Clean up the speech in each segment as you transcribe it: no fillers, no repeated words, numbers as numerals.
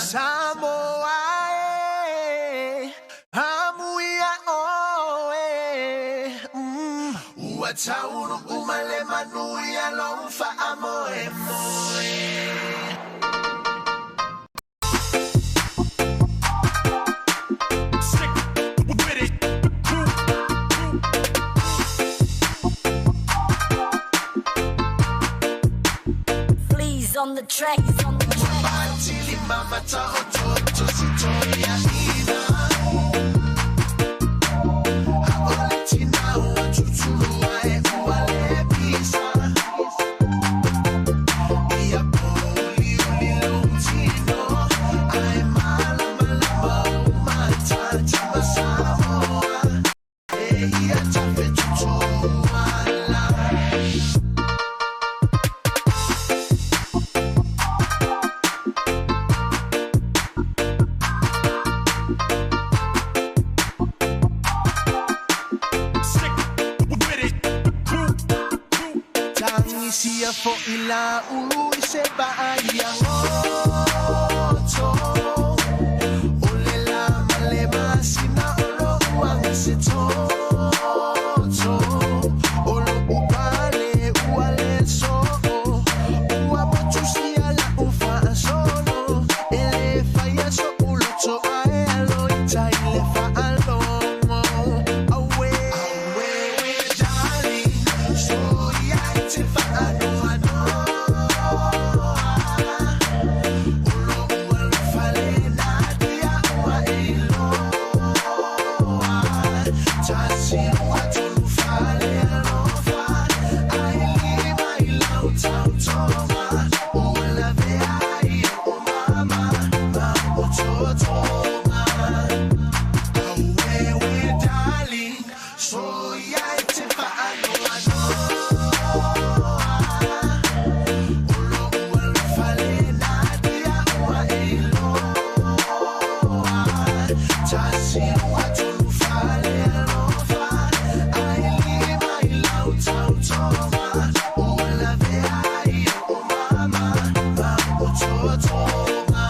Samoa e, amuia ʻoe, Ua taunuu ma le manuia lou faamoemoe. Tagisia foi Laulu i se vaai goto O le lā ma le masina o lo'u aga se toto O lo'u pale ua le so'o Ua motusia la'u faasolo E lē faia so'u loto ae alo i tai le faalogo Auē, auē, darling Soia e te faanoanoa O lo'u alofa lena ia ua e iloa Tasi, lua, tolu, fa le alofa Ae lima i lau tautoga Ua lavea ai o'u mama ma otootoga Auē, darling Soia e te faanoanoa O lo'u alofa lena ia ua e iloa Tasi, lua, tolu, fa le alofa Ae lima i lau tautoga Ua lavea ai o'u mama ma otootoga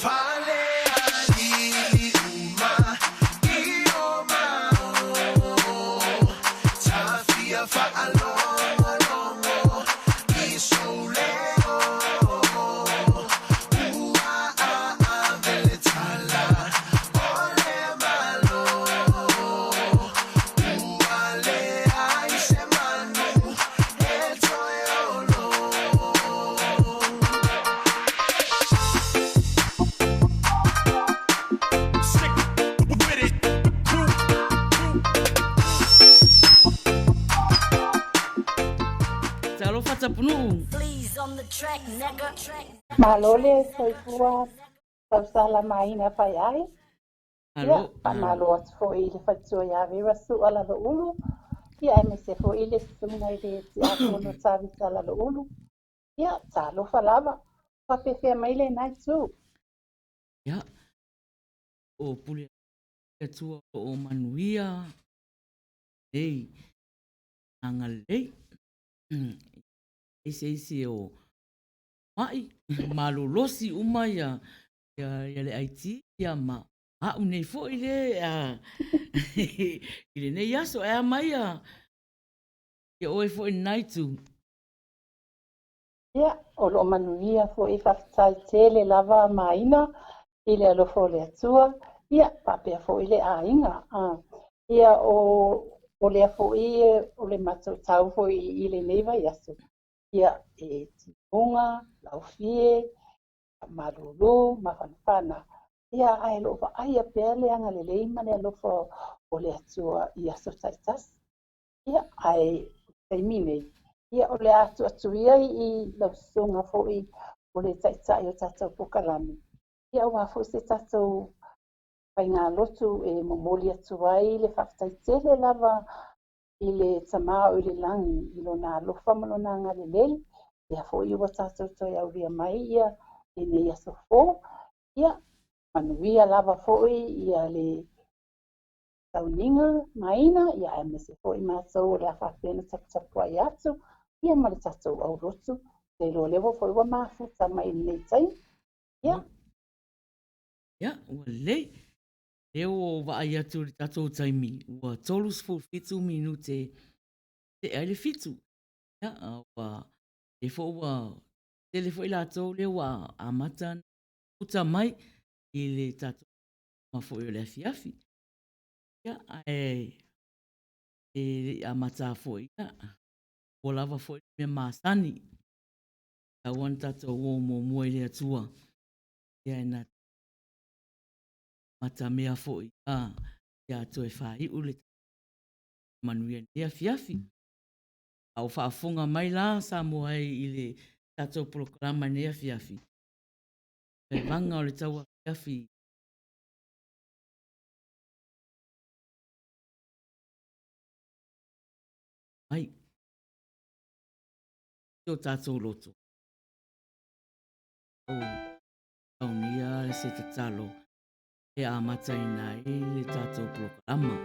Fale alii uma i o mao Tafia faalogologo i sou leo Ua aave le tala o le Malo Ua leai se manu e toe olo. Talofa Tapunuu. Malo le soifua tausalamaina fai ai. Ia, Malo. faamalo atu foi i le faletua ia Vera Sua Laloulu, ia aemaise foi le susuga i le Tiakono Tavita Laloulu. Ia, talofa lava. Faapefea mai lena itu. Ia, o pule le Atua o lo o manuia nei agalelei. Eise isi o ma'i, malolosi uma ia ia, ia le IT ia ma a'u nei foi le i lenei aso. Ae a mai ia ia oe foi lena itu. Ia, o lo o manuia foi, faafetai tele lava Maina i le alofa o le Atua, ia, faapea foi le aiga. Ia, o, o lea foi o le matou tau foi i lenei vaiaso, ia, e timuga, laufie, malulu, mafanafana, ia, ae o lo o vaaia pea le agalelei ma le alofa o le Atua i aso taitasi. Ia, ae i le taimi nei, ia o le a tuu atu ia i lau susuga foi o le taitai o tatou polokalame, ia aua foi se tatou faigalotu e momoli atu ai le faafetai tele lava i le Tama o i le lagi i lona alofa ma lona agalelei, lea foi ua tatou toe aulia mai ia lenei aso fou. Ia, manuia lava foi ia le sauniga maina, ia aemaise foi matou o le a faapea ona taputapuai atu ia ma le tatou aulotu. Ou te iloa o lea foi ua mafuta mai i lenei taimi. Ia, Ia, ua lelei. Lea ua ou vaai atu i le tatou taimi, ua 37 minute tea ai le fitu. Ia, ua, lea foi ua tele foi latou lea ua amata ona puta mai i le tatou ma foi o le afiafi. Ia, ae e le i amata foi, ia, ua lava foi le mea masani. Tatau ona tatou o muamua i le Atua. Ia, e na matamea foi a ia toe faaiu le manuia i lenei afiafi. A o faafofoga mai la Samoa e i le tatou polokalama i lenei afiafi, vaega o le tauafiafi mai i o tatou loto. O aunia se tatalo e amataina ai le tatou polokalama.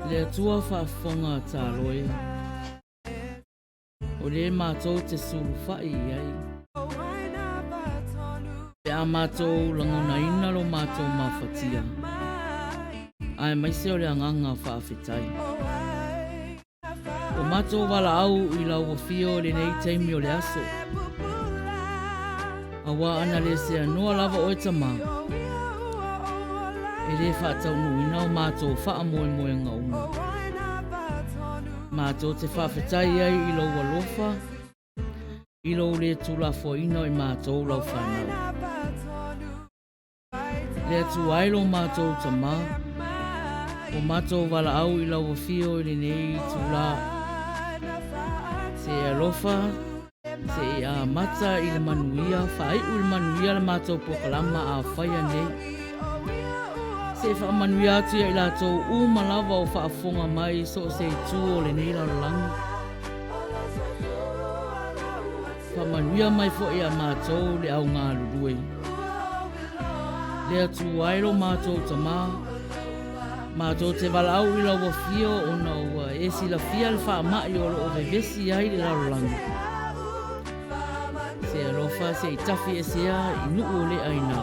Le Atua faafofoga talo e, o lē matou te sulufai i ai. Pe a matou lagonaina lo matou mafatia, aemaise o le agaga faafetai. Ua matou valaau i lau afio i lenei taimi o le aso. Aua ana le seanoa lava oe Tama, e le faataunuuina o matou faamoemoega uma. Matou te faafetai ai i lou alofa, i lou le tuulafoaiina o i matou lau fanau. Le Atua e lo matou Tama, ua matou valaau i lau afio i lenei itulā. Se e alofa, se i amata i le manuia, faaiu i le manuia le matou polokalama a faia nei. Se i faamanuia atu ia i latou uma lava o faafofoga mai i so o se itu o lenei lalolagi. Faamanuia mai foi ia matou le au galulue. Le Atua e lo matou Tama, matou te valaau i lau afio ona ua e silafia le faamai o lo o vevesi ai le lalolagi. Se alofa se i tafi esea i nuu o le aina.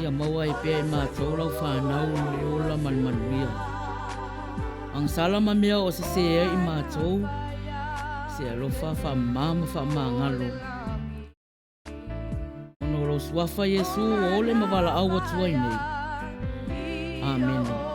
Ia maua ai pea i matou lau fanau le ola ma le manuia. Agasala ma mea o sesē ai i matou, se alofa faamama ma faamagalo. Ona o lou suafa Iesu ua ole ma valaau atu ai nei. Amene.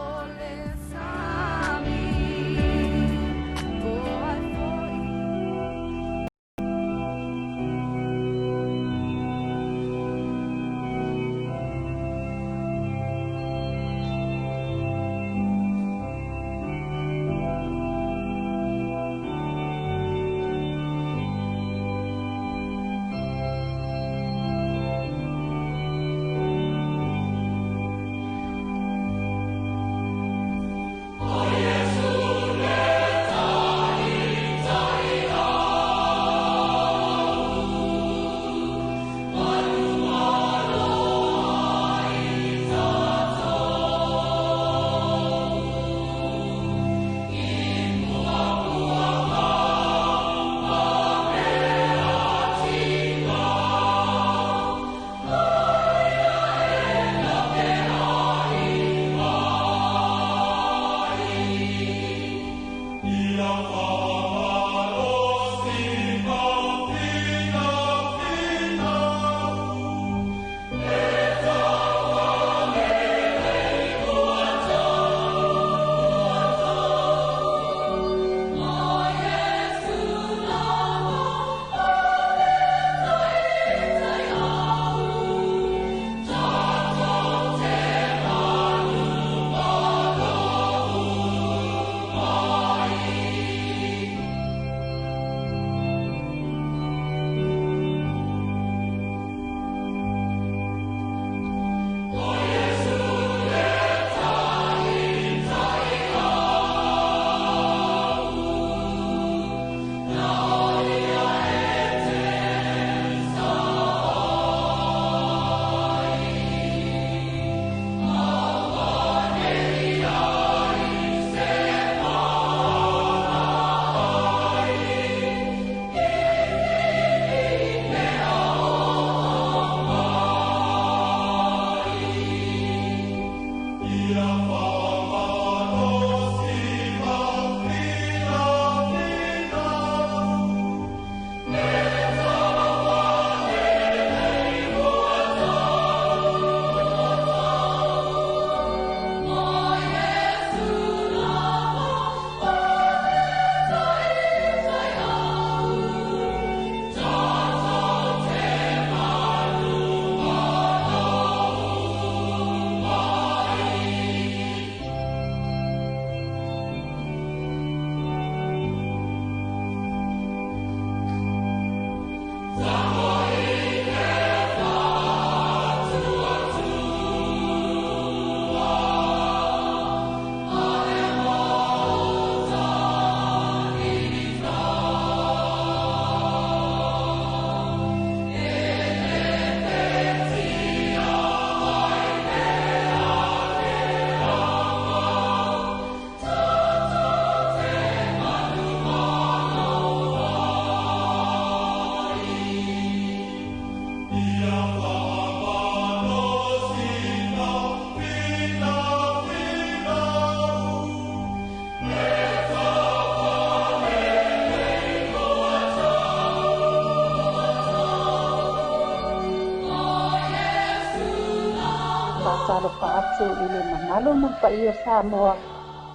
Faatalofa atu i le mamalu ma le paia o Samoa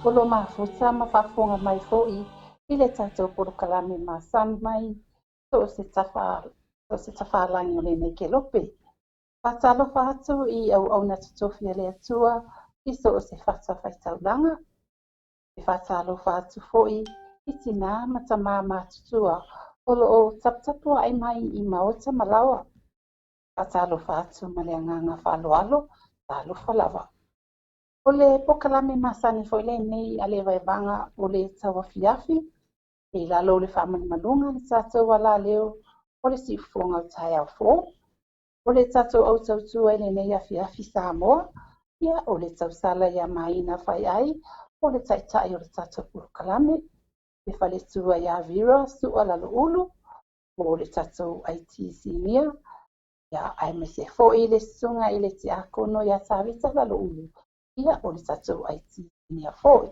o lo o mafuta ma faafofoga mai foi i le tatou polokalame masani mai so o se tafa, so o se tafalagi o lenei kelope. Faatalofa atu i auauna totofi a le Atua i so o se fatafaitaulaga. E faatalofa atu foi i tinā ma tamā matutua o lo o taputapuai mai i maota ma laoa. Faatalofa atu ma le agaga faaaloalo, talofa lava. O le polokalame masani foi lenei a le vaevaga o le tauafiafi e i lalo o le faamalumaluga a le tatou alaleo o le siufofoga o taeao fou. O le tatou au tautua i lenei afiafi Samoa, ia o le tausala ia Maina Faiai, o le taitai o le tatou polokalame, le faletua ia Vera Sua Laloulu, o le tatou IT Senior, ia aemaise foi le susuga i le tiakono ia Tavita Laloulu, ia o le tatou IT Senior foi.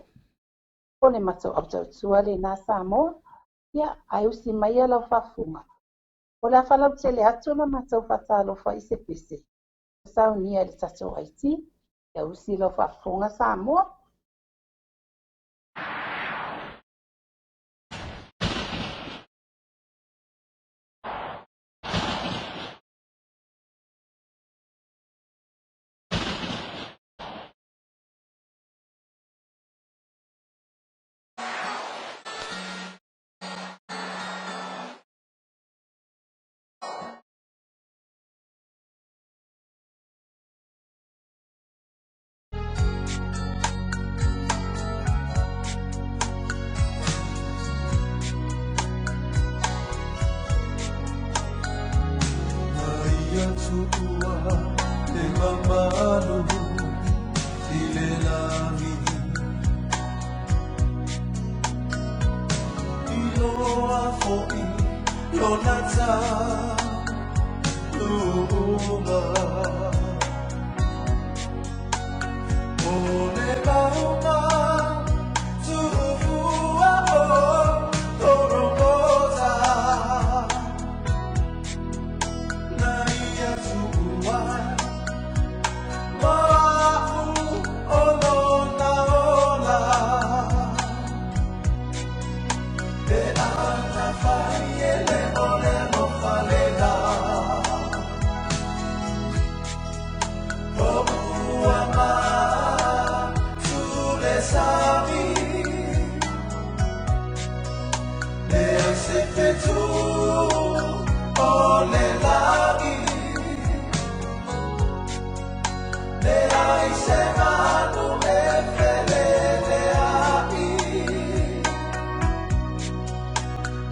O le matou au tautua lena Samoa, ia ae usi maia lau faafofoga. O le a faalautele atu la matou faatalofa i se pese ua saunia e le tatou IT. Ia usi lau faafofoga Samoa. Ia tuua le mamalu i le lagi, Iloa foi lona tanuga. O le mauga tuufua o Gorogota, Na ia tuua ma'u o lona ola. Pe ana fai e le ole alofa lena. O ua matu le sami, Lea se fetu o le lagi, Leai se manu e feleleai,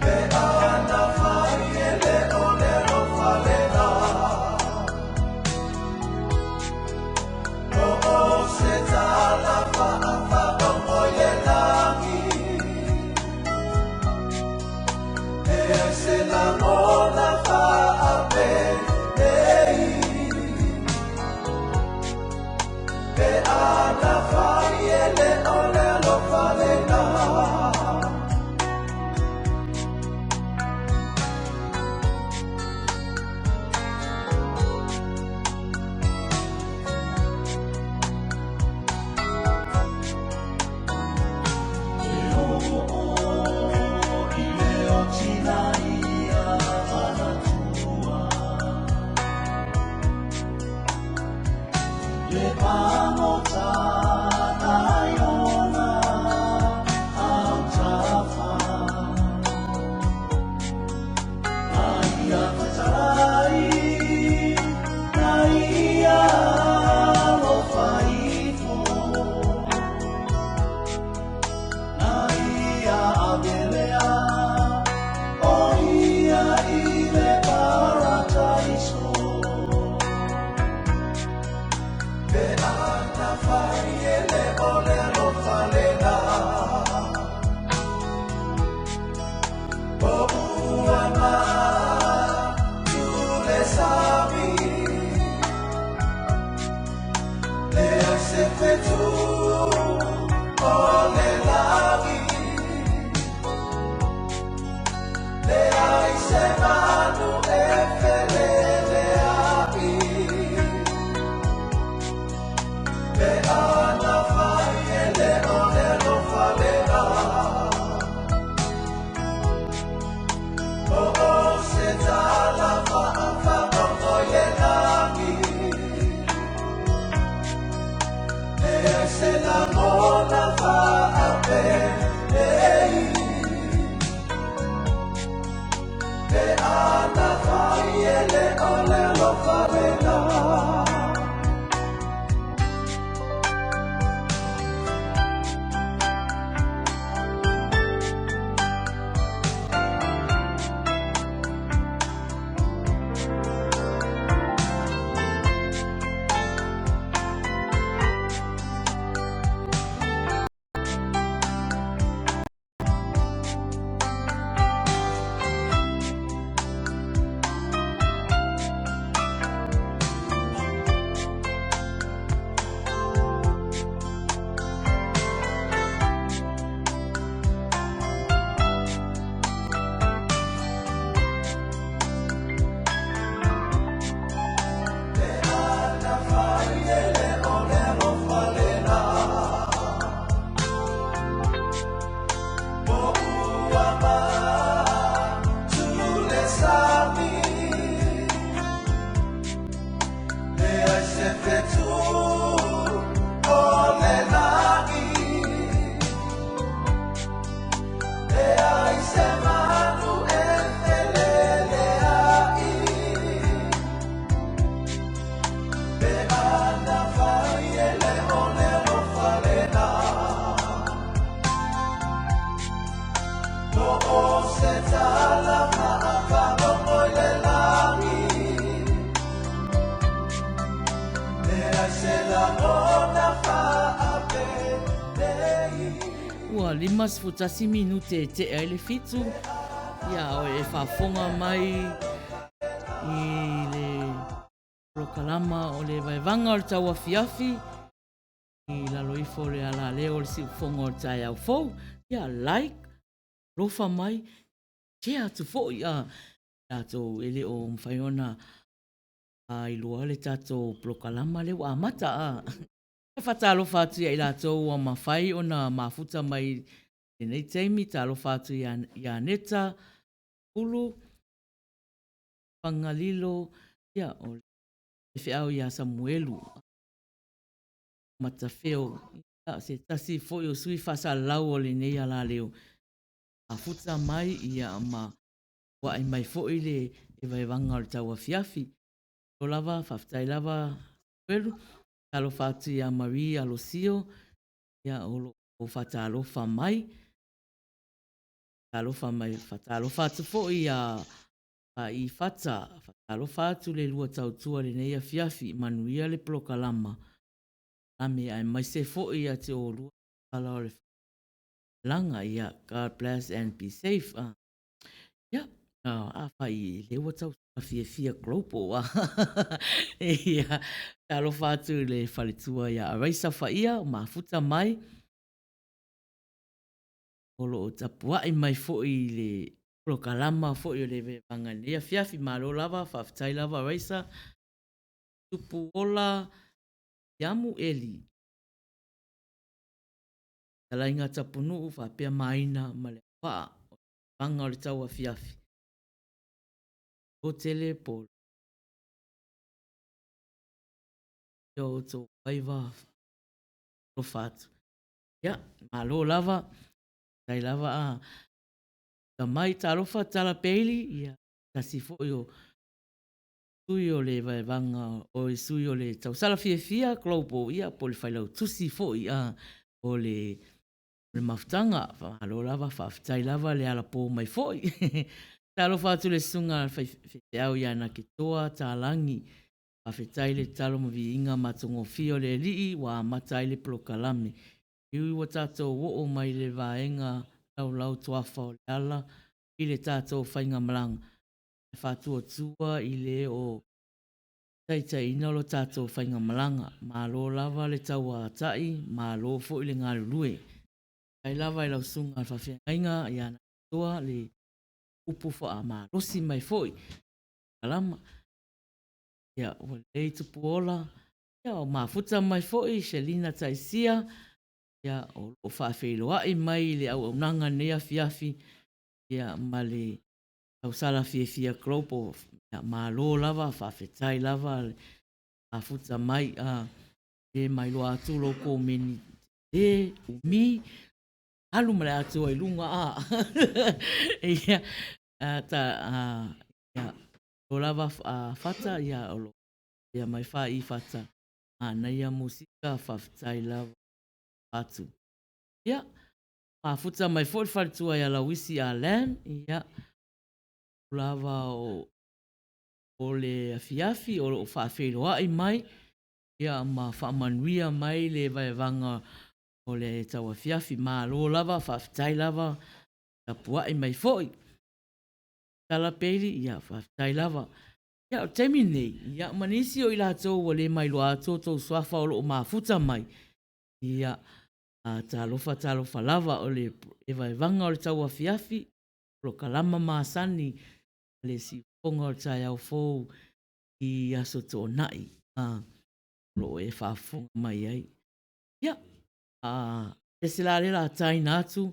Pe ana fai e le ole alofa lena. O o se tala faafagogo i le lagi, E ai se lagona faapenei, Pe ana fai e le ole alofa lena. I le otila ia manatua, Le pagota nai ona autafa, Aia fetalai na ia alofa ifo, Na ia avelea o ia i le parataiso. Pe ana fai e le ole alofa lena. O ua matu le sami, Lea se fetu o le lagi, ua 51 minute e tea ai le 7. Ia, o e faafofoga mai i le polokalama o le vaevaga o le tauafiafi i lalo ifo o le alaleo o le siufofoga o le taeao fou. Ia, like, alofa mai, share atu foi a tatou e le o mafai ona iloa le tatou polokalama lea ua amata a. E faatalofa atu ia i latou ua mafai ona mafuta mai i lenei taimi, talofa atu ia Neta, Ulu, Fagalilo, ia, o le feau ia Samuelu, Matafeo, ia, se tasi foi o sui faasalalau o lenei alaleo, mafuta mai, ia, ma ua'i mai foi le vaevaga o le tauafiafi. Malo lava, faafetai lava Samuelu. Talofa atu ia Marie Alosio, ia, o lo o faatalofa mai. Talofa mai, faatalofa atu foi ia Faai Fata, faatalofa atu le lua tautua i lenei afiafi, manuia le polokalama lame aemaise foi ia te oulua tala o le laga, ia God bless and be safe. Ia, afai lea ua tau fiafia global a. Ia, talofa atu i le faletua ia Araisa Faia, mafuta mai. O lo o tapuai mai foi i le polokalama foi o le Vaevaga i lenei afiafi. Malo lava, faafetai lava Araisa. Tupu Ola Iamu Eli. Talaiga Tapunuu faapea Maina ma Leauvaa o le Vaevaga o le Tauafiafi. Malo tele po o outou faiva alofa atu. Ia, malo lava, faafetai lava a mai talofa Tala Bailey, ia, tasi foi o sui o le vaevaga o le sui o le tausala fiafia Global, ia, po o le failautusi foi a o le mafutaga. Malo lava, faafetai lava le alapō mai foi. Talofa atu le susuga faifeau ia Naketoa Talagi, faafetai le tatalo ma viiga matagofie o le Alii ua amata ai le polokalame. E ui ua tatou oo mai i le vaega laulau tuafa o le ala i le tatou faigamalaga, ae faatuatua i le o taitaiina lo tatou faigamalaga. Malo lava le tauatai, malo foi le galulue. Faafetai lava i lau susuga i le faafeagaiga ia Naketoa le upu faamalosi mai foi i le polokalama. Ia, ua lelei Tupuola, ia o mafuta mai foi Shelina Taisia, ia o lo o faafeiloai mai i le auaunaga i lenei afiafi, ia ma le tausala fiafia Global. Ia malo lava, faafetai lava le mafuta mai. A e mailoa atu lo outou meni tele, umi, alu ma le atoa i luga a. Ia, ta, ia, o lava a Fata, ia, o lo ia mai wha i Fata, manaia musika, faafetai lava atu. Ia, mafuta mai foi le faletua ia Lauisi a Lam, ia, lava o, o le afiafi o lo o faafeiloai mai, ia, ma faamanuia mai le vaevaga o le tauafiafi. Malo lava, faafetai lava, tapuai mai foi. Tala Bailey, ia, faafetai lava. Ia, o le taimi lenei, ia, ma nisi o i latou ua le mailoa atu o outou suafa o lo o mafuta mai, ia, a, talofa, talofa lava, o le vaevaga o le tauafiafi, polokalama masani a le siufofoga o le taeao fou i Aso Toonai, a, o lo o e faafofoga mai ai. Ia, a, pese la lea o le a taina atu,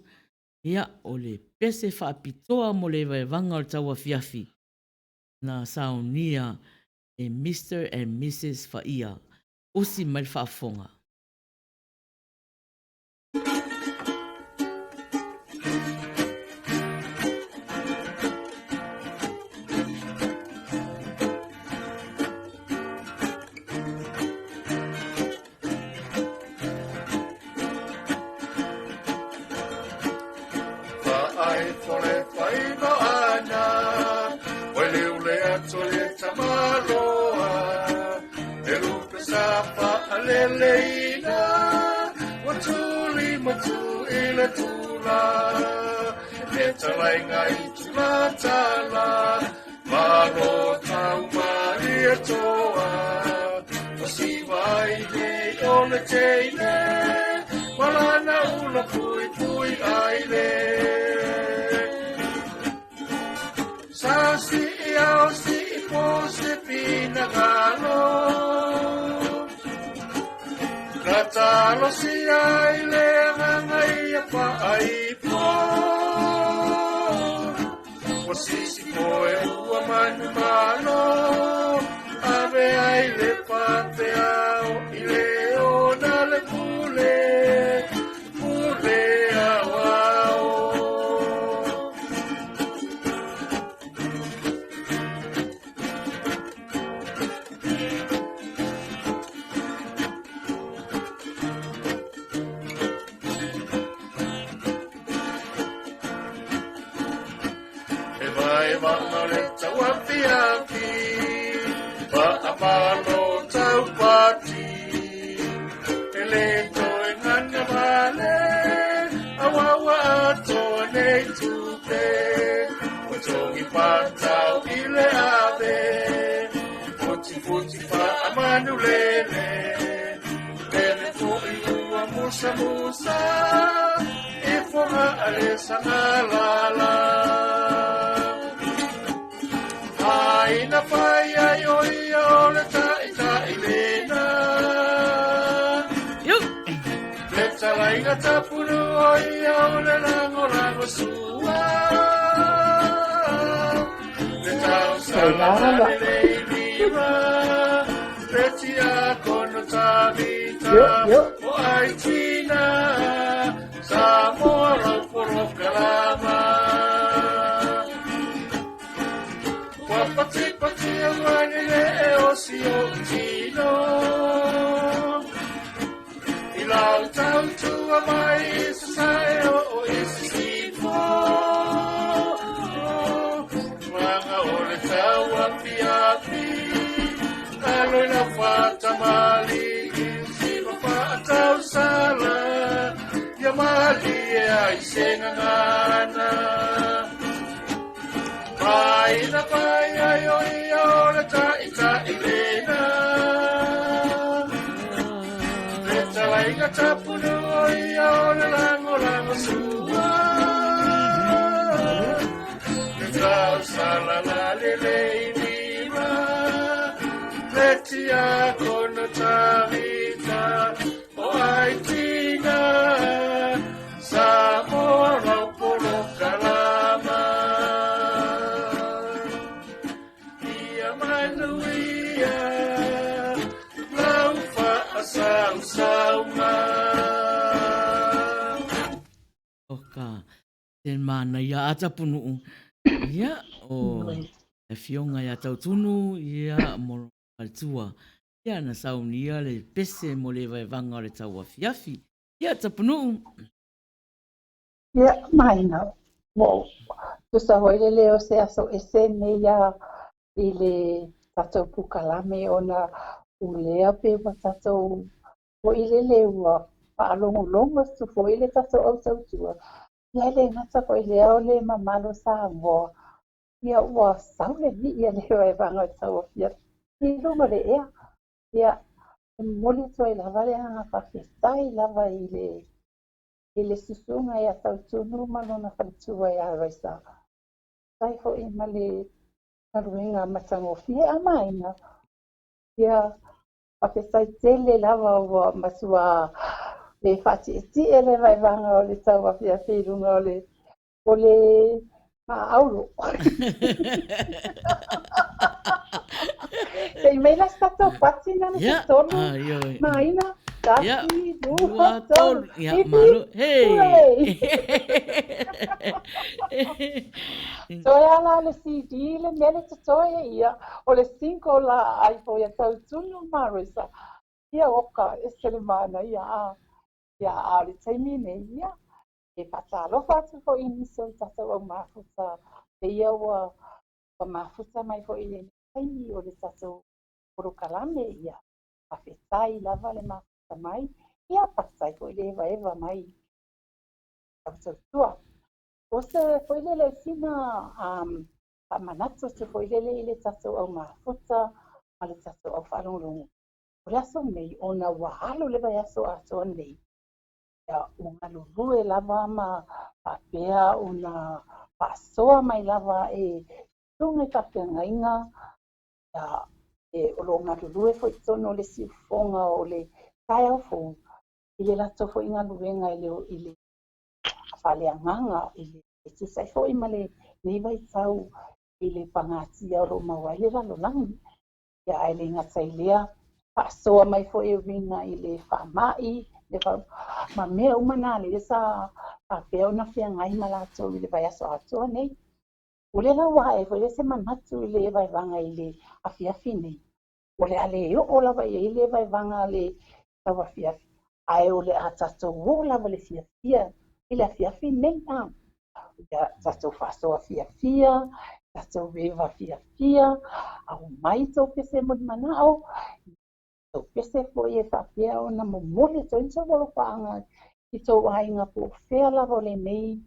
ia, o le pese faapitoa mo le vaevaga o le tauafiafi, na saunia e Mister and Missus Faia. Usi mai le faafofoga. ona Le talaiga i tulatala Malo tau maria toa O siva ai nei o le teine Malana ula pui pui ai le Sa si ia o si i po se pinagalo Na talo si ai le agaga ia paai po Ua sisi poe ua manu malo Ave ai le papeao i le ona le pule Pule ao ao. E vai vanga le tau afiafi Paamalo tau pati E le toe ngana vale Awawa atoa nei tupe Ua togi patau i le ave Futi futi faamanu lele Lele fo'i ua musa musa E foga ale sangalala Ai na fai ai o ia o le taʻitaʻi lena Iu! Le talaiga tapulu o ia o le lagolago sua Le tausala Sailala. lelei lima Le tiakono tavita Yo, yo. O ai tina Samoa lau polokalama Ua patipati auani le e osi o tino I lau tautua mai i sasae o o i sisifo Maga o le tau afiafi Alo ina fatamali i siva faatausala Ia malie ai se gagana Mai na pai ai o ia o le taʻitaʻi lena Le talaiga tapulu o ia o le lagolago sua Le tausala la lelei lima Le tiakono tavita o ai tina Samoa lau polokalama Ia manuia lau faasausauga. O ka te manaia a Tapunuu. Ia, o le afioga ia Tautunu, ia, mo lona faletua. Ia, na saunia le pese mo le vaevaga o le tauafiafi. Ia, Tapunuu. Ia, maina. Ua tusa foi le leo o se aso ese nei ia i le tatou pukalame ona ulea pe ua tatou foi lele ua faalogologo atu foi le tatou au tautua. Ia e le gata foi lea o le mamalo Samoa. Ia ua sau le nii a le vaevaga o le tauafiafi i luga o le ea. Ia, e momoli atu ai lava le agaga faafetai lava i le i le susuga ia Tautunu ma lona faletua ia Raisa. Faafetai foi ma le galuega matagofie a maina. Ia, faafetai tele lava ua matua le faatietie le vaevaga o le tauafiafi i luga o le o le maaulo. Se i mai la se tatou pati na le Ia, tolu ah, ioe. maina. Ia, Tasi, lua, lua, tolu. tolu. Ia, Hipi, malo. Hey! hooray! Toe ala le CD le mea le totoe ia o le single la ai foi a Tautunu ma Rosa. Ia oka e se le mana ia a. Ia a o le taimi nei ia. E faatalofa atu foi i nisi o le tatou au mafuta. E ia ua ua mafuta mai foi i lenei taimi o le tatou polokalame ia. Faafetai lava le mafuta mai. Ia faafetai foi le evaeva mai. tautua. O se foi lele sina faamanatu atu foi lele i le tatou au mafuta ma le tatou au faalogologo. O le aso nei, ona ua alu le vaiaso atoa nei, ia, ua galulue lava ma faapea ona faasoa mai lava e susuga i faafeagaiga, ia, e, o lo o galulue foi i totonu o le siufofoga o le taeao fou, i le latou foi galuega i le faaleagaga, i le e tusa ai foi ma lenei vaitau i le pagatia o lo o maua ai le lalolagi. Ia, ae le gata i lea, faasoa mai foi e uiga i le faamai, ma mea uma na lea sa faapea ona feagai ma latou i le vaiaso atoa nei. O lea la ua ae foi lea se manatu i le vaevaga i le afiafi nei, o le a le oo lava i ai le vaevaga le tauafiafi, ae o le a tatou o lava le fiafia i le afiafi nei. Ia tatou faasoa fiafia, tatou eva fiafia, aumai tou pese molimanaʻo, tou pese foi e faapea ona momoli atu ai ni tou alofaaga i tou aiga po o fea lava o lenei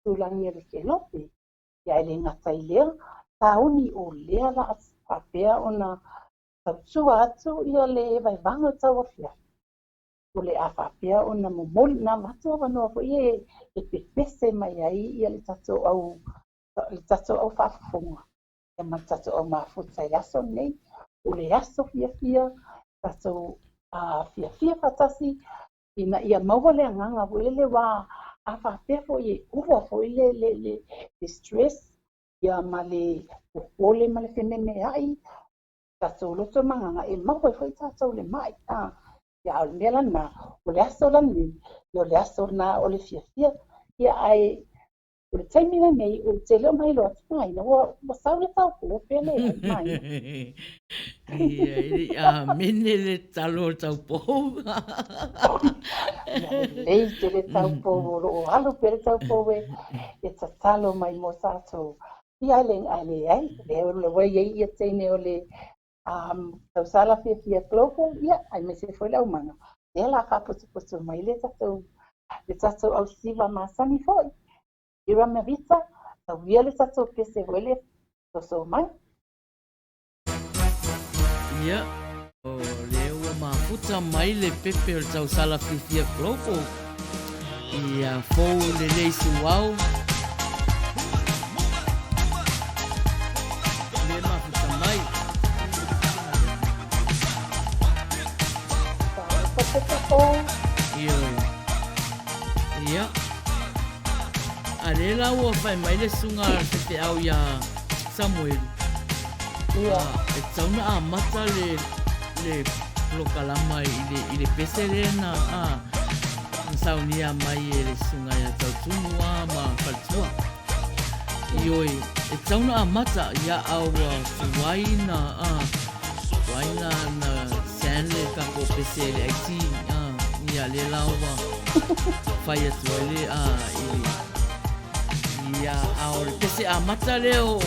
tulaga o le kelope. Ia, ae le gata i lea, tauni o lea la faapea ona tautua atu ia le vaevaga o tauafiafi, o le a faapea ona momoli na avatu avanoa foi e pepese mai ai ia le tatou au le tatou au faafofoga ia ma le tatou au mafuta i le aso lenei. O le aso fiafia, tatou fiafia faatasi ina ia maua le agaga foi lele, aua a faapea foi e ova foi le stress ia ma le popole ma le fememeai tatou loto ma agaga, e maua ai foi tatou le mai. Ia, a o le mea lena, o le aso lenei, ia o le aso lena o le fiafia. Ia, ae o le taimi lenei, ou te le o mailoa atu Maina, ua sau le taupou pe leai Maina. Ia, e le i amene le talo o le taupou. Ia, lelei tele taupou, o lo o alu pea le taupou e tatalo mai mo tatou. Ia, ae leai, lea ua i ai ia teine o le Tausala Fiafia Global, ia, aemaise foi le aumaga, lea la faapotopoto mai le tatou ausiva masani foi. Ira Mavita, tauia le tatou pese foi le soso mai. Ia, o lea ua mafuta mai le pepe o le Tausala Fiafia Global. Ia fou lelei suau. Le mafuta mai. Ioe. Ia. A lea la ua fai mai le susuga a le faifeau iā Samuelu. Ia. E tatau ona amata le le polokalama i le i le pese lea na a na saunia mai e le susuga ia Tautumu a ma Faletua. Ioe, e tatau ona amata ia a ua tuai na a tuai na na send le tatou pese i le IT a ia lea la ua fai atu ai le a i le Ia, a o le pese amata lea o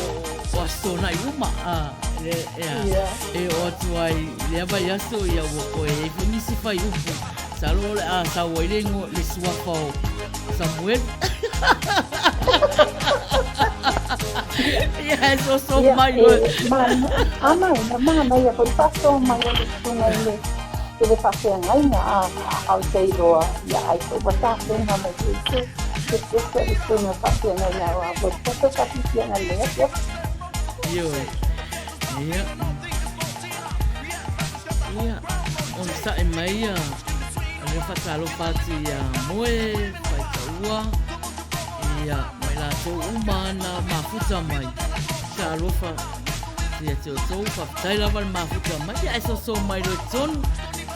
aso naʻi uma, a, le, ea, e oo atu ai i lea vaiaso, ia ua toe i ai foi nisi fuaiupu, masalo o le a sau ai le igoa, le suafa o Samuelu. Ia, e soso mai loa. A manaia foi le faasoa mai o le susuga i le i le faafeagaiga, a, a ou te iloa, ia ai foi ua tapena mai foi se se pese a le susuga faafeagaiga aua foi le tatou faafiafiaga i lenei afiafi. Ioe. Ia. Ia, onosai mai ia, lea faatalofa atu ia Moe, Faitaua, ia, ma i latou uma na mafuta mai. Talofa ia te outou, faafetai lava le mafuta mai, ia ae soso mai loa i totonu,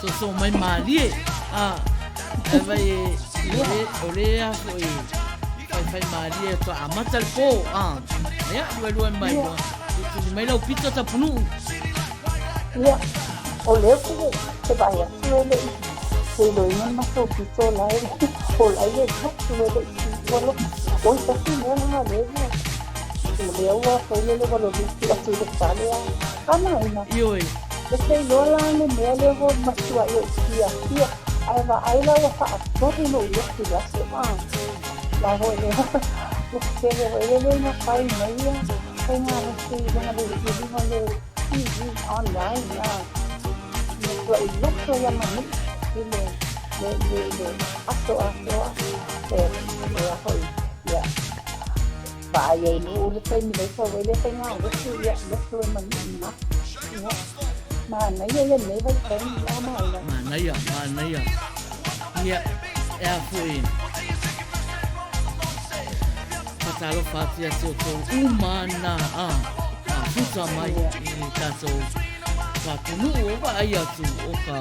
soso mai malie. A, ae vai e, o le, o le a foi, faifai malie faatoa amata le po, a, ia, luelue mai loa, tulituli mai lau pito tapunuu. Ia, o lea ou te vaai atu e le i iloiloina le matou pito la e o la e atu e le i ua loka. Oi tasi mea la lea ua o lea ua foi lele ua loliki atu i le fale a a maina. Ioe. E te iloa la le mea lea ua matuai ou fiafia ae vaai la ua faatolu lou lotu i le aso a. la foi lea ua tele foi le le mafai mai ia faiga lotu i luga le i luga le TV online a matuai loto ia manu i le le le le aso atoa e e a foi ia vaai ai nuu le taimi nei sau ai le faiga lotu ia lotu e manu ma ia manaia ia nei vaitaimi la maina. Manaia, manaia. Ia, e a foi. Whakatalofa atu ia te outou uma na a mafuta mai i le tatou atunuu o vaai atu o ka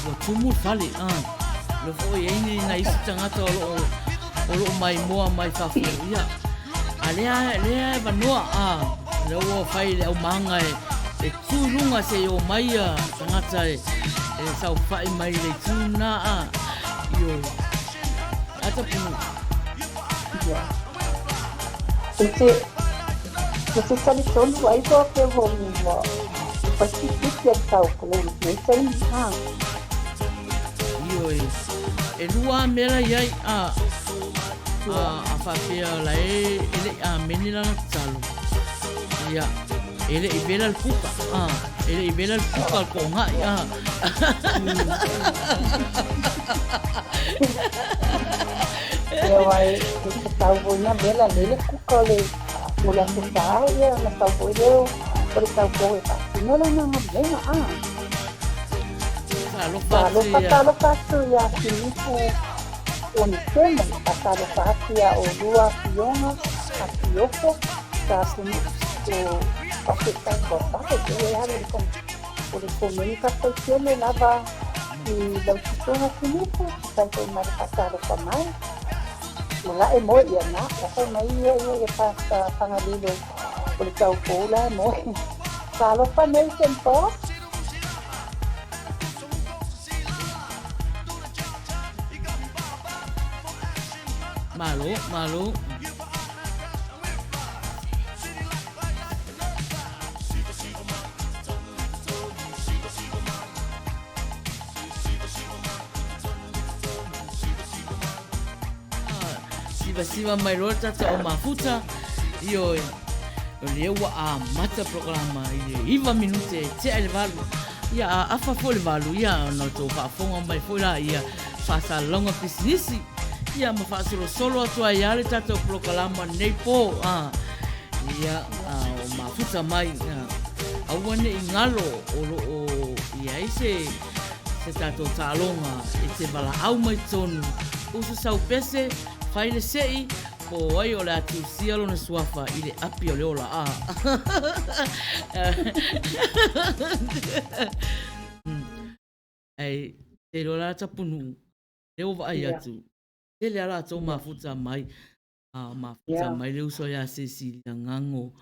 ua tumu le fale a lo foi ai nei nai isi tagata o loo o loo maimoa mai fafo ia a lea lea e vanoa a lea ua fai le aumaga e e tu i luga se i o mai ia tagata e e saofai mai le itu na a ioe a tapunuu. Ia. Ou te, ou te talitonu ai loa pe ua ua pasifiki a le taupou i lenei taimi, ha. Ioe, e lua a mea la i ai, a, a, a faapea la e, e le i amene lana tatalo, ia, e le i vela le kuka, a, e le i vela le kuka o le toonai, a. Ia wai, e te tau foi na vela lei le kuka o le o le Aso Sa, ia ona sau foi lea o le taupou e faatino lana galuega, a. Talofa atu Talofa, ia. talofa atu ia Filipu Onetemo, faatalofa atu ia olua Afioga Afiofo sa o faafetai ua vave tele alu i le o le komeni faafetai tele lava i lau tutoga Filipu tusa ai foi ma le faatalofa mai o la e moe ia na la fai mai ia ia ia Pastor Fagalilo o le taupou la e moe. Talofa Nathan Boss. Malo, malo. Sivasiva mai loa le tatou au mafuta, ioe, o lea ua amata polokalama i le 9 minute e tea i le 8. Ia, a afa foi le 8, ia, ona outou faafofoga mai foi laia faasalalauga pisinisi, ia, ma faasolosolo atu ai lava le tatou polokalama nei po. A, ia, a o mafuta mai, ia, aua ne i galo o lo o i ai se se tatou taaloga e te valaau mai totonu, usu sau pese, fai le sei, po o ai o le a tusia lona suafa i le api o le ola. A. Ai, te iloa la Tapunuu, lea ua vaai atu, tele lava latou mafuta mai, a mafuta mai le uso ia Cecilia Gago,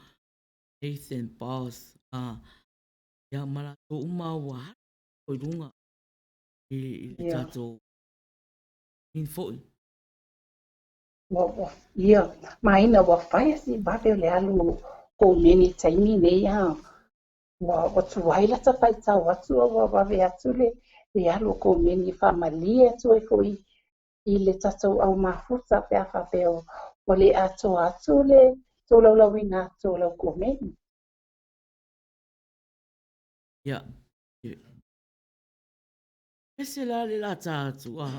Nathan Boss, a, ia ma latou uma ua alu i luga i le tatou in foi. Ua, ua, ia, maina ua fai si vave o le alu komeni i taimi nei a. Ua, ua tuai lata faitau atu a ua vave atu le, le alu o komeni e faamalie atu ai foi i le tatou au mafuta pe a faapea ua le atoa atu le tolaulauina atu o lau komeni. Ia, ese la le lata atu a.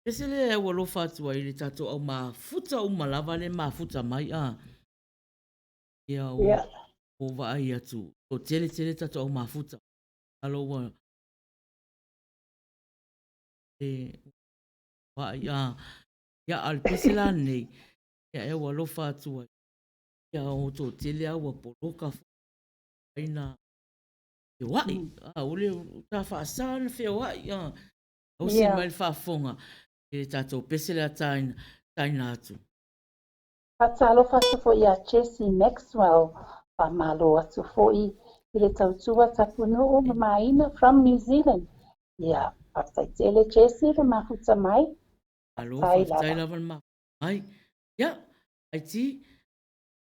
Ese le au alofa atu ai le tatou au mafuta uma lava le mafuta mai a. Ia ua Ia. ua vaai atu o tele tele tatou au mafuta. Alo ua e vaai a. Ia a o le pese la nei ia e au alofa atu ai. Ia o toatele a ua poloka foi na feoai. A ua le ta faasa na feoai a. Ausi mai le faafofoga i le tatou pese lea taina, taina atu. Faatalofa atu foi ia Jessie Maxwell, faamalo atu foi i le tautua Tapunuu ma Maina from New Zealand. Ia, faafetai tele Jessie le mafuta mai. Malo, faafetai lava le mafuta mai. Ia, IT,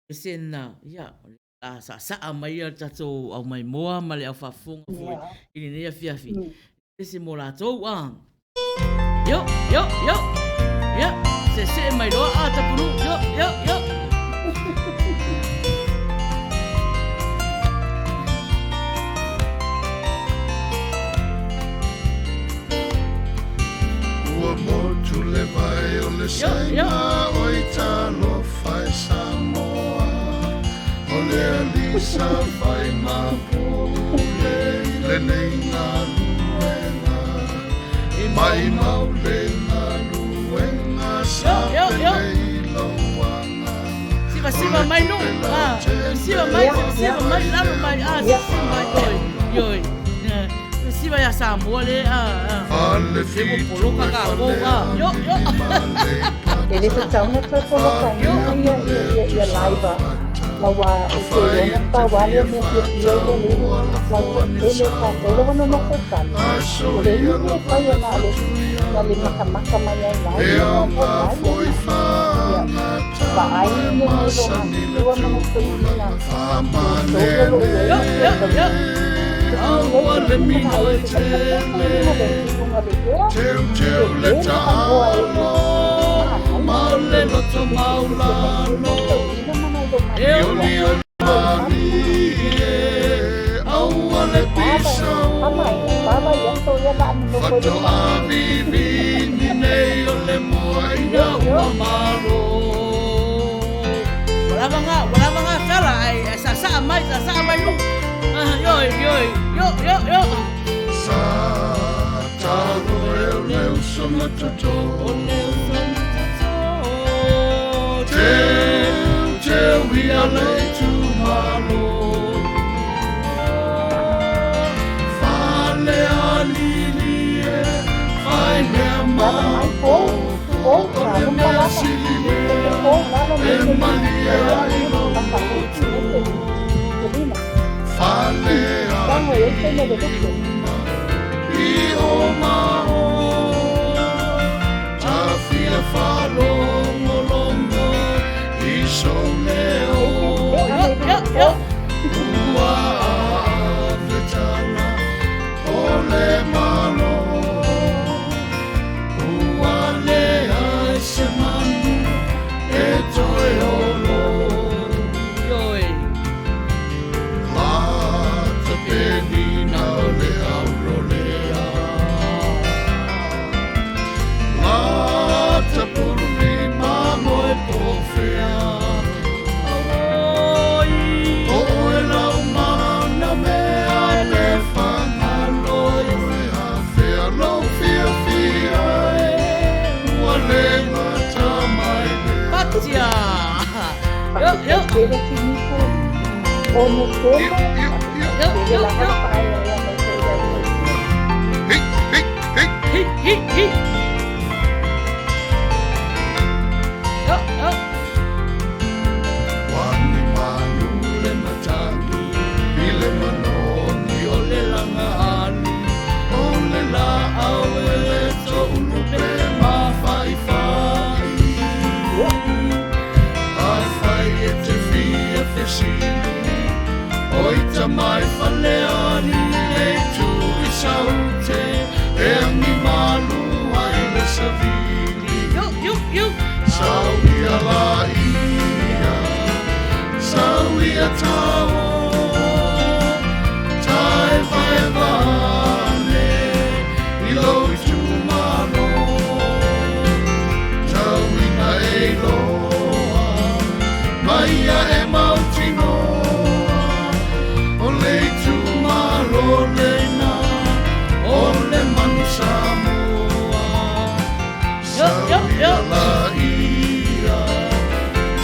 pese na, ia, a saasaa mai le tatou aumaimoa ma le aufaafofoga foi i lenei afiafi. Pese mo latou, a. Yo, yo, yo. Ia. Seesee mai loa a Tapunuu. Io, io, io. Ua motu le vai o le saina oi talofa e Samoa O le alisa fai mapule i lenei galuega E maimau le galuega sa pele i lou agaga Siva siva mai nu. Ah, siva mai, siva siva mai, lalo mai, ah, siva mai, oi, oi. Siva ia Samoa le, ah, ah. Fale Le mo fitu poloka e ka fale ko, ah, yo, yo. E le tatau ona toe polokaina ia, ia, ia, ia live aua ou te iloa na pau lava lea mea fiafia i le lele lau toatele o tatou lava nonofo i fale. O le isi mea e fai na o le na le makamaka mai ai live ia po o live lena. Ia, vaai le mea i lou matua ma lou toeaina outou o lo o i ai Yo, ma yo, yo. soifua lelei. Sili lelei pe matamata i luga o le i luga o le ea, tele le fanoa e manaia. E te fai le tauina ma nai lou matua. Ava, ama, ava i aso ia la a nonofo i le fale. Yo, yo. Ua lava ngā, ua lava ngā tala, ai, ai sa sa mai, sa sa mai nu. Ah, yo, yo, yo, yo, yo. Sa talo e o le uso matoto O le uso matoto. Teu, teu ia le itumalo Fale alili e, fai mea Lava mai po, maopopo po, O sa le luma mea lava. sili E te lea, po lalo e mai le malie e ia ai ia lou mafahuti loto mai te selina. Fale Tago e ai taina le alii lupe. uma i o mao Tafia faalogologo i sou leo E Yo, ana i yo, luga yo. po. Ua ave tala o le Malo Ua leai se manu e toe olo Yo, e. Lata penina o le aurolea Lata purumi mamoe pofea Oi. O oe lau mana mea le whangalo E a fea lou fiafia e Ua le gata mai lea Patia. Yo, Faafetai yo. tele Tinifu ono Iu, tele. iu, iu. Yo, Faafetai tele yo, lava yo. le faaeaea mai foi i lau tautua. Hi, hi, hi. Hi, hi, hi. Yo, yo. Wani manu le matagi I le manoni o le langa ali O le la au e le toulu pe mawhaifai A whai e te fia fesili O ita mai whale ali Le tu i saute E angi malu ai le savili Yo, yo, yo. Sau ia la ia, sau ia tao, tai vai vane, i lou itumalo. Tau ina e iloa, mai ia e mautinoa, o le itumalo lena, o le manu Samoa. Yo, yo, Sau ia yo. la ia,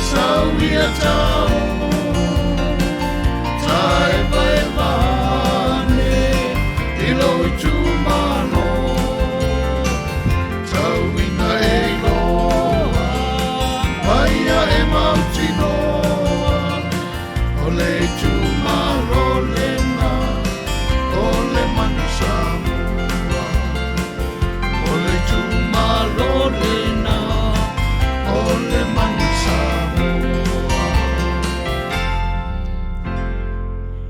sau ia tao, tai vai vane, i lou itumalo. Tau ina e iloa, mai ia e mautinoa, o le itumalo lena, o le manu Samoa. O le itumalo lena, o le manu Samoa.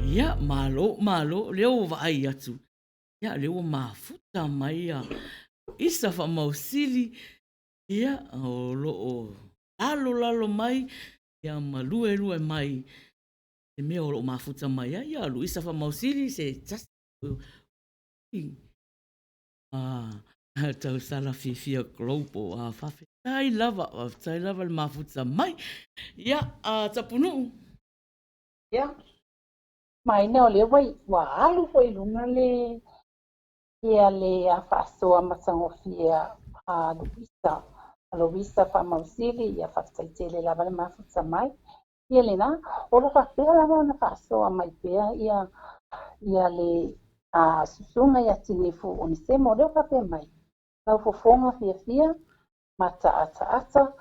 Ia, malo, malo, lea ua vaai atu. Ia, lea ua mafuta mai ia. Isa faamausili. Ia, o lo o lalolalo mai, ia ma luelue mai le mea o lo o mafuta mai ai. Ia, Luisa Faamausili se tasi a tausala fiafia global. A faafetai lava, faafetai lava le mafuta mai. Ia, a Tapunuu. Ia, maina o lea ua alu foi i luga le ia le faasoa matagofie a Luisa, a Luisa Faamausili, ia faafetai tele lava le mafuta mai. Ia lena, o lo faapea lava ona faasoa mai pea ia ia le susuga ia Tinifu Onesemo, o lea faapea mai, lau fofoga fiafia, mataataata,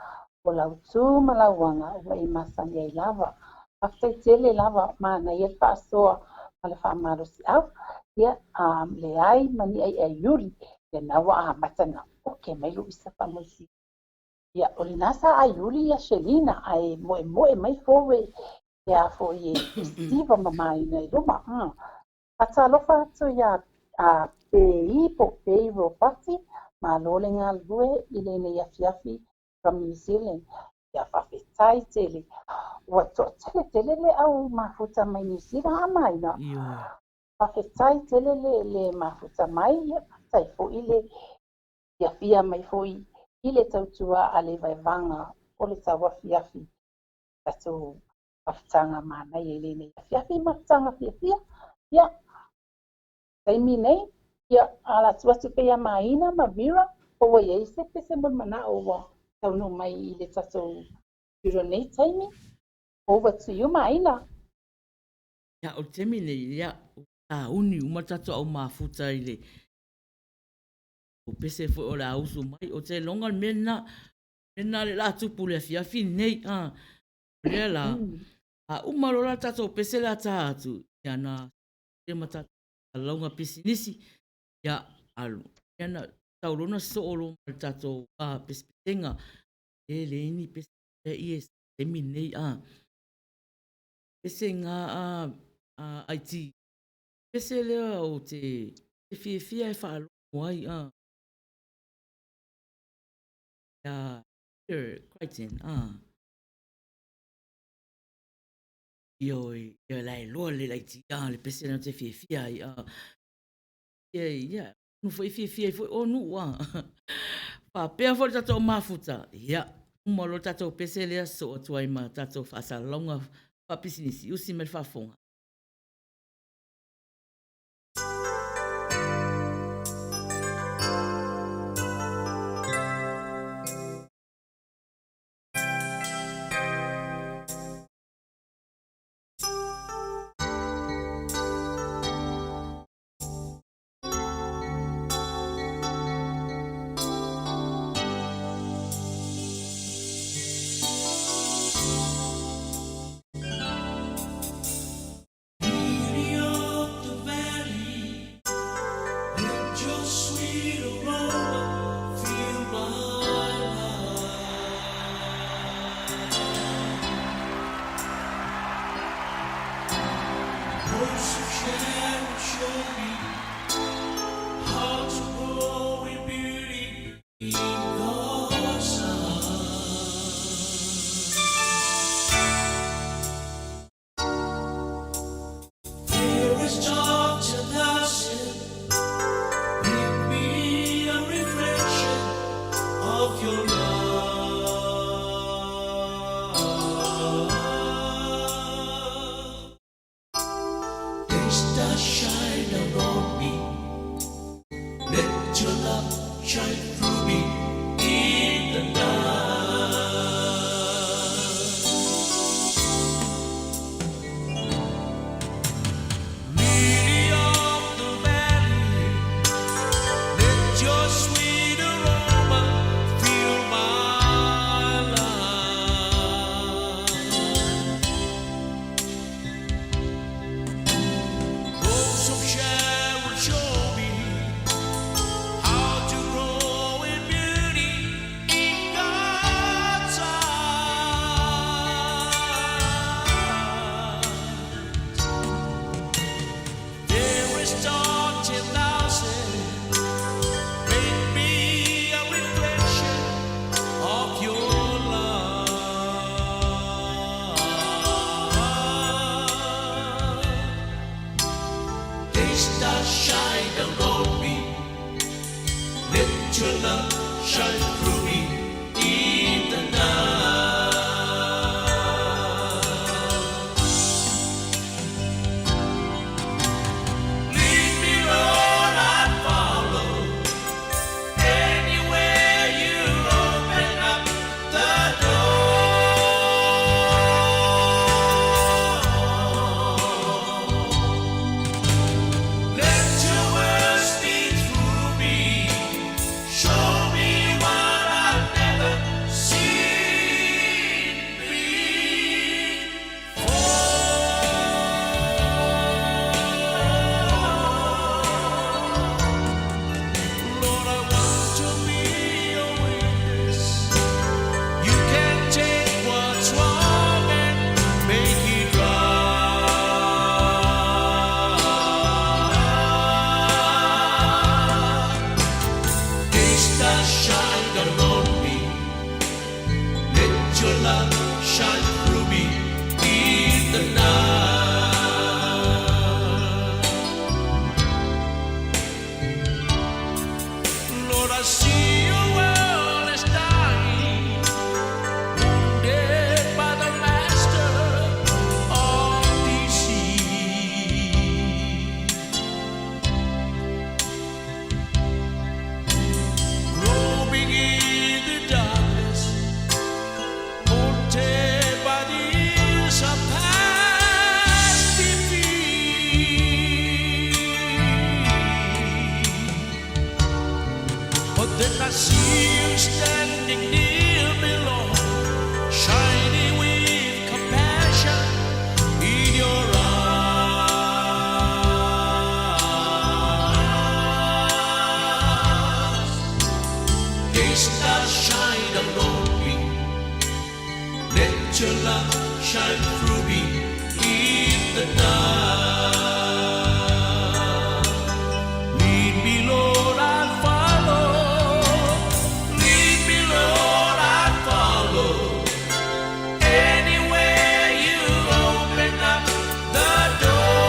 o lau tu ma lau aga ua e masani ai lava. Faafetai tele lava, manaia le faasoa ma le faamalosiau. Ia, leai ma ni aiaiuli, ia na ua amata na oke mai Luisa Faamausili. Ia, o lena sa aiuli ia Shelina, ae moemoe mai fowe ia foi e Steve ma Maina i luma. Faatalofa atu ia a Pei po Pei Ropati, malo le galulue i lenei afiafi from New Zealand. Ia faafetai tele. Ua toatele tele le au mafuta mai New Zealand a Maina. Faafetai tele le mafuta mai, ia faafetai foi le fiafia mai foi i le tautua a le vaevaga o le tauafiafi. Tatou mafutaga manaia i lenei afiafi, mafutaga fiafia. Ia, taimi nei, ia ala atu atu pe ia Maina ma Mira, po ua iai se pese mo le manao ua taunuu mai i le tatou studio nei taimi. Over to you, Maina. Ia, o le taimi nei, ia, sauni uma le tatou au mafuta i le o pese foi o le a usu mai. O te iloga le mea lena, mea lena le la tupu le afiafi nei. A, o lea la, a uma loa la tatou pese le a ta atu, ia na ma tatou lauga pisinisi, ia alu. Ia na tau loa na soo loa ma le tatou pesepesega. E leai ni pese i e taimi nei, a. Pese ngā a IT. Pese lea o te fiafia e faalogo ai, a. Ia Peter Crichton, a. Ioe, ia la e loa le laiti, a, le pese lea te fiafia ai, a. Ia, ia, nu foi fiafia ai foi o nuu, a. Faapea foi le tatou mafuta, ia, uma loa le tatou pese lea soo atu ai ma tatou faasalalauga faapisinisi, usi mai le faafofoga. Lily of the valley, let your sweet aroma fill my life. Rose of Sharon, show me how to grow in beauty in God's eyes. There is Dr. Dawson, give me a reflection of your love. They stars shine down on your love shine through me in the night. Lead me, Lord, I follow. Anywhere you open up the door. Let your word speak through me. Show me what I've never seen before. Lord, I want to be a witness. You can take what's wrong and make it right. Day stars shine down on me. Let your love shine through me in the night. Lord, I see your world is dying, wounded by the master of deceit. Groping in the darkness, haunted by the years of past defeat. But then I see you standing near me, Lord, shining with compassion in your eyes. Day stars shine down on me. Let your love shine through me in the night. Lead me, Lord, I follow. Lead me, Lord, I follow. Anywhere you open up the door.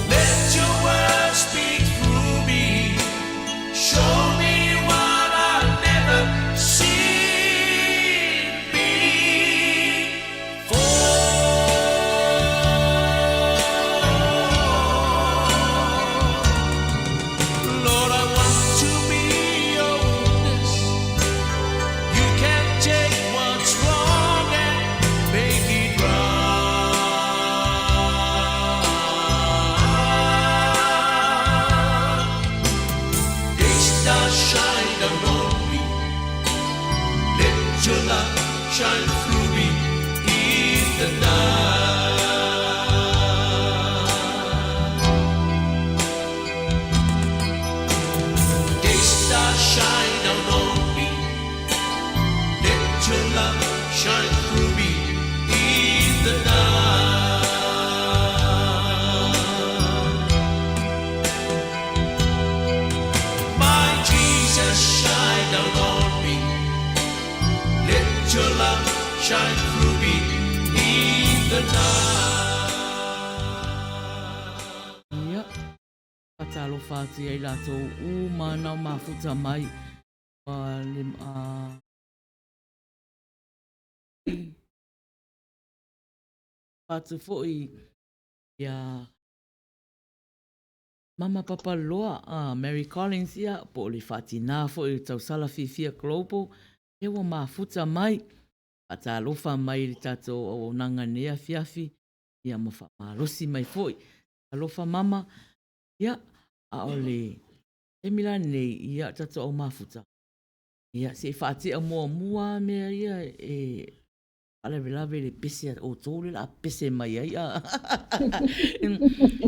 Let your word speak through me. Show me what I've never seen before. Lord, I want to be your witness. You can take what's wrong and make it right. Day stars shine down on me. Let your love shine through me in the night. Day stars shine down on me. Let your love shine through me in the night. My Jesus, shine down on me. Let your love shine through me in the night. Ia, faatalofa atu i ai latou uma na o mafuta mai ua le atu foi ia Mama Papaloa, Mary Collins, ia, po o le faatinā foi o Tausala Fiafia Global, ia ua mafuta mai, faatalofa mai i le tatou auaunaga i lenei afiafi, ia ma faamalosi mai foi. Alofa mama, ia, a o le taimi la lenei, ia, tatou au mafuta, ia, se i faatea muamua lava mea ia e faalavelave i le pese a outou lea o le a pese mai ai.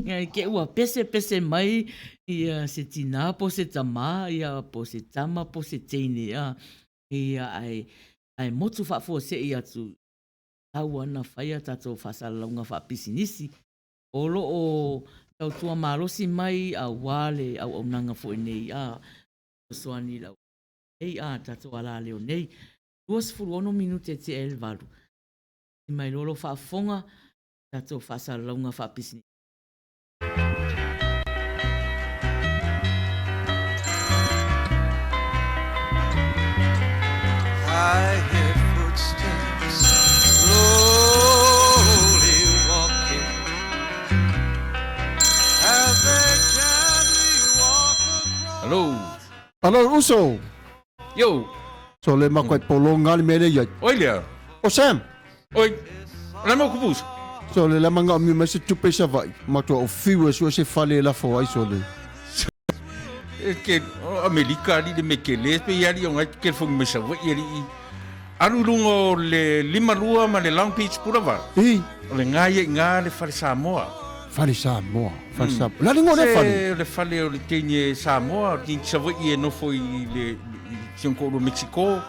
I te i ua pese pese mai ia se tinā po o se tamā, ia, po o se tama po o se teine, ia, ae, ae motu faafuasei atu tau ana faia tatou faasalalauga faapisinisi. O lo o tautua malosi mai auā le auaunaga foi nei a fesoasoani i le nei a tatou alaleo nei. 26 minute tea ai le valu. Mai loa lou faafofoga. tatou faasalalauga faapisinisi. I hear footsteps slowly walking as they gently walk across. Hello. Alo uso. Yo. So le makoe polonga le mele ia. Oi lea. O Sam. Oi. Le mo kupusa. So le lamanga o mi se tupe sa vai. Matua o fiu e sua se fale la fo ai so le. E ke Amerika ali le me ke le pe ali o ngai ke fo me sa vai ali. Alu lunga o le lima lua ma le Long Beach Boulevard. I. O le ngai e ngā le fale Samoa. Fale Samoa. Fale Samoa. La lingo le fale. Le fale o le teine Samoa, o te Savaii e nofo i le i si o Mexico.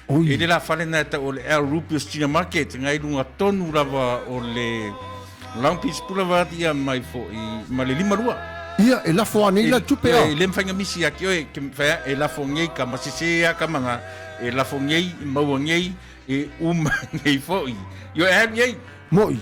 Oi. E le la fale na ta o le El Rupios China Market, ngai lunga tonu lava o le Long Beach Boulevard ia mai fo i ma le lima lua. Ia, e lafo ane i la tupe a. E le mawhainga misi a ki oe, ke whaia, e lafo ngei ka masese a ka manga, e lafo ngei, e maua ngei, e uma ngei foi. Io e alu iai. Moi.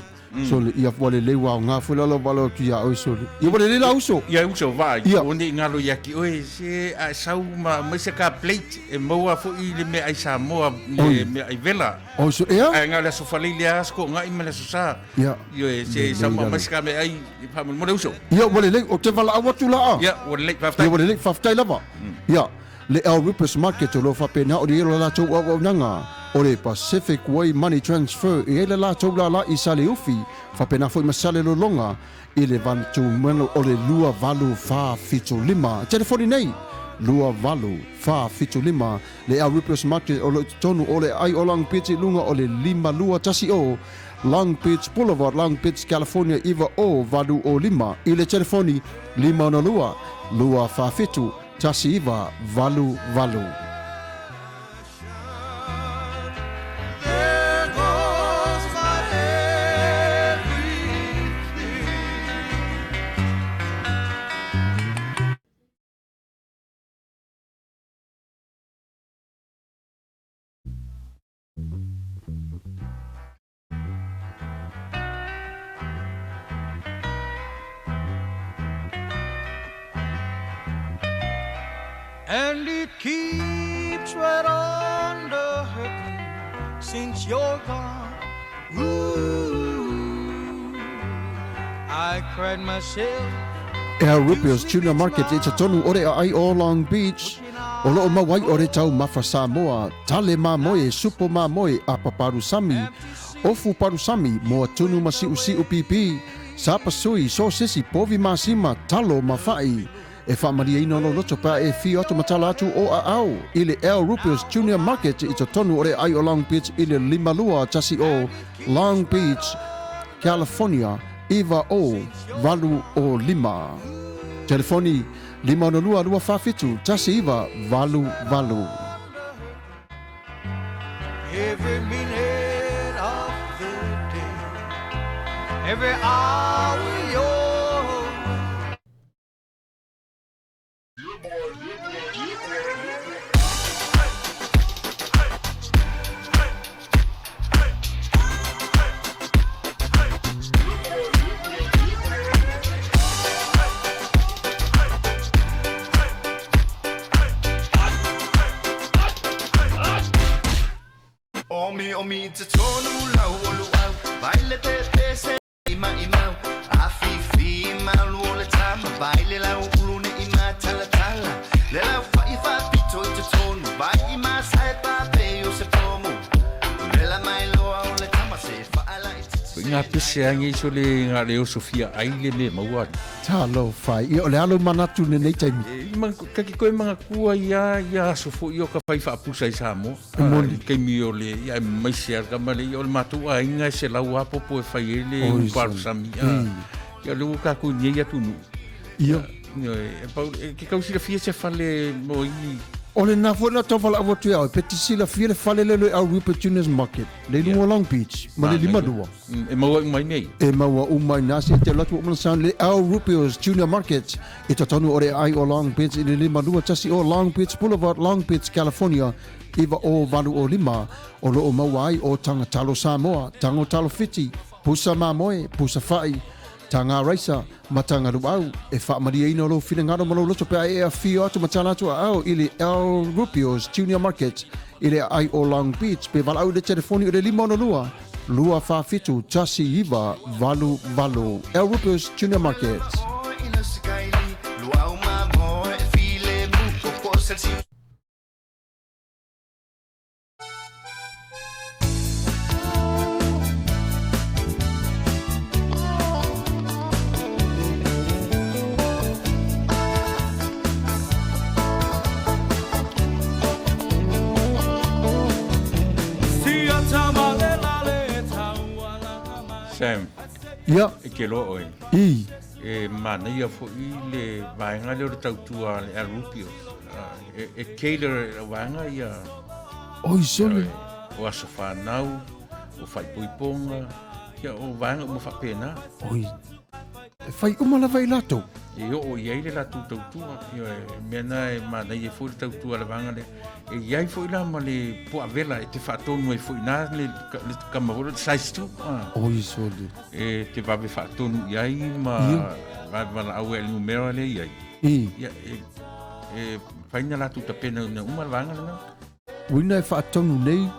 So le ia wale le wao ngā fue lalo walo tu ia oi so le. Ia wale le la uso. Ia uso vai. Ia. O nei ngalo ia ki oe, se a sau ma mai se ka plate e maua foi le mea ai Samoa, le mea ai vela. O so ea? Ai ngā le aso falei le asko ngā ima le aso sa. Ia. Io e se sau ma mai se ka mea ai i pha mo le uso. Ia wale le o te wala au atu la a. Ia, wale le, whaftai. Ia wale le, whaftai lava. Ia. Le El Rupus Market o lo whapena o le la latou auaunaga o le Pacific Way Money Transfer e ai le latou lala i Saleufi whapena foi ma Salelologa i le vatumano o le 2845. Telefoni nei 2845 le El Rupus Market o lo i totonu o le ai o Long Beach i lunga o le 5210 Long Beach Boulevard, Long Beach, California 90805 i le telefoni 562 247 1988. There goes my everything. And it keeps right on the hurting since you're gone. Ooh, I cried myself. El Rupios Tuna Market i totonu o le aai o Long Beach. O loo mau ai o le taumafa Samoa, tale mamoe, supo mamoe, apa palusami, ofu palusami, moa tunu ma siusiu pipi, sapasui, sosesi, povi masima, talo ma fa'i. E faamalieina lou loto pe a e fio atu ma tala atu o aao i le El Rupios Junior Market i totonu o le aai o Long Beach i le 5210 Long Beach, California 90805. Telefoni 562 247 1988. Every minute of the day, every hour you're away. Omi omi te tonu lau o luau Vai le te te se ima imau Afifi malu o le tama Vai le lau ulu ne ima tala tala Le lau fai fa pito i te tonu Vai ima sai pa pe o se pomu Le la mai loa o le tama se faala i te Ngā pese ange iso le ngā leo Sofia ai le me maua. Talofa, ia o le alo manatu lenei taimi. E, ma, kaki koe mga kua ia, ia aso fo i o ka whai whaapusa i Samoa. E moni. Keimi o le, ia e maise a kama le, ia o le mātou a inga e se lau apopo e whai e le Oi, uparusami. Ia le ua kākou nei atu nu. Ia. Ia, e, pau, e, ke kausila fia se fale mo i. O le na foi na tau whalaau atu ia oe, pe te silafia le fale lele o El Rupert Junior's Market, le lunga o Long Beach, ma le lima lua. E maua uma i nei. E maua uma i nā se te alu atu o mana sound le El Rupert's Junior Market i totonu o le aai o Long Beach i le 51 o Long Beach Boulevard, Long Beach, California, 90805, o loo maua ai o Tagatalo Samoa, Tagotalo Fiti, Pusa mamoe, pusa fa'i, taga raisa, ma taga luau. E faamalieina lou finagalo ma lou loto pe a e afio atu ma tala atu aao i le El Rupio's Junior Market i le aai o Long Beach pe valaau i le telefoni o le 562 247 1988. El Rupio's Junior Market. Sam, Ia. e ke loa oe. I. E manaia foi le vaega lea o le tautua a le Alupio. E, e cater e le vaega ia... Oi, sole. O aso whanau, o whaipoiponga, ia o vaega uma faapena. Oi, e fai uma lava i latou. E oo i ai le latou tautua, ioe, mea na e manaia foi le tautua a le vaega lea. E i ai foi la ma le puavela e te faatonu ai foi i ina le, le kama foi le size 2. Ah. Oi, sole. E te vave faatonu i ai ma vave valaau ai i le numera lea i ai. I. Ia, e, e fai na latou tapena ina uma le vaega lena. Uina e faatonu nei,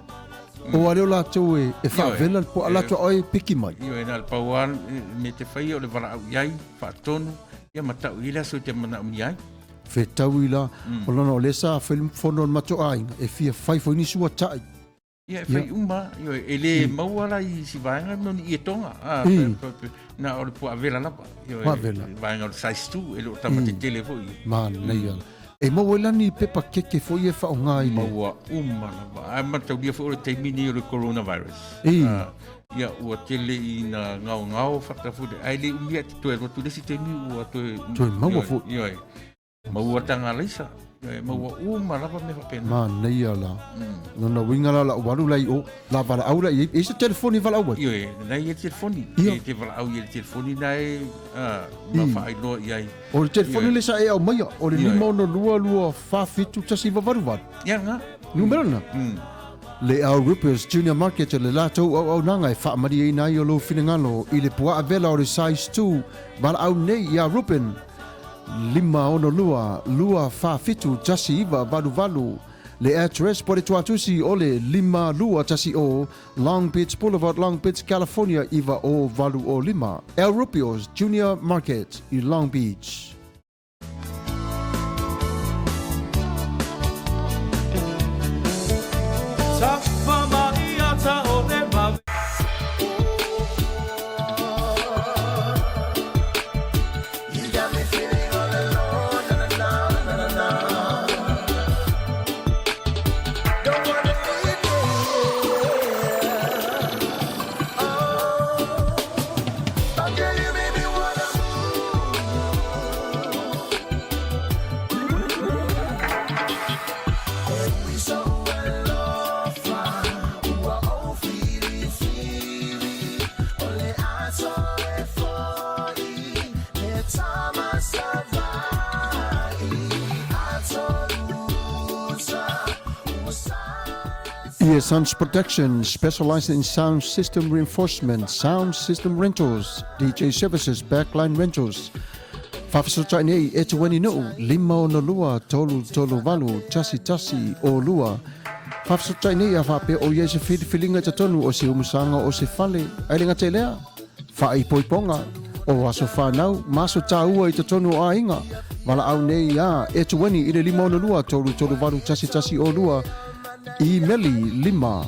o a lea o latou e, e faavela le puaa latou a oe e piki mai. Ioe, na o le pau lava le mea te faia o le valaau i ai, faatonu, ia ma tau i ai le aso e te manaomia ai. Fetaui la, o lona o lea sa fai le fono a le matou aiga, e fia fai foi nisi uatai. Ia, e fai uma, ioe, e le maua la i isi vaega mea o ni ietoga, a, na o le puaa vela lava, ioe, Puaa vela. vaega o le size 2, e le o tama tetele foi. Manaia. E maua ai la ni pepa keke foi e faaaoga i le. Maua uma lava. Ae mataulia foi o le taimi lenei o le coronavirus. I. Ia, ua tele ina gaogao fata foi, ae le umi ae te toe alu atu i le isi taimi ua toe. Toe maua foi. Ioe, Maua taga alaisa. E maua uma lava mea faapena. Manaia la. Lona uiga la lau alu la i o, la valaau la i ai. E i ai se telefoni e valaau ai? Ioe, na i ai le telefoni. Ia. E te valaau i ai le telefoni na e ma faailoa i ai. O le telefoni le sa e aumaia, o le Ioe. 562 2 47 1988. Ia lena. Numera lena. Le Al Rippers Junior Market le latou auaunaga e faamalieina ai o lou finagalo i le puaa vela o le size 2 valaau nei iā Ruben 562 247 1988 le address po le tuatusi o le 5210 Long Beach Boulevard Long Beach California 90805 Al Rupio's Junior Market i Long Beach. EA Sounds Production, specializing in sound system reinforcement, sound system rentals, DJ services, backline rentals. Faafesootai nei e Tueni Nuu, 562 338 1102. Faafesootai nei a faapea o i ai se filifiliga i totonu o se umusaga o se fale, ae le gata i lea, faaipoipoga, o aso fanau ma aso taua i totonu o aiga. Valaau nei iā e Tueni i le 562 338 1102, imeli 5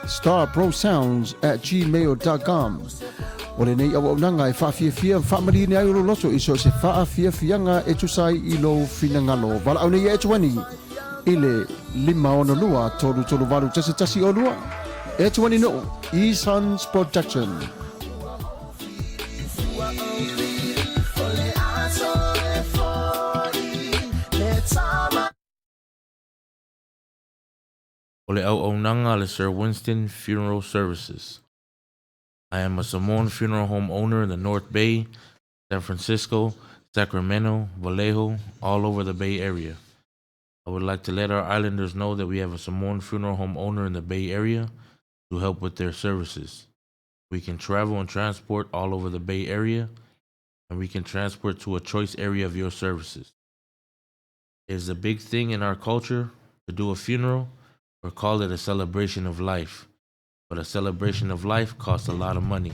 starprosounds@gmail.com. O lenei auaunaga e faafiafia ma faamaliina ai o lou loto i so o se faafiafiaga e tusa ai i lou finagalo. Valaau nei ia Etuani i le 562 338 1102. Etuani Nuu, E-Sons Production. O le auaunaga a le Sir Winston Funeral Services. I am a Samoan funeral home owner in the North Bay, San Francisco, Sacramento, Vallejo, all over the Bay Area. I would like to let our islanders know that we have a Samoan funeral home owner in the Bay Area to help with their services. We can travel and transport all over the Bay Area, and we can transport to a choice area of your services. It is a big thing in our culture to do a funeral or call it a celebration of life. But a celebration of life costs a lot of money.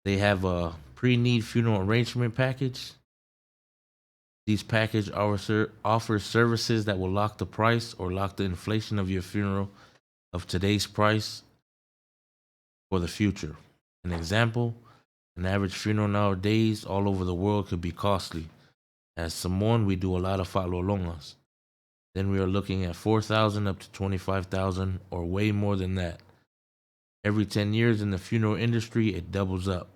They have a pre-need funeral arrangement package. These package offers services that will lock the price or lock the inflation of your funeral of today's price for the future. An example, an average funeral nowadays all over the world could be costly. As Samoan, we do a lot of fa'alolongas. Then we are looking at 4,000 up to 25,000 or way more than that. Every 10 years in the funeral industry, it doubles up.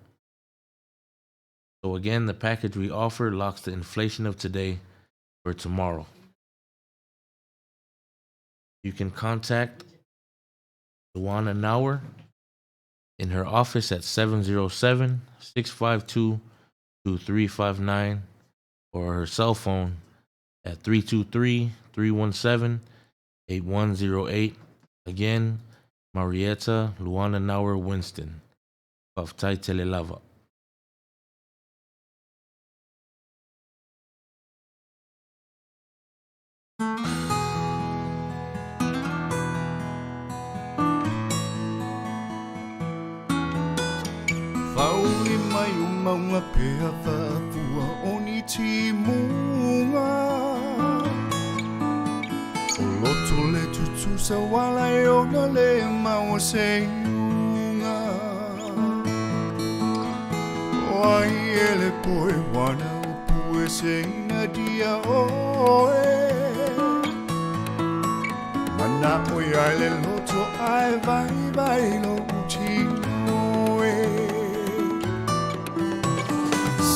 So again, the package we offer locks the inflation of today for tomorrow. You can contact Luana Nauer in her office at 707-652-2359 or her cell phone at 323-317-8108. Again, Marietta Luana Nauer Winston of Telelava. Whauli mai o maunga pea whaafua o ni timunga. O loto le tutusa wala e ona le maua se iunga. O ai ele poe wana o pue se ina dia oe. Mana o ia le loto ai vai vai lo utino e.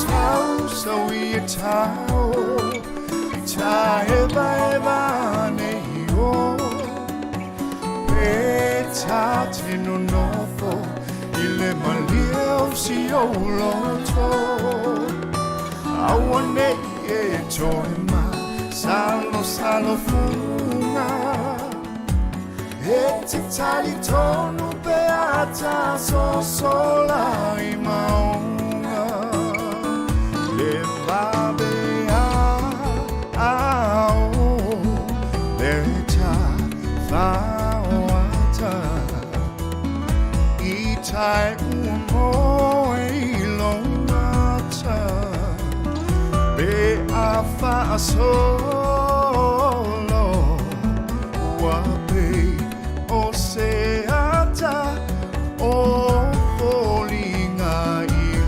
Sau sau i tau, i ta eva eva ne o. Pe ta te no nofo, i le malia o si o loto. Aua nei e toe ma, salo salo funga. E te tali tonu pe ata so sola i maunga. Le vabe a a o, le ta whaoata. I tai ua moe i lo mata. Pe a whaasolo, ua pe o se ata, o fōlinga i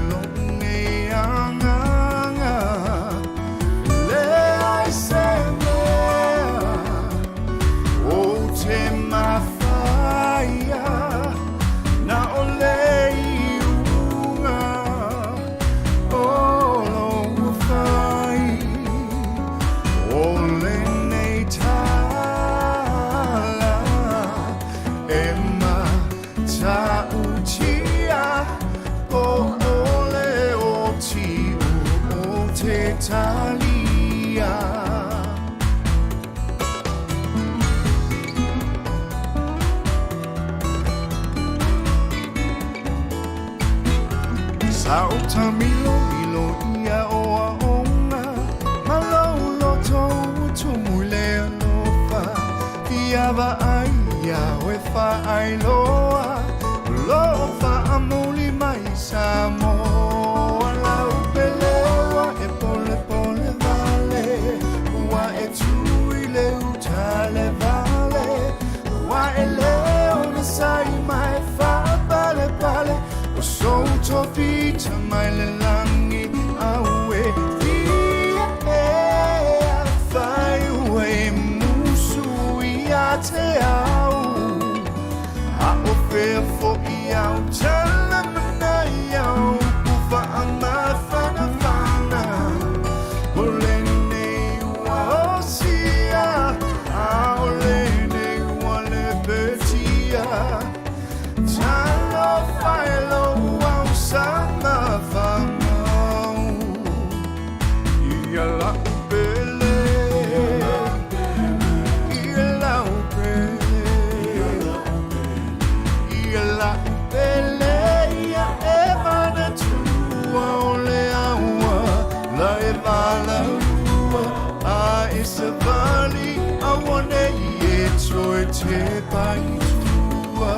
lo nei anganga. Le ai se mea, o te mawhaia, na o le iunga, o lo whai, o le nei tala, e ma ta utia, o o le o ti o te talia. Sa o tamilo ilo ia o a onga, malo loto tumu le alofa. Fiava ai ia o e wha ai loa, lofa a muli mai sa moa. Lau pelewa e pole pole vale, ua e tui le utale vale, ua e leo na sai mai wha pale pale, o so to fita mai le langi au e fia e a whai ua e musu i a te au. A o fea fo i au tala mana i au, ku wha ma whana whana. O le nei ua o sia, a o le nei ua le petia. Talo whaelo au sama whamau. Ia la upele, ia la upele. tepa i tua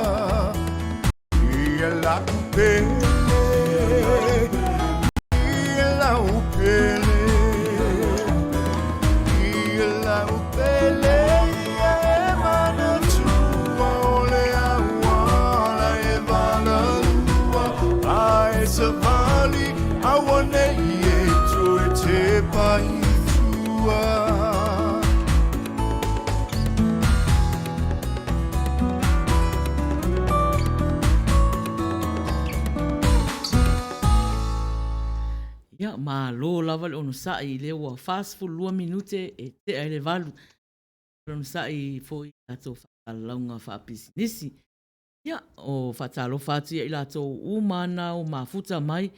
Ia lau pele Ia lau pele Ia lau pele Ia e manatua O le auala e valalua A e savali Auanei e toe tepa i tua. Ia, malo lava le onosai i lea ua 42 minute e tea i le valu. Le onosai foi i tatou faasalalauga faapisinisi. Ia, o faatalofa atu ia i latou uma na o mafuta mai.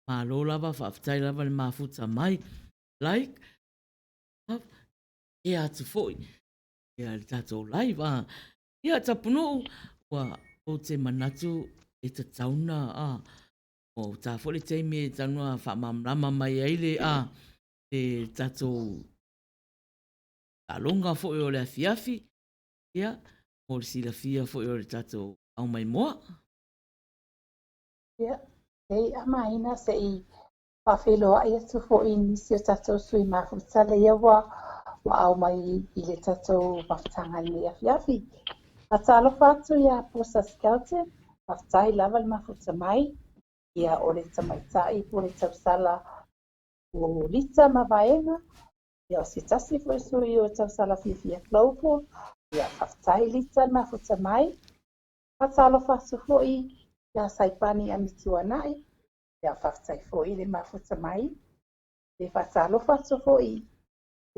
Malo lava, faafetai lava le mafuta mai. Like, love, share atu foi ia le tatou live. Ah. Ia, Tapunuu, ua ou te manatu e tatau na, ah, ua ta foi le taimi e tatau na faamalamalama mai ai le, ah, le tatou taaloga foi o le afiafi, ia, mo le silafia foi o le tatou aumaimoa. Ia, e amaina se i faafeiloai atu foi i nisi o tatou sui mafuta lea ua ua ao mai i le tatou mafutaga i lenei afiafi. Faatalofa atu iā Posa Skelton, faafetai lava le mafuta mai, ia o le tamaitai po o le tausala o Lita ma Vaega, ia o se tasi foi sui o Tausala Fiafia Global, ia faafetai Lita le mafuta mai. Faatalofa atu foi iā Saipani Amituanai, ia faafetai foi le mafuta mai. E faatalofa atu foi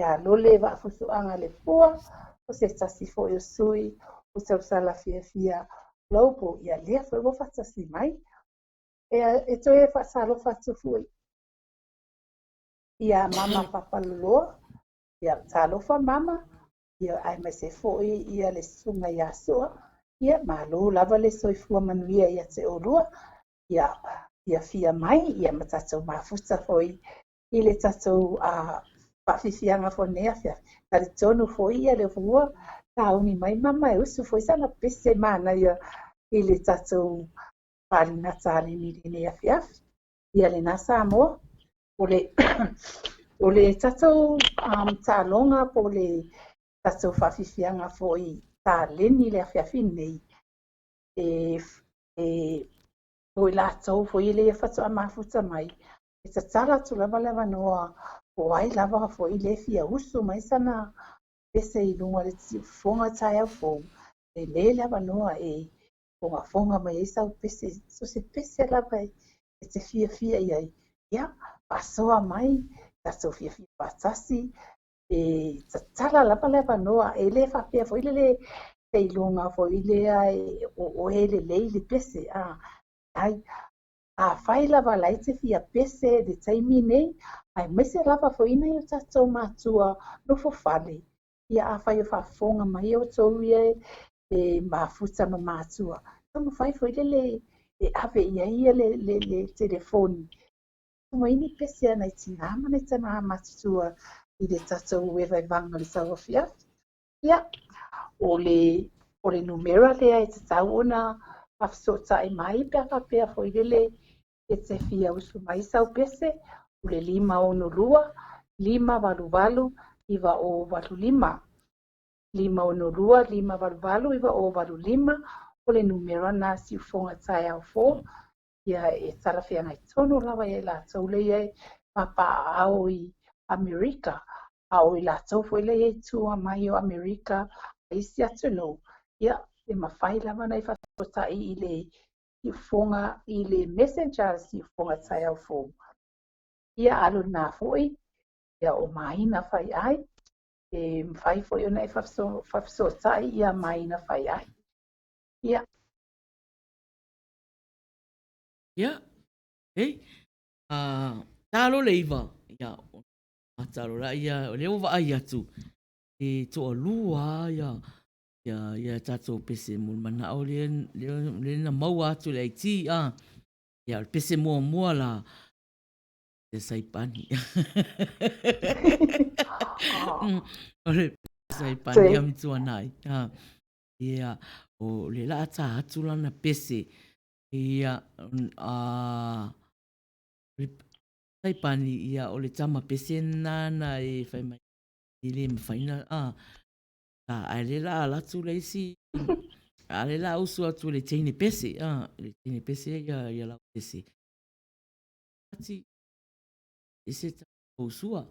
iā Lole Vaafusuaga Lepua, o se tasi foi o sui o Tausala Fiafia Global, ia lea foi ua faatasi mai. E, e toe faatalofa atu foi Ia Mama Papaloloa, ia talofa Mama, ia aemaise foi ia le susuga ia Sua, ia malo lava le soifua manuia ia te oulua, ia ia fia mai ia ma tatou mafuta foi i le tatou faafiafiaga foi lenei afiafi. Talitonu foi ia le ua taogi mai Mama e usu foi sana pese manaia i le tatou faaaliga taleni i lenei afiafi. Ia lena Samoa, o le o le tatou um, taaloga po o le tatou faafiafiaga foi taleni i le afiafi nei, e, e o i latou foi lea faatoa mafuta mai, e tatala atu lava le avanoa po o ai lava foi le fia usu mai sana pese i luga o le siufofoga taeao fou, e lē le avanoa e fogafoga mai ai sau pese, so se pese lava e te fiafia i ai, ia, faasoa mai, tatou fiafia faatasi, e tatala lava le avanoa, e le faapea foi lele seiloga foi lea e o oe e lelei le pese, a, ai, afai lava la e te fia pese i le taimi nei, aemaise lava foi nai o tatou matua nofo fale, Ia afai o faafofoga mai outou ia e mafuta ma matua, taumafai foi lele e ave i ai ia le, le, le telefoni. Tumai ni pese a nai tinā ma nai tamā matutua i le tatou evaevaga o le tauafiafi. Ia, o le, o le numera lea e tatau ona faafesootai mai pe a faapea foi lele e te fia usu mai sau pese, o le 562 588 9085. 562 588 9085 o le numera na siufoga taeao fou, ia e talafeagai tonu lava ia i latou lea e papaaao i Amerika, a o i latou foi lea i tua mai o Amerika ma isi atunuu, ia e mafai lava ona e faafesootai i le siufoga i le messenger a le siufoga taeao fou. Ia alu lena foi, ia o Maina Faiai, e mafai foi ona e faafesootai ia Maina Faiai. Ia. Ia, ei, a, talo le iva, ia, a talo la, ia, o lea ua vaai atu, e toalua ia, ia, ia tatou pese mo le manao lea, lea, lea na maua atu le IT, a, ia, o le pese muamua la, le Saipani. O le Saipani a Mituanai. Ia, o le la tā atu lana pese, ia, a, le Taipani, ia, o le tama pese nana e whai mai, e le mawhai na, a, a, ae le la ala atu le isi, a le la usu atu le teine pese, a, le teine pese ia, ia lau pese. Ati, ese ta sua,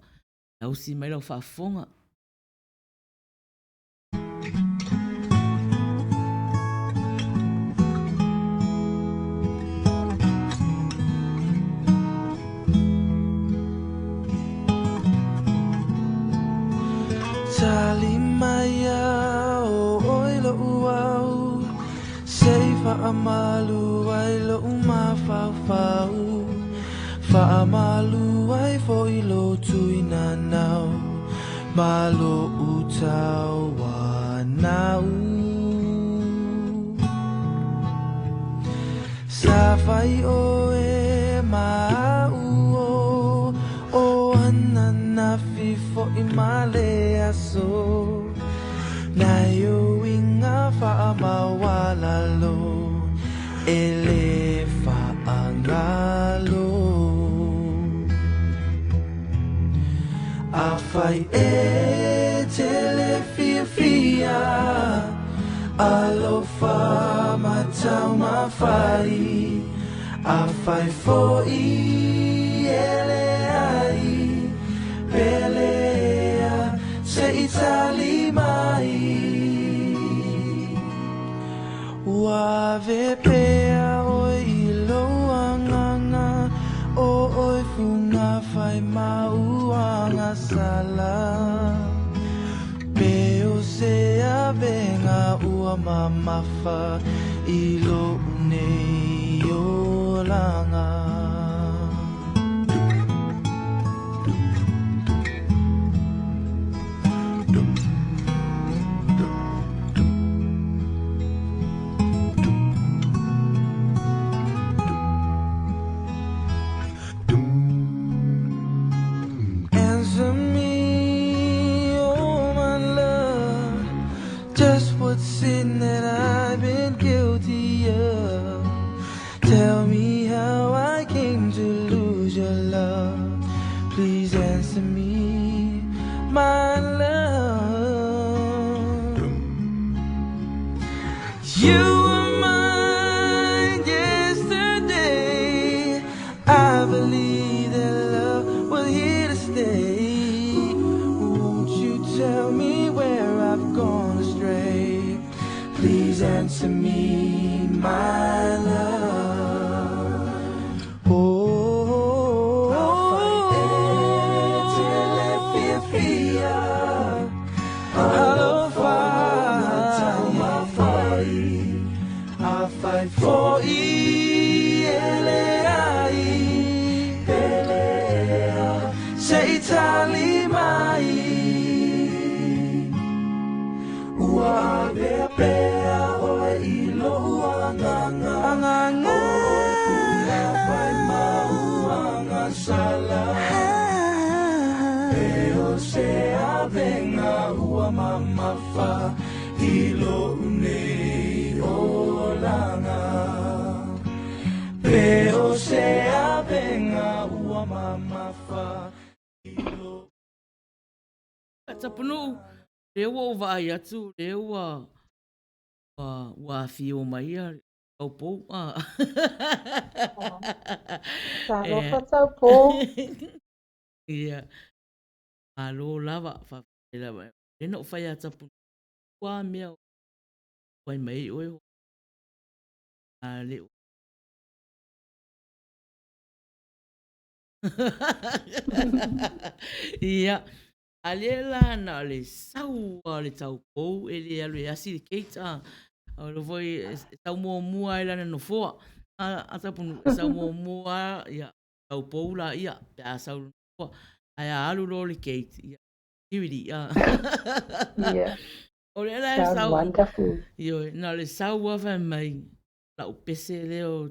tausi mai lau faafofoga. Tali mai ia o ʻoe loʻu au Se i faamalu ai loʻu mafaufau Faamalu ai foi lou tui nanau Ma loʻu tauanau Sa fai ʻoe ma aʻu o O ananafi foi ma le aso Nai ou uiga faamaualalo E le faagalo Afai e te le fiafia Alofa ma taumafai Afai foi e leai Pelea se i tali mai Ua ave pea ʻoe i lou agaga O ʻoe fugafai ma ou agasala Pe o se avega ua mamafa i loʻu nei olaga. Answer me, oh my love, just what sin that I've been guilty of. Tell me how I came to lose your love. Please answer me, my love. You were mine yesterday. I believe that love was here to stay. Won't you tell me where I've gone astray? Please answer me, my love. Oh, Alofa, afai foi e leai Pelea se i tali mai Ua avea pea ʻoe i loʻu agaga O ʻoe fugafai ma ou agasala Pe o se avega ua mamafa i loʻu nei olaga Pe o se avega ua mamafa i loʻu Tapunuu, lea ua ou vaai atu, lea ua, ua, ua afio mai ia Taupou. Ah. Talofa Taupou. Ia. Malo lava, faafetai lava. Lea na ou fai ia Tapunuu, ua mea wai mai ʻoe a le Ia, a lea la na o le sau a le taupou e le alu e asi le gate a. O le foi e sau muamua ai lana nofoa. A, a Tapunuu, e sau muamua ia taupou la ia pe a sau le nofoa. Ae a alu loa le gate, ia, security a. Yeah. O lea la e Sound sau. wonderful. Ioe, na o le sau a fai mai, lau pese lea o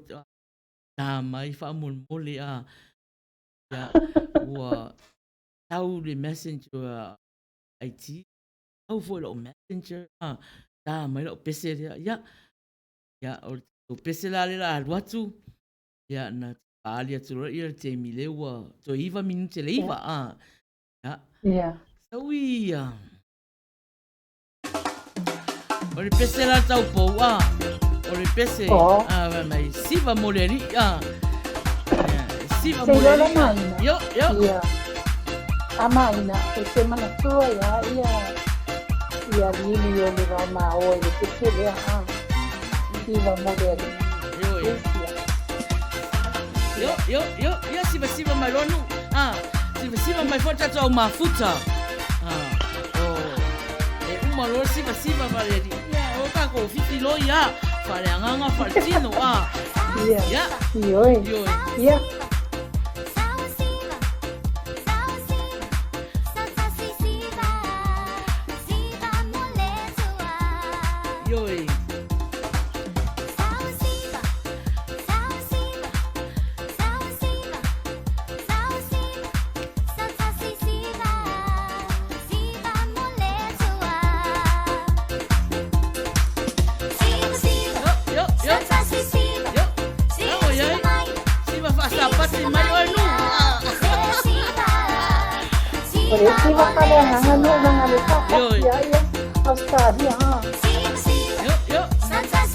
tā mai faamolemole a. Ia, ua sau le messenger a IT, sau foi lau messenger a. Tā mai lau pese lea, ia, ia, o le tatou pese la lea o le a alu atu, ia, na faaali atu loa ia le taimi lea ua toe 9 minute le 9, a, ia. Ia. Sau ia. O le pese la tau pou, a, o le pese, Oh. a, vai mai, siva mo le alii, a, ia, siva Se mo le iloa la alii, a, maina. io, io. Ia. A maina, e te manatua ia ia ia lili o le vao maoa i le pese lea, a. Siva mo le alii. Ioe. Esia. Io, io, io, io, siva siva mai loa nuu. Ah, siva siva mai foi tatou au mafuta. Ah, oh, e uma loa siva siva ma le alii. Ia, o takou fifi loa ia, faaleagaga faaletino, ah. Ia. Ia. Ioe. Ioe. Ia. Ioe. Io, io, io. Io. Io, io. Siva faasapati mai oe nuu. Ah. O le siva faaleagaga nuu laga le faatasi ai ia Australia, a. Io, io. Io, io, io.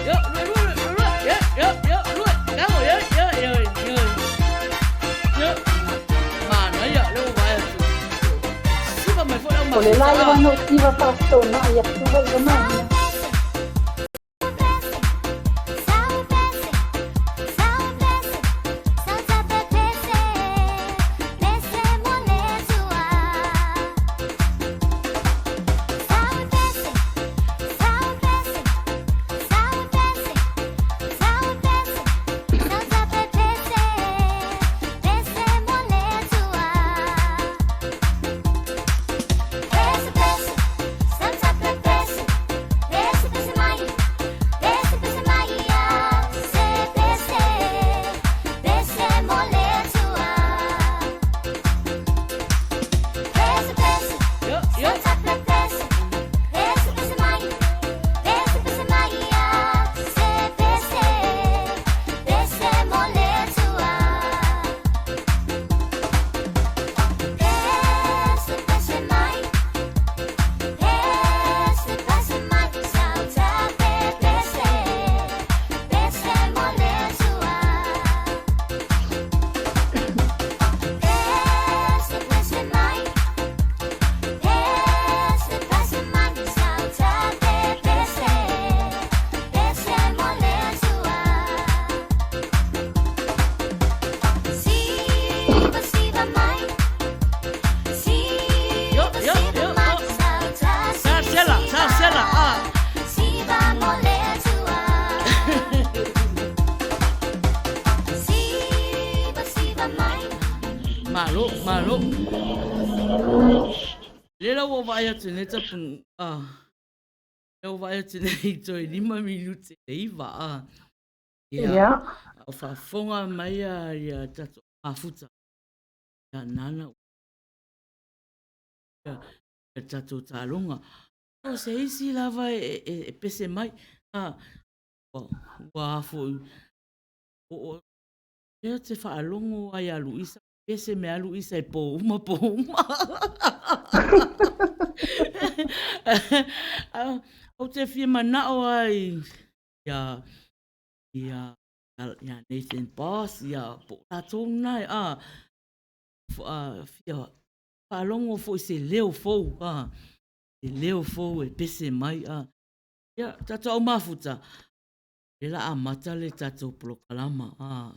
Io, lue, lue, lue, lue. Io, io, io, lue. Kamo, io, io, io, io. Io. Manaia, lea ua vaai atu. Siva mai foi le au O le mafuta, la ah. ia no siva faafetonaʻi atu ai ia maina. Io, io. Io, io, io, io. Sa sela, sa sela, ah. Malo, malo. Le la ua vaai atu nei tapunuu, ah. Le ua vaai atu nei toe 5 minute le 9, ah. Ia. Ia. A o faafofoga mai ia ia tatou mafuta. Ia nana ia ia tatou taaloga. O se isi lava e, e, e pese mai, ah, ua, ua a foi, o, o, lea te faalogo ai ia Luisa, pese me a Luisa e pō uma, pō uma. Ou te fia manao ai ia, ia, ia Nathan Boss, ia po o latou lena e, a, fia faalogo foi i se leo fou, a, se leo fou e pese mai, a. Ia, tatou au mafuta. lea la amata le tatou polokalama, a,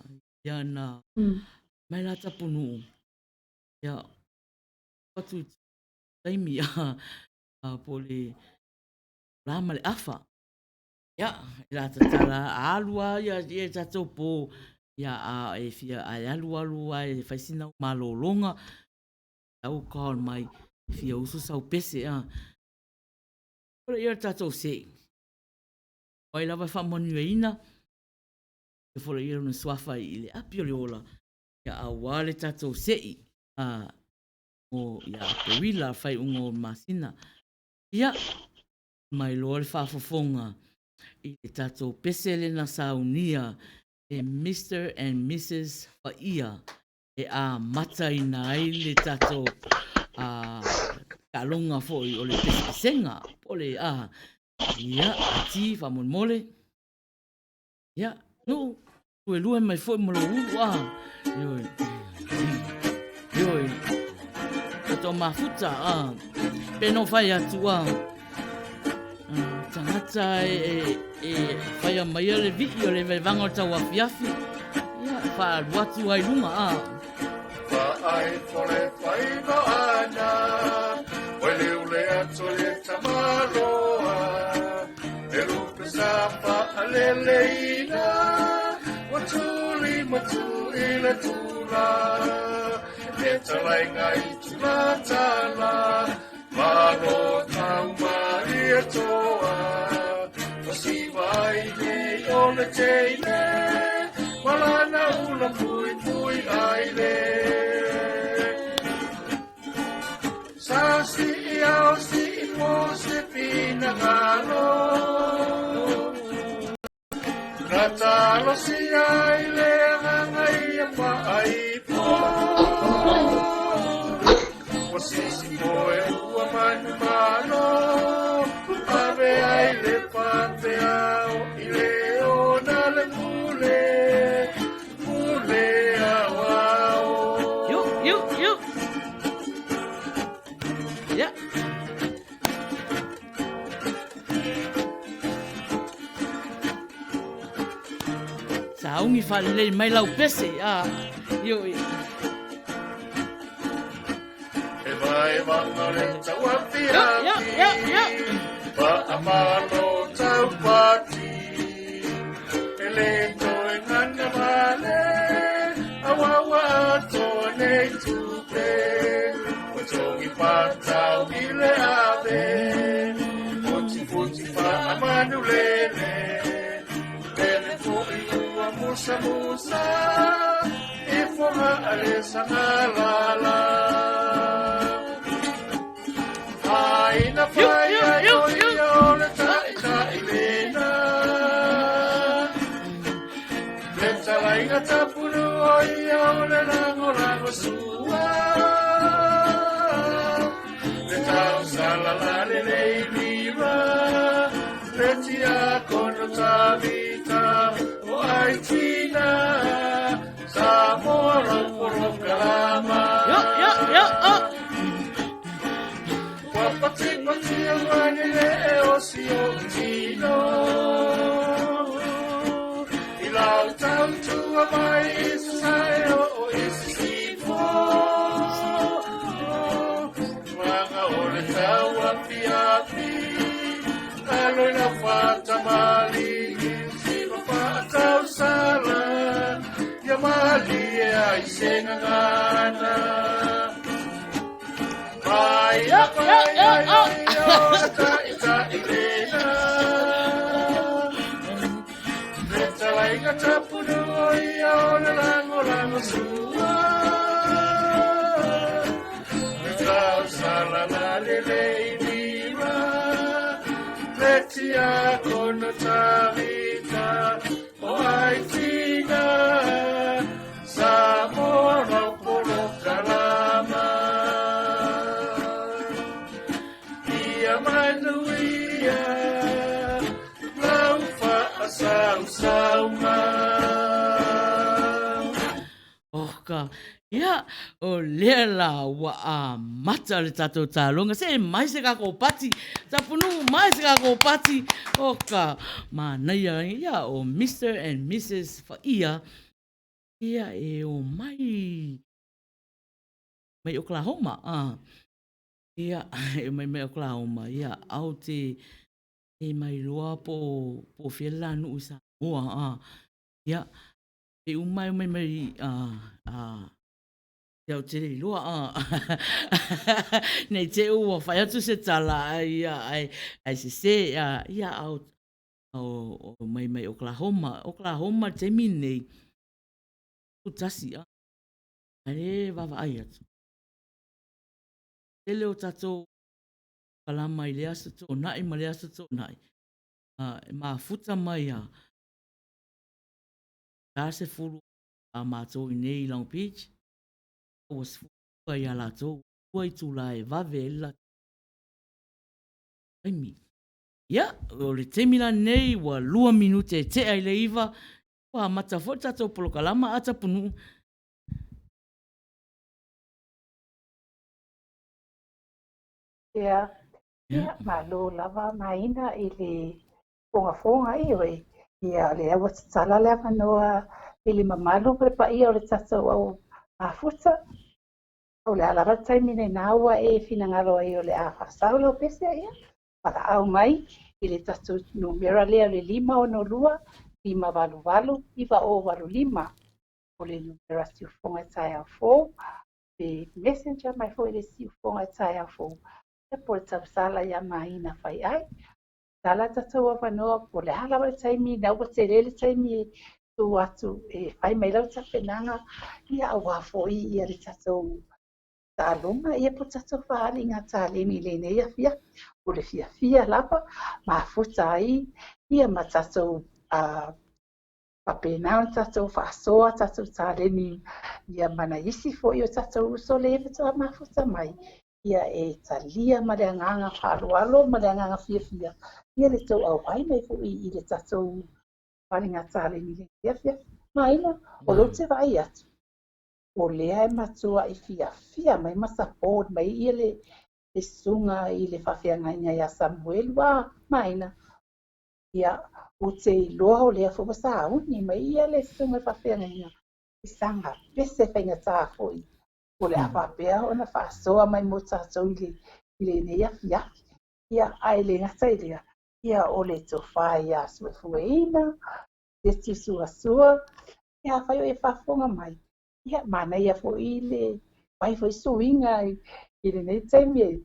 ia na mai la Tapunuu, ia, atu i taimi, a, po o le la ma le afa. Ia, e la tatala, a alu lava ia, ia tatou po, ia, a e fia, a e alualu lava e fai sina au malologa, tau call mai, e fia usu sau pese, a. Ola ia le tatou se'i. O ai lava e faamanuiaina, e fola ia lona suafa i le api o le ola, ia auā le tatou se'i, a, mo ia Aperila, faaiuga o le masina. Ia, mai loa le faafofoga i le tatou pese lea na saunia e Mister and Missus Faia e amataina ai le tatou taaloga foi o le pesepesega po o le a. Ia, Ati, faamolemole. Ia, Nuu, luelue mai foi ma lou ulu a. Ioe. Ioe. Tatou mafuta a. Pe no fai atu a. Tagata e, e, e whaia mai le vii o le vevaga o le tauafiafi. Ia, whaalu atu ai lunga a. Whaai fole whaiva ana, wele ule atu le tamaloa, e lupe sa whaaleleina, wa tuli matu i le tula, e talainga i tula tala, malo tau mai e toa, o siva ai nei o le teine, malana ula pui pui ai le. Sa si i ao si i po se pina ngalo, na talo si ai le anganga ia pa ai po. O sisi po e ua manu malo, ave ai le pape ao i le ona le pule, pule ao ao. Yu, yu, yu. Ia. Sauni faalelei mai lau pese, a, ioe. E vaevaga le tauafiafi, faamalo taupati, e le toe gana vale, auaua atoa nei tupe, ua togi patau i le ave, futifuti faamanulele, lele foi ua musamusa, i foga a le sagalala. Aina fai ai o ia o le taitai lena, le talaiga tapunu o ia o le lagolago sua, le tausalala lelei lima, le tiakono tavita o aitina, Samoa lau polokalama. Yo, yo, yo, oh. Ua patipati auani le e osi o tino, i lau tautua mai i sasae o o i sisifo, Maga o le tauafiafi, alo i la faatamali, siva faatausala, ia malie ai se gagana. Mai Yo, na yo, fai yo, ai oh. o ia o le taitai lena, le talaiga tapunu o ia o le lagolago sua, le tausalala lelei lima, le tiakono tavita o aitina, Samoa lau polokalama. Ia manuia lau faasausauga. Oh, Oka. Ia, o lea la ua amata le tatou taaloga. Se mai se kako pati. Tapunuu mai se kako pati. Oka, manaia. Ia, o Mr. and Mrs. Faia. Ia, e o mai mai Oklahoma. Ah. Ia, e mai mai Oklahoma. Ia, au te e mai loa po po fia la nuu i Samoa. Ah. Ia, e uma e mai mai a a ia o te le iloa a nei te ua fai atu se tala ai ia ai ai sese a ia au o o mai mai Oklahoma Oklahoma le taimi nei tu tasi a ai e vaavaai atu tele o tatou kalama i le aso Toonai ma le aso Toonai a e mafuta mai a 40 a mātou i nei i Long Beach, ua 12 iā lātou, ua itulā e vave ai le latou taimi. Ia, o le taimi la nei, ua 2 minute e tea i le 9, ua amata foi le tatou polokalama a Tapunuu. Ia, ia, malo lava Maina i le fogafoga ioe, ia lea ua tatala le avanoa i le mamalu ma le paia o le tatou au mafuta. O le a lava le taimi lena ua e finagalo ai o le a faasao lau pese, ia, valaau mai i le tatou numera lea o le 562 588 9085. O le numera siufofoga taeao fou, pe messenger mai foi i le siufofoga taeao fou, ia po o le tausala ia Maina Faiai. Tala tatou avanoa po o le a lava le taimi, na ua tele le taimi e tu atu e fai mai lau tapenaga, ia aua foi ia le tatou taaloga, ia po o tatou faaaliga taleni i lenei afiafi. O le fiafia lava mafuta ai ia ma tatou faapena ona tatou faasoa tatou taleni ia ma nai isi foi o tatou uso le faatoa mafuta mai ia e talia ma le agaga faaaloalo ma le agaga fiafia ia le tou auai mai foi i le tatou faaaliga taleni i lenei afiafi. Maina, o lea ou te vaai atu, o lea e matuai fiafia mai ma support mai ia le susuga i le faafeagaiga ia Samuelu. A, Maina, ia, ou te iloa o lea foi ua sauni mai ia le susuga i le faafeagaiga i saga pese faigata foi o le a faapea ona faasoa mai mo tatou i lenei afiafi. Ia, ae le gata i lea, ia o le tofa ia Suefueina, Seti Suasua, ia afai o e faafofoga mai, ia manaia foi le fai foi suiga i lenei taimi e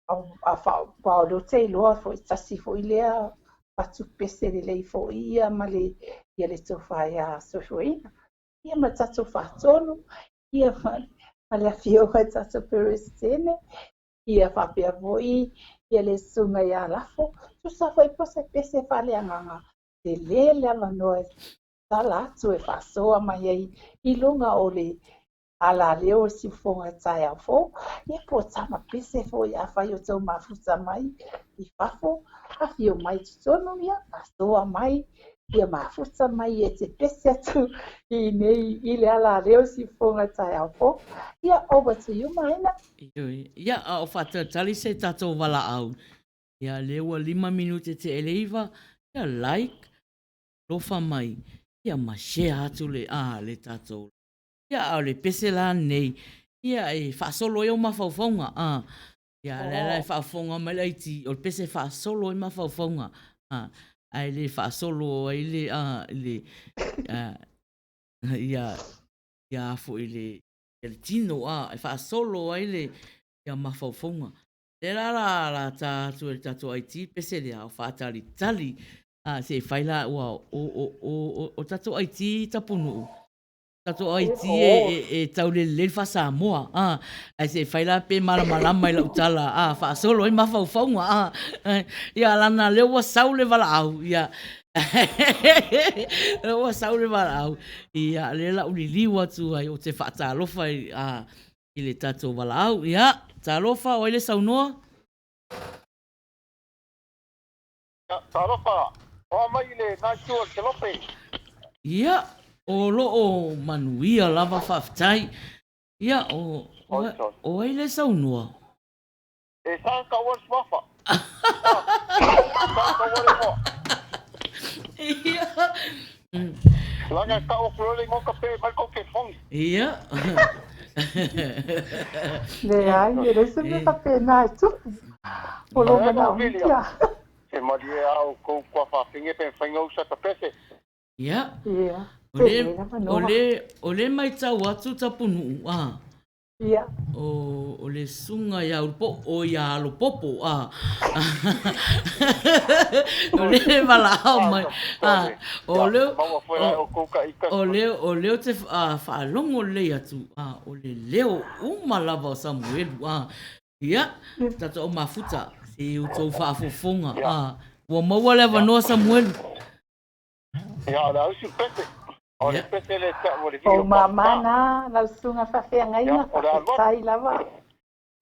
a o lea ou te iloa foi tasi foi lea fatu pese lelei foi ia ma le ia le tofa ia Suefueina. Ia ma tatou faatonu, ia ma le afioga i tatou Peresetene, ia faapea foi ia le susuga ia Lafo, tusa foi po o se pese faaleagaga, tele le avanoa e tala atu e faasoa mai ai i luga o le alaleo o le siufofoga taeao fou, ia po o tama pese foi afai o tou mafuta mai i fafo, afio mai i totonu, ia faasoa mai, ia mafuta mai e te pese atu i nei i le alaleo o siufofoga taeao fou. Ia, over to you, Maina. Ioe. Ia, a o faatalitali se tatou valaau, ia lea ua 5 minute tea i le 9, ia like, alofa mai, ia ma share atu le, a, le tatou Ia, a o le pese la lenei, ia, e faasolo ai ou mafaufauga, a. Ia, o lea la e faafofoga mai le IT, o le pese e faasolo ai mafaufauga, a, ae le faasolo ai le, a, le, a, ia, ia a foi le, ia le tino, a, e faasolo ai le, ia mafaufauga. Lea la la la ta atu e le tatou IT le pese lea, o faatalitali, a, se i fai la, ua, o, o, o, o, o tatou IT Tapunuu, Tatou IT e taulelelei le faa-Samoa, a, ae se i fai la pe malamalama i lau tala, a, faasolo ai mafaufauga, a, ia lana lea ua sau le valaau, ia, lea ua sau le valaau, ia, lea la u liliu atu ai, ou te faatalofa i, a, i le tatou valaau. Ia, talofa, o ai le saunoa? Talofa, o mai i le nai tua o le Kelope. Ia. O lo o manuia lava faafetai. Ia, o, o ai le saunoa? E sa kaua le suafa. Sa kaua le igoa. Ia. Laga e tau atu loa le igoa tape mai kou telefoni. Ia. Leai, e leai se mea faapena e tupu. O lou manaomia. E malie a outou kua faafine pe mafai ona usa ta pese. Ia. Ia. O le, o le, o le maitau atu Tapunuu, a. Ia. O, o le susuga ia Ulupo, o ia Alopopo, a. O le valaau mai, a. O le, o le, o le ou te faalogo lelei atu, a, o le leo uma lava o Samuelu, a. Ia, tatou au mafuta, se i outou faafofoga, a. Ua maua le avanoa Samuelu. Ia, o le a usu le pese. O le pese le tau o le Ou mama na, lau susuga faafeagaiga, faafetai lava.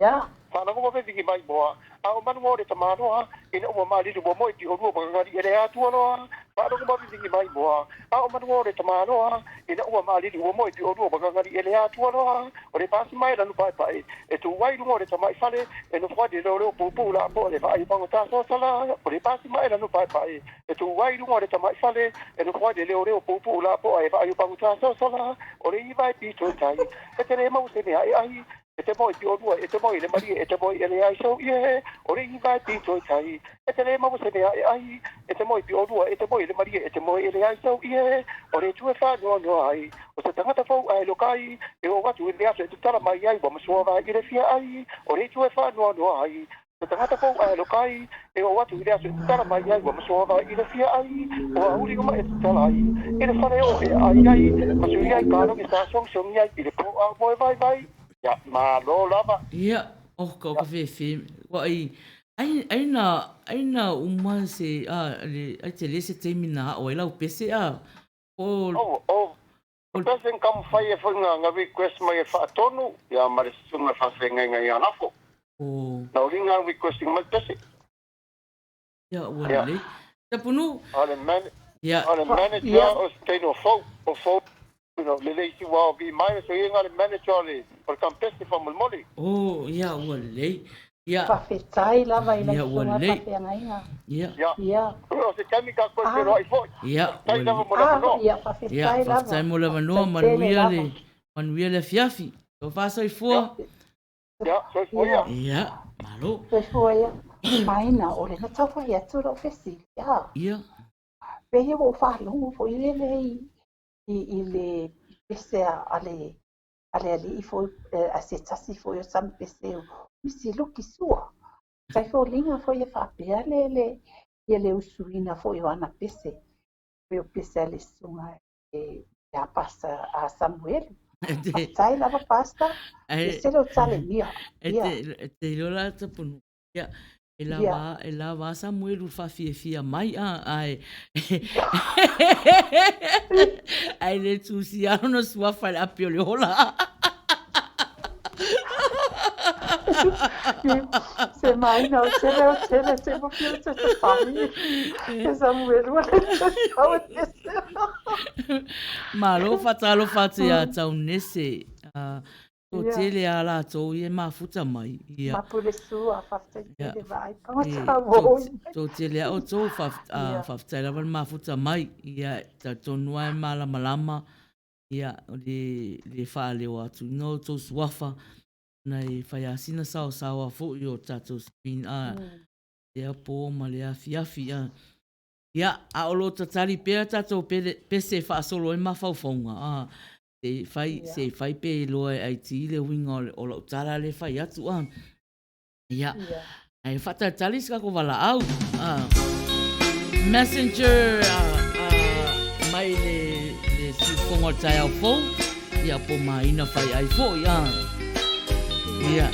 Ia. Faalogo vevigi mai moa, a o manu o le tamaloa, ina ua malilu ua moe piʻolua ma gagaliʻi e le Atua loa. Faalogo vevigi mai moa, a o manu o le tamaloa, ina ua malilu ua moe piʻolua ma gagaliʻi e le Atua loa. O le pasi mai lanu paepae, e tu ai luga o le tamai fale, e nofo ai le leoleo puupuu lapoa le vaai pagota soasala. O le pasi mai lanu paepae, E tu ai i luga o le tamai fale, e nofo ai le leoleo puupuu lapoa e vaai o pagota soasala, o le iva e pito i tai. E te le maua se mea e ai, e te moe piʻolua, e te moe i le malie, e te moe e leai sou ie, o le iva e pito i tai. E te le maua se mea e ai, e te moe piʻolua, e te moe i le malie, e te moe e leai sou ie, o le itu e faanoanoa ai, o se tagata fou ae loka ai, e oo atu i le aso e tatala mai ai ua masoa vae i le fia ai, o le itu e faanoanoa ai, Se tagata fou ae loka ai, e oo atu i le aso e tatala mai ai ua masoa i le fia ai, o auli uma e tatala ai, i le fale oo e ai ai, ma sui ai kalogi sa sogisogi ai i le po a moe vaivai. Ia, malo lava. Ia, oh ka o ka fefe, ua ai, ai, ai na, ai na uma se, a, le, ai tele se taimi na aʻo ai lau pese, a, po o. Oh, oh, o pese na taumafai ai foi na, na request mai e faatonu, ia ma le susuga faafeagaiga ia Lafo. Oh. Na uliga au requesting mai pese. Ia, ua lelei. Tapunuu. O le man, Ia. o le manager o se taimi o fou, o fou, you know, lelei si ua vi mai, so ia le manager o le, o le kampese faamolemole. Oh, ia, ua lelei. Ia. Faafetai lava i lau Ia, ua susuga lelei. faafeagaiga. Ia. Ia. Ia. O se taimi ka koe feiloai foi. Ia, Faafetai ua lava lelei. mo le avanoa. Ah, ia, Ia, faafetai lava. faafetai mo le avanoa, Faafetai tele manuia lava. le, manuia le afiafi. Tofa soifua. Ia, soifua ia. Ia, malo. Soifua ia. Maina, o le na tau fai atu lau fesili, a. Ia. Pei ua ou faalogo foi lele i, i, i le pese a, a le, a le alii foi, a se tasi foi o Samepese o Misi Luki Sua. Tai foliga foi e faapea le, le, ia le usuina foi o ana pese, pei o pese a le susuga e, a Pasta a Samuelu. Faafetai lava Pasta, ese lou talemia. E te, e te iloa la Tapunuu, ia, e lava, e lava a Samuelu faafiafia mai, a, ae, ae le tusia lona suafa i le api o le ola. Se maina o tele o tele te mo pio te te whahi. Te Samuelu le te tau e te Malo whatalofa atu ia Taunese. Ko tele a latou i e mafuta mai. Ia. Mapule sua, whafetai tele vaai pangata woi. Tō tele a o tō whafetai lava le mafuta mai. Ia, talitonu lava e malamalama. Ia, o le, le faaleo atu ina o tou suafa, na e fai a sina saosaoa foi o tatou screen a lea po ma le afiafi a. Ia, a o lo o tatali pea tatou pele, pese e faasolo ai mafaufauga a, se i fai, se i fai pe iloa e IT le uiga o, le, o lau tala le fai atu a. Ia, ae faatalitali si kako valaau. A. Messenger a, a, mai le, le siufofoga o le taeao fou, ia po maina fai ai foi a. Ia.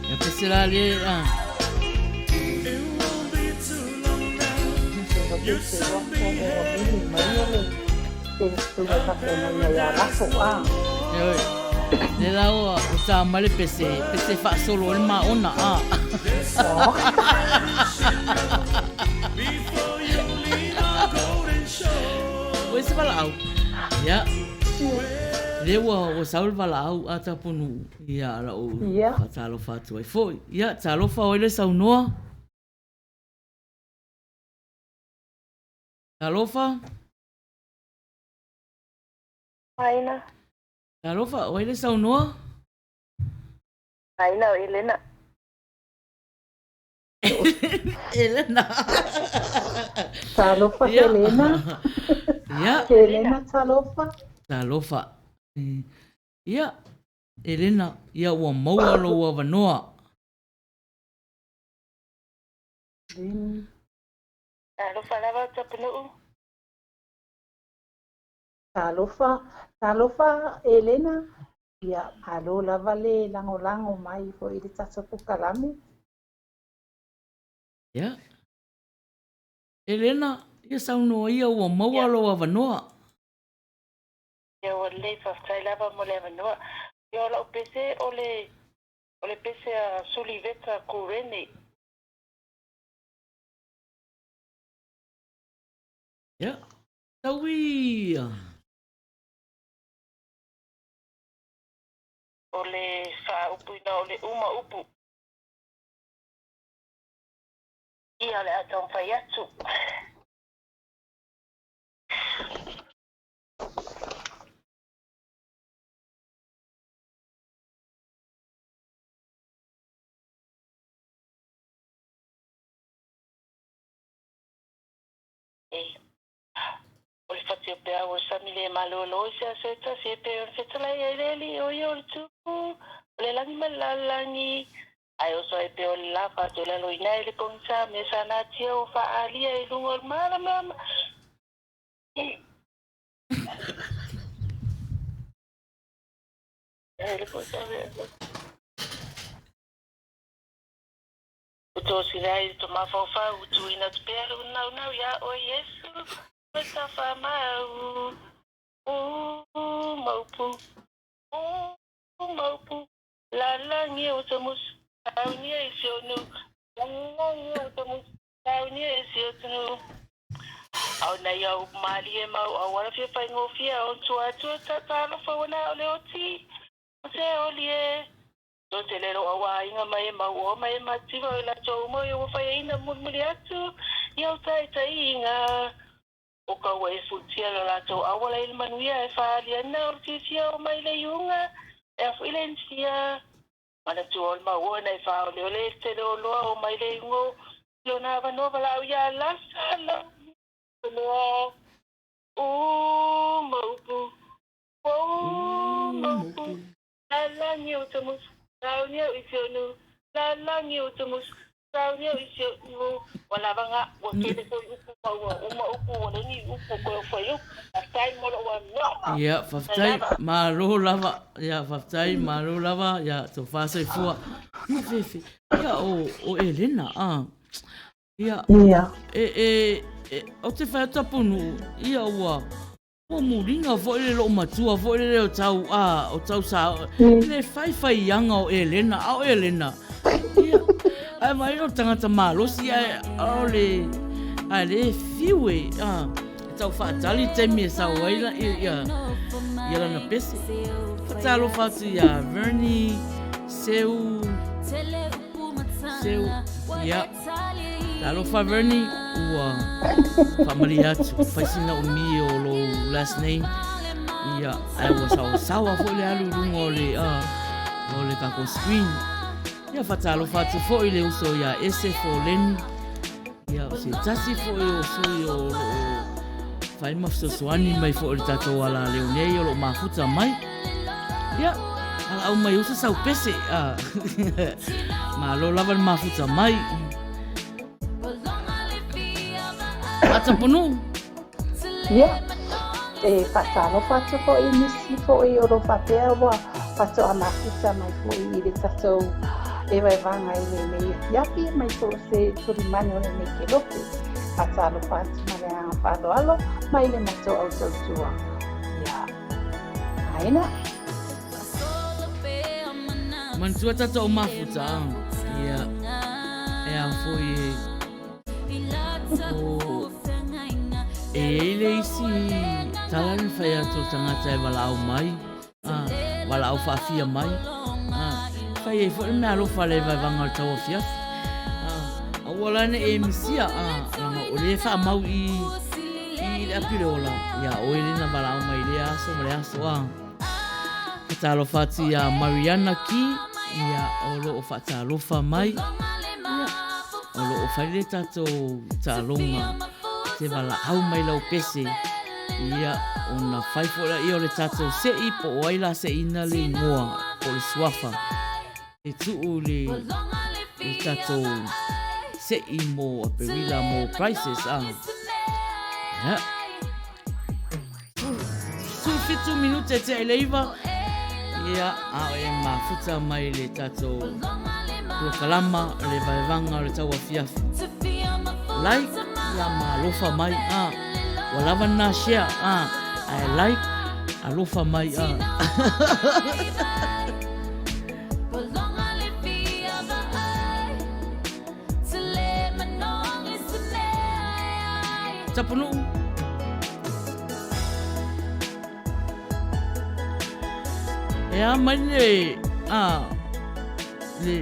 Ia pese la le a. Le la ua ua tā mai le pese, pese faasolo ai le maona, a. Ua ese valaau. Ia. Lea ua ua sau le valaau a Tapunuu, ia lau faatalofa atu ai foi. Ia, talofa o ai le saunoa? Talofa. Aina. Talofa, o ai le saunoa? Aina o Elena. Elena. Talofa Helena. Ia. Helena talofa. Talofa. Ia, Elena, ia ua maua lou avanoa. Talofa lava Tapunuu. Talofa, talofa Elena, ia malo lava le lagolago mai foi i le tatou polokalame. Ia. Elena, ia saunoa ia ua maua lou avanoa. Ia ua lelei faafetai lava mo le avanoa. Ia o lau pese o le o le pese a Suliveta Kureni. Ia, tau ia. O le faaupuina o le uma upu. Ia o le a taumafai atu. O le fati o peau o le sami le malolo i se aso e tasi e pei ona fetalai ai le Alii o ia o le Tupu o le lagi ma le lalolagi, ae oso ai pea o le la faatolaloina ai le pogisa me sa natia ua faaalia i luga o le malamalama. Ua tosina ai to mafaufau, ua tuuina atu pea lou naunau iā oe Iesu, oe sa faamau. Uma upu, uma upu, lalagi o tamusu, saunia i si ou nuu, lalagi o tamusu, saunia i si ou nuu. Ao nai au upu malie mau auala fia faigofie ao tua atu e tatalofa ua na o le oti, o se oli e. To te lelo au aiga mai e mau oa mai e mativa o i latou uma ia ua faiaina mulimuli atu i au taitaiga. O ka ua e futia lo latou auala i le manuia e faali ana o le fiafia o mai le iuga e afu i le nsia. Manatua o le mau oa na e faaoleole e le tele o loa o mai le iuga o lona avanoa valaau ia Lasalo loa. Uma upu, uma upu. Lalagi o tamusu, saunia i si ou nuu. Lalagi o tamusu, saunia i si ou nuu. Ua lava ga, ua tele foi upu ma ua uma upu, ua leai ni upu koe o fai upu. Faafetai mo lou avanoa. Ia, faafetai, malo lava. Ia, faafetai, malo lava. Ia, tofa soifua. Ia, fefe. Ia, o, o Elena, a. Ia. Ia. E, e, e, o te whai atu a Punuu, ia ua, Ua muliga foi le loomatua foi lele o tau a o tau sa le faifaiaga o Elena a o Elena ia ae vaai o le tagata malosi ae aole ae le fiu e a e tau faatali taimi e sau ai la ia ia lana pese. Faatalofa atu ia Vernie Seu Seu ia. Talofa Vernie, ua faamalie atu, fai sina umi o lou last name. Ia, ae ua saosaoa foi le alu i luga o le, o le tatou screen. Ia, faatalofa atu foi le uso ia Ese Foleni. Ia, o se tasi foi o sui o loo fai ma fesoasoani mai foi i le tatou alaleo nei o loo mafuta mai. Ia, alaau mai uso sau pese. Malo lava le mafuta mai. A Tapunuu. Ia, e faatalofa atu foi i nisi foi o lo o faapea ua faatoa mafuta mai foi i le tatou evaevaga i lenei afiafi mai so o se tulimanu o lenei kelope. Faatalofa atu ma le agaga faaaloalo mai le matou au tautua. Ia, aina. Manatua tatou o mafuta, a. Ia, e a foi e, o, e i ai le isi tala na fai atu o le tagata e valaau mai, a, valaau faafia mai, a, fai ai foi le meaalofa a le vaevaega o le tauafiafi. A, aua la ne i e misia, a, leaga o lea e faamau i i le api o le ola, ia oe lea na valaau mai i lea aso ma le aso, a. Faatalofa atu ia Mariana Ki, ia, o lo o faatalofa mai, ia, o lo o fai le tatou taaloga te valaau mai lau pese, ia, ona fai foi laia o le tatou se'i po o ai la se'iina le igoa po o le suafa e tuu i le tatou se'i mo Aperila mo prizes, a. Ia. 17 minute tea i le 9. Ia, a o e mafuta mai le tatou polokalama le vaevaga o le tauafiafi. Like, ia ma alofa mai, a. Ua lava lena share, a. Ae like, alofa mai, a. Tapunuu. E a mai le a le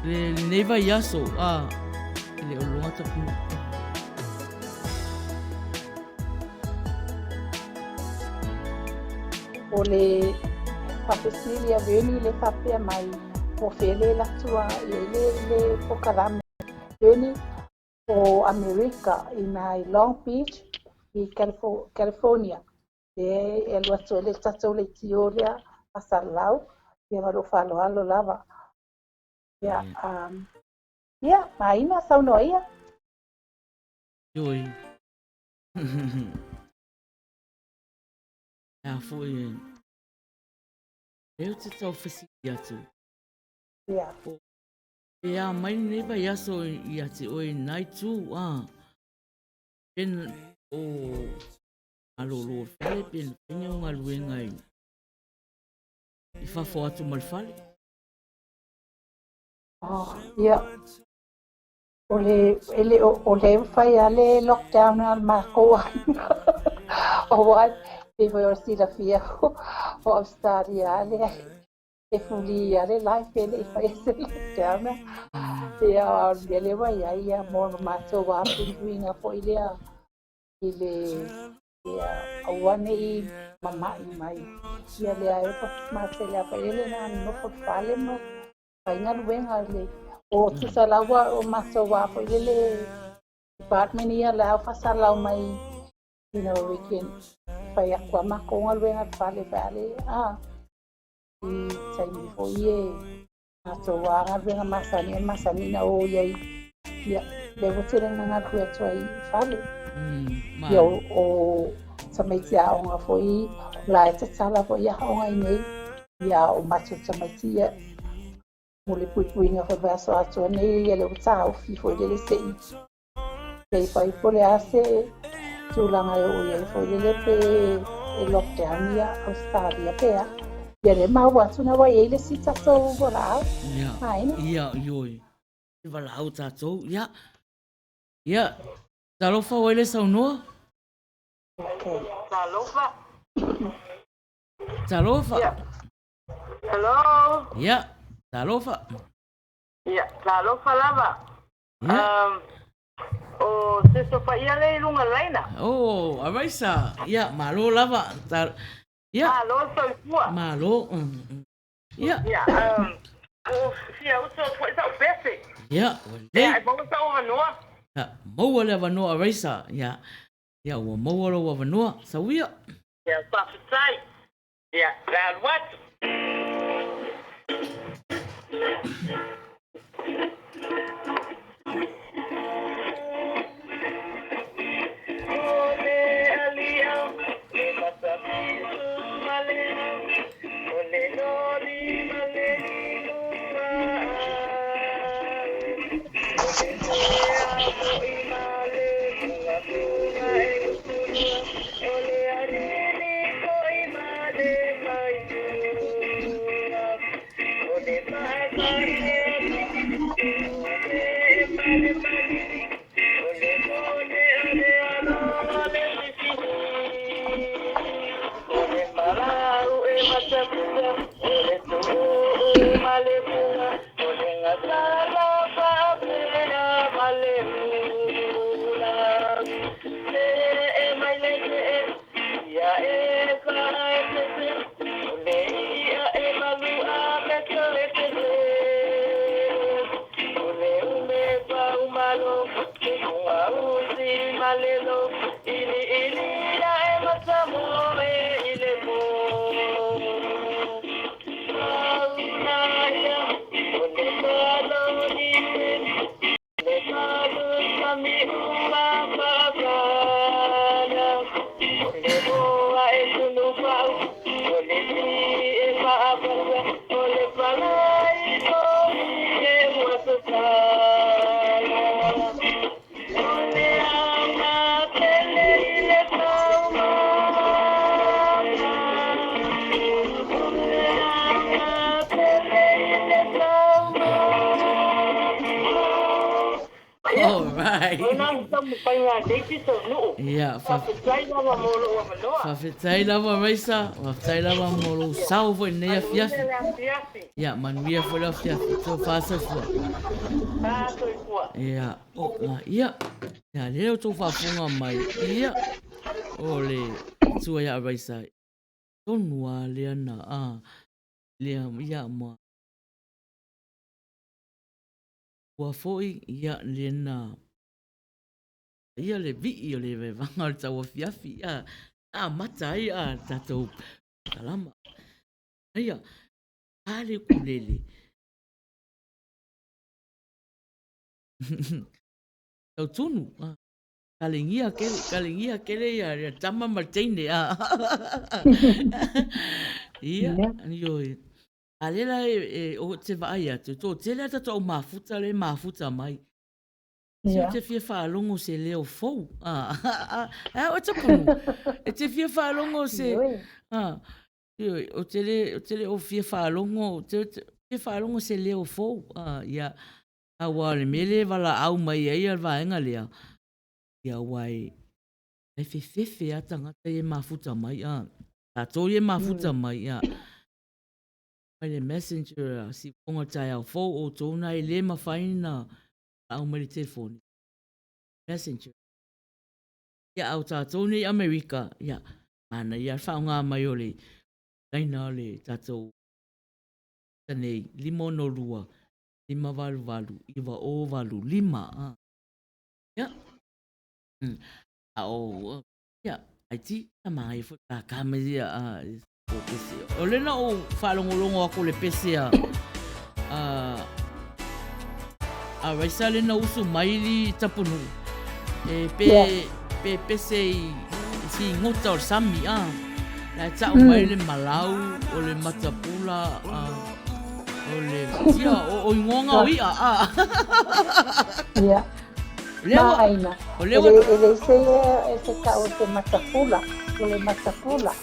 le lenei vaiaso a le o loga Tapunuu. O le faafesili a Bernie le faapea mai, po o fea le alu atu a i ai le, le polokalame. Bernie, o Amerika i ina i Long Beach i California. Lea e alu atu ai le tatou leitio lea faasalalau, ia ma lou faaaloalo lava. Ia, um, ia, Maina, saunoa ia. Oi. Ea foi e. Lea ou te tau fesili atu. Ia. Po e a mai lenei vaiaso ia te oe nai tu, a. Pen o malōlō le fale, pe na fai ni au galuega i fafo atu ma le fale. Oh, ia. O le, e le o, o lea ua fai lava le lockdown a le makou aiga. Aua pei foi ona silafia o Ausetalia lava lea e fuli lava le life e le i faia se lockdown. Ia, a o le mea lea ua i ai, ia, mo le matou lava puipuiga foi lea i le, ia, aua ne i mama'i mai. Ia lea e matele lava foi lele na nonofo i le fale ma fai galuega le o tusa lava o matou wā foi lele department ia la au faasalalau mai you know we can fai atu a matou galuega i le fale pe a le a i taimi foi e matou wā galuega masani e masani na o i ai ia lea ua tele na galulue atu ai i fale ia o tamaiti aoga foi la e tatala foi aoga i nei Ia, o matou tamaiti ia, mo le puipuiga foi vaiaso atoa nei, ia lea ua taofi foi lele se i se i fai po o le a se tulaga e oo i ai foi lele pe e lockdown ia Australia pe a. Ia lea e maua atu na ua i ai le isi tatou valaau. Ia, Aina. ia, ioe. E valaau tatou, ia. Ia, talofa ua i le saunoa. Okay. Talofa. Talofa. Yeah. Hello. Yeah. Talofa. Yeah, talofa lava. Yeah. O se sofa ia le i luga laina. Oh, Araisa. Yeah, malo lava. Ta yeah. Malo soifua. Malo. Yeah. Yeah, o fia uso foi sa pese. Yeah, ua lelei. Yeah, e maua sa'u avanoa. Yeah, maua le avanoa Araisa. Yeah. Yeah, ua maua lou avanoa. Sauia. Ia, faafetai. Ia, le alu atu. All right. Ia, Faafetai lava mo lou avanoa. Faafetai lava Raisa, faafetai lava mo lou sao foi i lenei afiafi. Manuia le afiafi. Ia, manuia foi le afiafi. Tofa soifua. Fa soifua. Ia, o, la, ia. Ia, lea o tou faafofoga mai. Ia, o le tua ia Raisa. Tonu a lea na, a, lea, ia, ma. Ua foi, ia, lea na, ia le vii o le vaevaga o le tauafiafi, ia, na amata ai a tatou kalama. Ia, a le ukulele. Tau tunu, a. Kalegia kele, kalegia kele ia, ia tama ma le teine, a. Ia, ioe. A lea la e, e, o te vaai atu, tō tele a tatou au mafuta le mafuta mai. Se o te fia faalogo se leo fou. A, a, a, o tapunu. E te fia faalogo se... A, ioe, o te le, o te le o fia faalogo, o te, te fia faalogo se leo fou. A, ia, aua o le mea lea e valaau mai ai a le vaega lea, ia aua e, e fefefe a tagata ia e mafuta mai, a. Tatou ia e mafuta mai, a. Mai le messenger a Siufoga taeao fou outou na e le mafai na valaau mai le telefoni. Messenger. Ia a o tatou nei Amerika, ia, manaia le faaaoga mai o le laina o le tatou nei, 562 588 9085. A. Ia. A o, ia, IT, a manaia foi kākā mai ia, a, o pese. O lea na ou faalogologo atu i le pese a, a, a Raisa lea na usu mai li Tapunuu. E pe, yeah. pe pese i, i figota o le sami, a. La e ta'u mai le malau, o le matapula, a, o le, ia, o, o igoa o i'a, a. Yeah. Lea ua, Maina. o lea ua, E le, e le se e se ta'u o se matapula, o le matapula.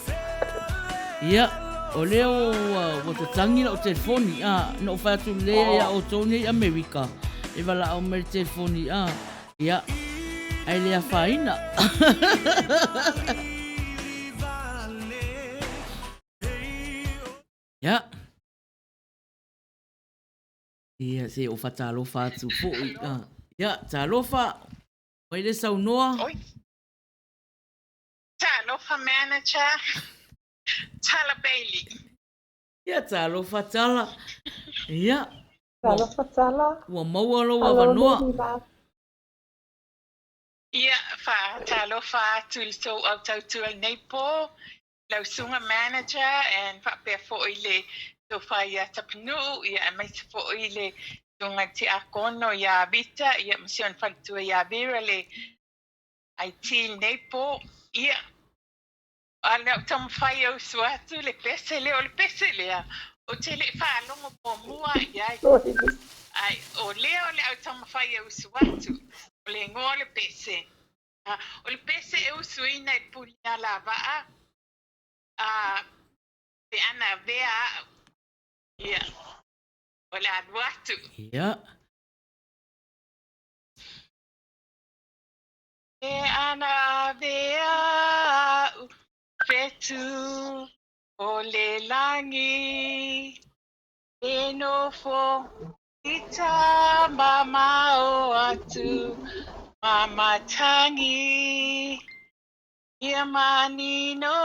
Ia, o lea ua, ua tatagi la'u telefoni, a, na ou fai atu lea iā outou nei i Amerika, e valaau mai le telefoni, a, ia, ae le afaina. Ia. Ia, se o fatalofa atu fo'i. A. Ia, talofa, mai le saunoa. Oi. Talofa manager. Tala Bailey. Ia, talofa Tala. Ia. Talofa Tala. Ua maua lou avanoa. Ia, faatalofa atu i le tou au tautua i lenei po, lau susuga manager and faapea foi le tofa ia Tapunuu, ia aemaise foi le susuga i le tiakono ia Vita, ia ma si ona faletua ia Vera le IT i lenei po. Ia, a o le au taumafai e usu atu le pese lea, o le pese lea, ou te le i faalogo muamua i ai. Ai, o lea o le au taumafai e usu atu, o le igoa o le pese. O le pese e usuina i le Punialavaa, a, pe ana avea a'u. Ia. O le alu atu. Ia. E ana avea a'u fetu o le lagi e nofo i tamamao atu ma matagi. Ia manino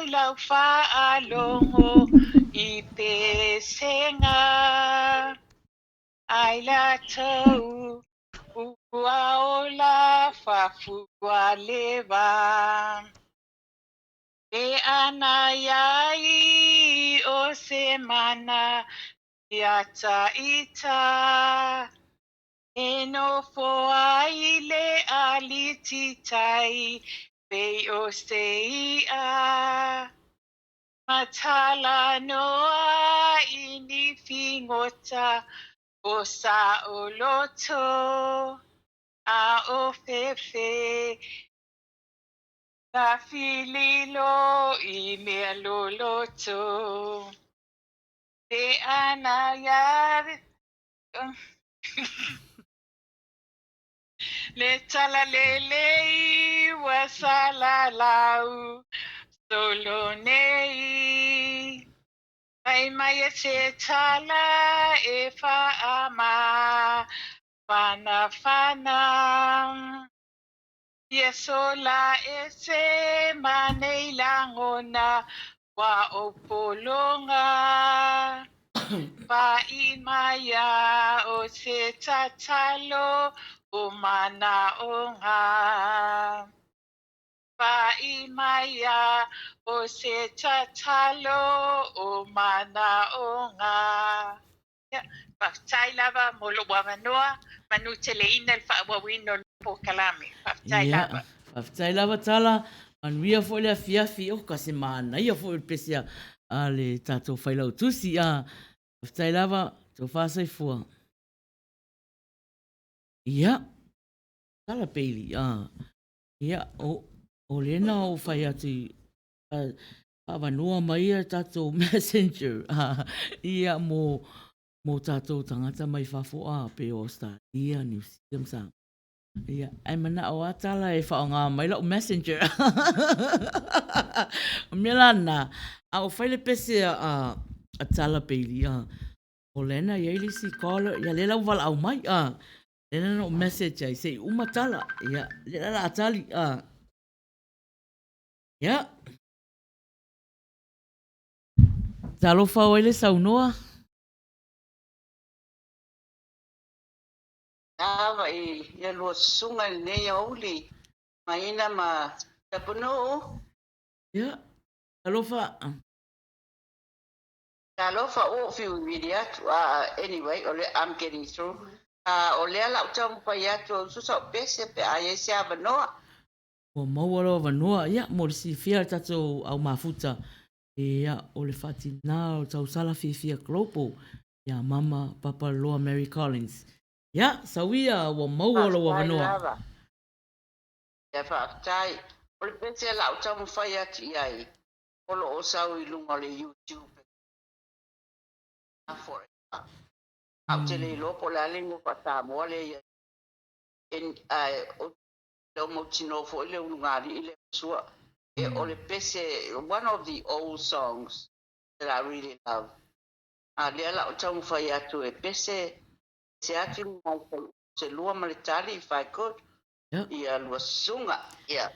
i lau faalogo i pesega ai latou ua ola faafualewa. E ana iai o se mana ia ita e nofo ai le alititai pei o se i'a. Matalanoa i ni figota o saoloto a o fefe tafililo i mea loloto. Te ana ia le talalelei ua salalau solo nei. Fai mai e se tala e faamafanafana. Ia sola ese ma nei lagona ua ou pologa. Pa'i mai o se tatalo o manaʻoga. Pa'i mai o se tatalo o manaʻoga. Ia, faafetai lava mo lou avanoa, manuteleina le faaauauina o le polokalame. Faafetai Ia, lava. faafetai lava Tala, manuia foi le afiafi, oka se manaia foi o le pese a le tatou Failautusi. A, faafetai lava, tofa soifua. Ia, Tala Bailey, a, ia, o, o lena o fai atu i, faaavanoa mai ia tatou messenger, a, ia, mo, mo tatou tagata mai fafo, a, pei o Australia, New Zealand, Samoa. Ia, ae manao a Tala e faaaoga mai lau messenger. O mea la na, a o fai le pese a, a Tala Bailey, a, o lena e i ai le isi caller, ia lea la ua valaau mai, a, lea na ou message ai, se i uma Tala, ia, lea la o le a tali, a. Ia. Talofa o ai le saunoa. Lava i ia lua susuga i lenei aoauli, Maina ma Tapunuu. Ia, talofa. Talofa ua ou fiu vili atu a anyway o le I'm getting through a o lea la ou taumafai atu e usu sau pese pe a iai se avanoa. Ua maua lou avanoa, ia, mo le silafia e le tatou au mafuta, ia, o le faatina o le tausala fiafia global ia Mama Papaloa Mary Collins. Ia, sau ia, ua maua lou Faafetai avanoa. lava. Ia faafetai. O le pese la ou taumafai atu i ai, o lo o sau i luga o le YouTube forever. Ae ou te le iloa po o le a le igoa faa-Samoa lea i ai. Ae ou te le o mautinoa foi le ulugalii lea ua sua. E o le pese, one of the old songs that I really love. A lea la ou taumafai atu e pese pese atu ni nai se lua ma le tali if I could. Ia lua susuga. Ia.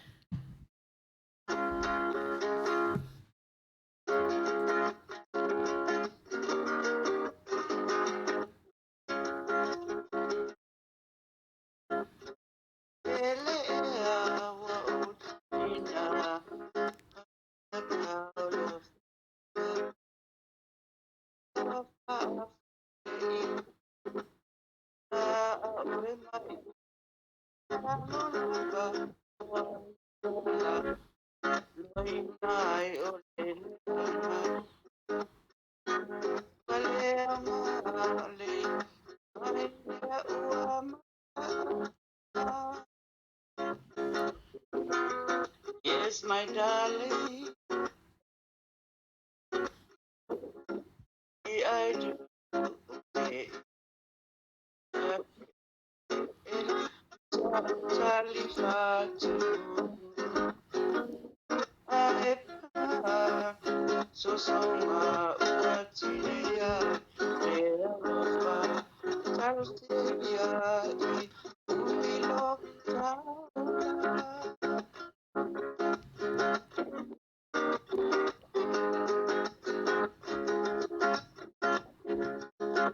Yes, my darling, I do. Talifa Ae pa Sosonga ua tilia Le alofa Talosia i Umilo taula.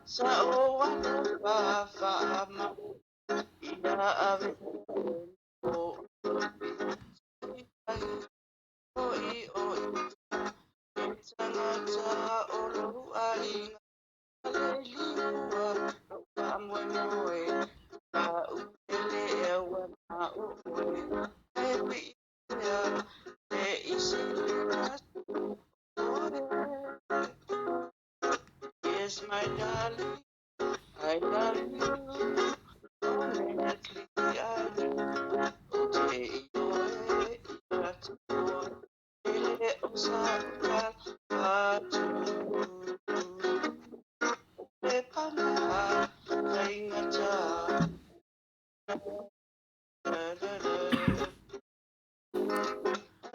Sa o alofa whaama Ia ave o O i o i E tangata o lou aiga Le liua Lou faamoemoe A uele e ua ma o oe E ui ia Le isi Yes, my darling, I love you. Honestly, I do. O te ioe ia te oe, ele o sa atu. E pana, kaingata.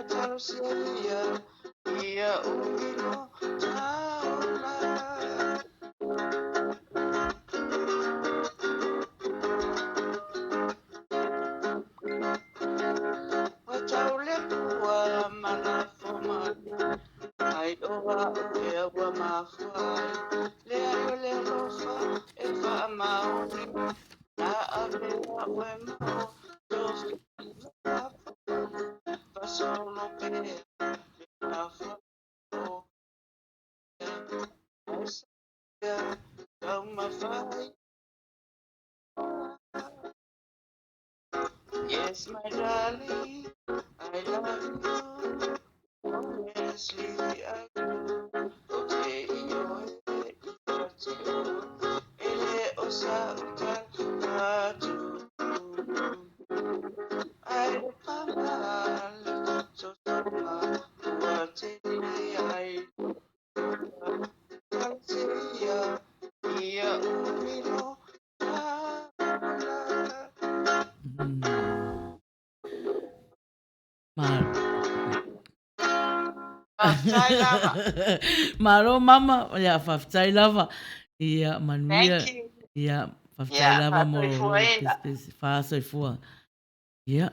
Talosia ia umilo taula. Ua taule pua mana foma ai oa o ea ua mafua ai. Le ai o le alofa e faamaoni na ave a oe mo tofi Fasolo pea le afua o ea taumafai. Yes, my darling, I love you. Honestly, I do. O te ioe ia te oe, ele o sa atu. Ai pamale, sosonga, ua te ai. Talosia ia umilo taula. Faafetai lava. Malo mama, ia faafetai lava. Ia manuia. Thank you. Ia faafetai Ia, lava mo faasoifuaina. pesepese. Faasoifua. Ia.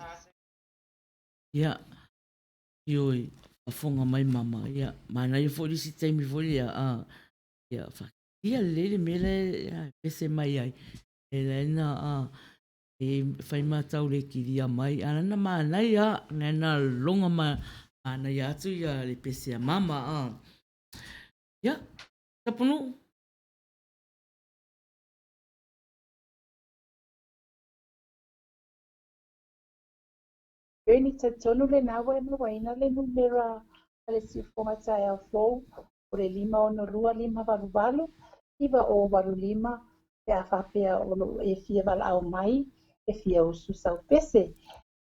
Ia. Ioe, faafofoga mai mama. Ia, manaia foi le isi taimi foi lea, a. Ia, faakilia lelei le mea lea e pese mai ai. E lae na, a, e fai matau le kilia mai, a lana manaia, na na loga ma manaia atu ia le pese a mama, a. Ia, Tapunuu. Bernie, talitonu lena ua e mauaina le numera a le siufoga taeao fou o le 562 588 9085 pe a faapea o lo o e fia valaau mai e fia usu sau pese.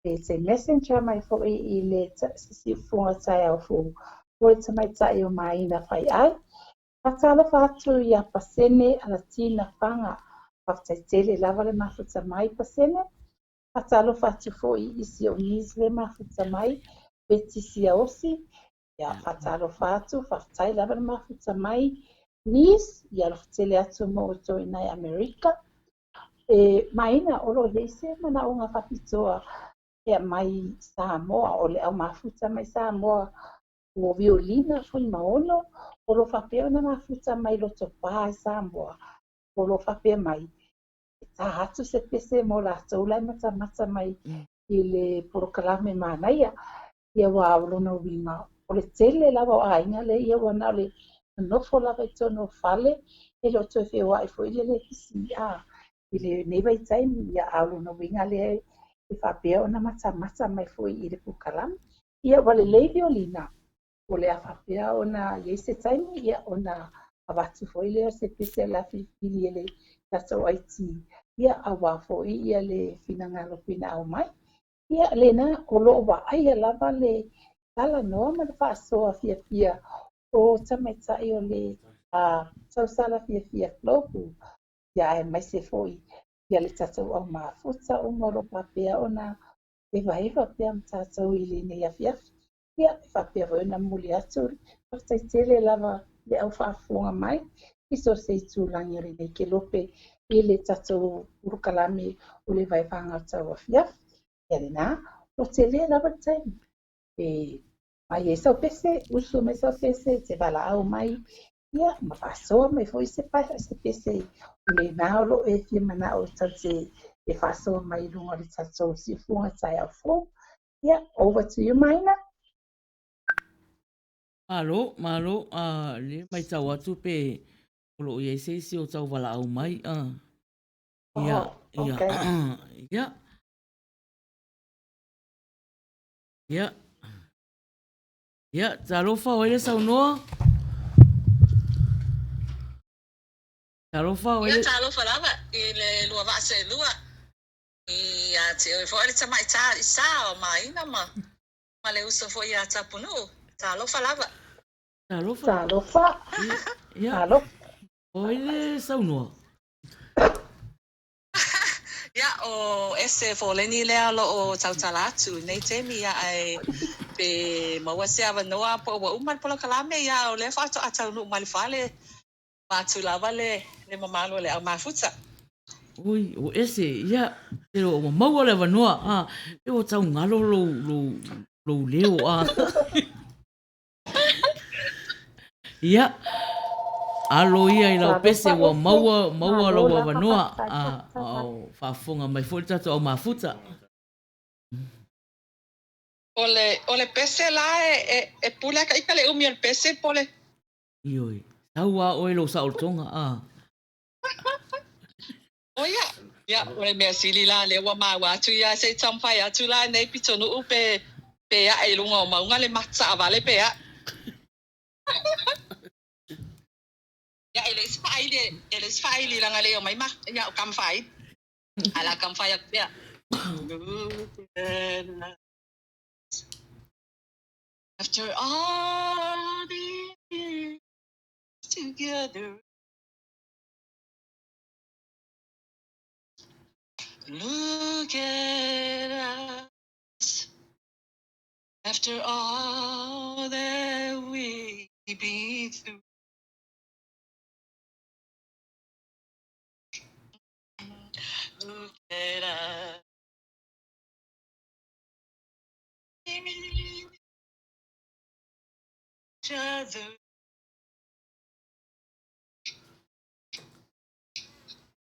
E te messenger mai foi i le siufoga taeao fou o le tamaitai o Maina Faiai. Faatalofa atu ia Pasene Alatina Faga. Faafetai tele lava le mafuta mai Pasene. Faatalofa atu foi i si ou niece le mafuta mai, Betty Siaosi. Ia, faatalofa atu, faafetai lava le mafuta mai, niece. Ia alofa tele atu mo outou i nai Amerika. E maina o lo o i ai se manaoga faapitoa e aumai Samoa, o le au mafuta mai Samoa ua Violina Fuimaono, o lo o faapea ona mafuta mai Lotopa i Samoa, o lo o faapea mai e tā atu se pese mo latou la e matamata mai i le polokalame manaia. Ia aua o lona uiga, o le tele lava o aiga lea ia ua na o le nonofo lava i totonu o fale, e le o toe feoai foi le lekisi a i lenei vaitaimi. Ia a o lona uiga lea e faapea ona matamata mai foi i le polokalame. Ia ua lelei Violina, o le a faapea ona i ai se taimi ia ona avatu foi lea o se pese o le a filifili e le tatou IT ia aua foi ia le finagalo pei ona aumai. Ia lena o lo o vaaia lava le talanoa ma le faasoa fiafia o tamaitai o le tausala fiafia Global ia aemaise foi Ia le tatou au mafuta uma o lo o faapea ona hevaheva pea ma tatou i lenei afiafi. Ia, e faapea foi ona momoli atu le faafetai tele lava i le au faafofoga mai i so o se itulagi o lenei kelope i le tatou polokalame o le Vaevaga o Tauafiafi. Ia lena, ua tele lava le taimi e mai ai sau pese, usu mai sau pese, e te valaau mai, ia, ma faasoa mai foi se, se pese o lena o lo o e fia manao tatou te e faasoa mai i luga o le tatou siufuga taeao fou. Ia, over to you, Maina. Malo, malo, a le matau atu pe o lo o i ai se isi o tau valaau mai. Ia, Oh, ia, okay. ia. Ia. Ia, talofa o ai le saunoa? Talofa o ai Ia le... talofa lava i le lua vaa seelua ia te oe foi le tamaitai sa o Maina ma ma le uso foi ia Tapunuu. Talofa lava. Talofa. Talofa. Ia. Talofa. O ai le saunoa? Ia, o Ese Foleni lea o lo o tautala atu i nei taimi, ia, ae pe maua se avanoa po ua uma le polokalame, ia, o lea faatoa taunuu mai le fale, vaeatu lava le, le mamalu o le au mafuta. Oi, o Ese, ia, te roa ua maua le avanoa, a, pe ua tau galo lou, lou, lou leo, a. Ia, alo ia i lau pese ua maua, maua lou avanoa, a, a o faafofoga mai foi le tatou au mafuta. O le, o le pese la e, e, e pule lava ita le umi o le pese po o le... Ioe, sau a oe lou saolotoga, a. O ia, ia, o le mea sili la lea ua maua atu ia se i taumafai atu la nei pitonuu pe pe ae i luga o mauga le taavale pe a. Ia e leai se faaili, e leai se faaili leaga e le i omai ma, ia o tama faaili. Ae o le a taumafai atu pea. After all these years together Look at us after all that we've been through. Look at us. Each other.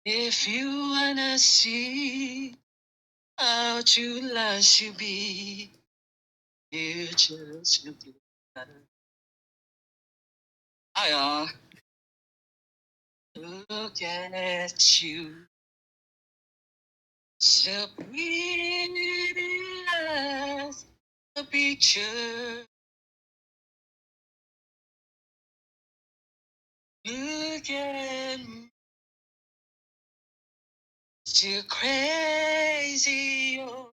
If you wanna see how true love should be, you just look at us. Aia. Look at you. So pretty as a picture. Look at me. Still crazy over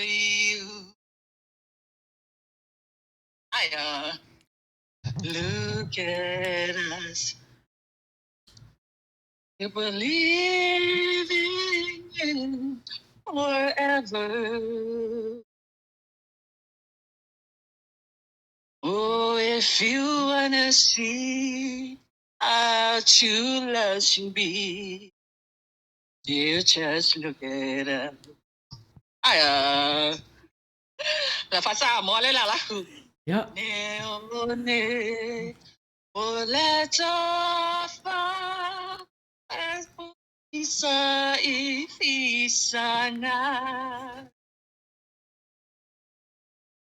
you. Aia. Look at us. You believe in forever. Oh, if you wanna see how true love should be, you just look at us. Aia. La faa-Samoa le la la. Ia. Ne o ne o le tofa isa i fisana.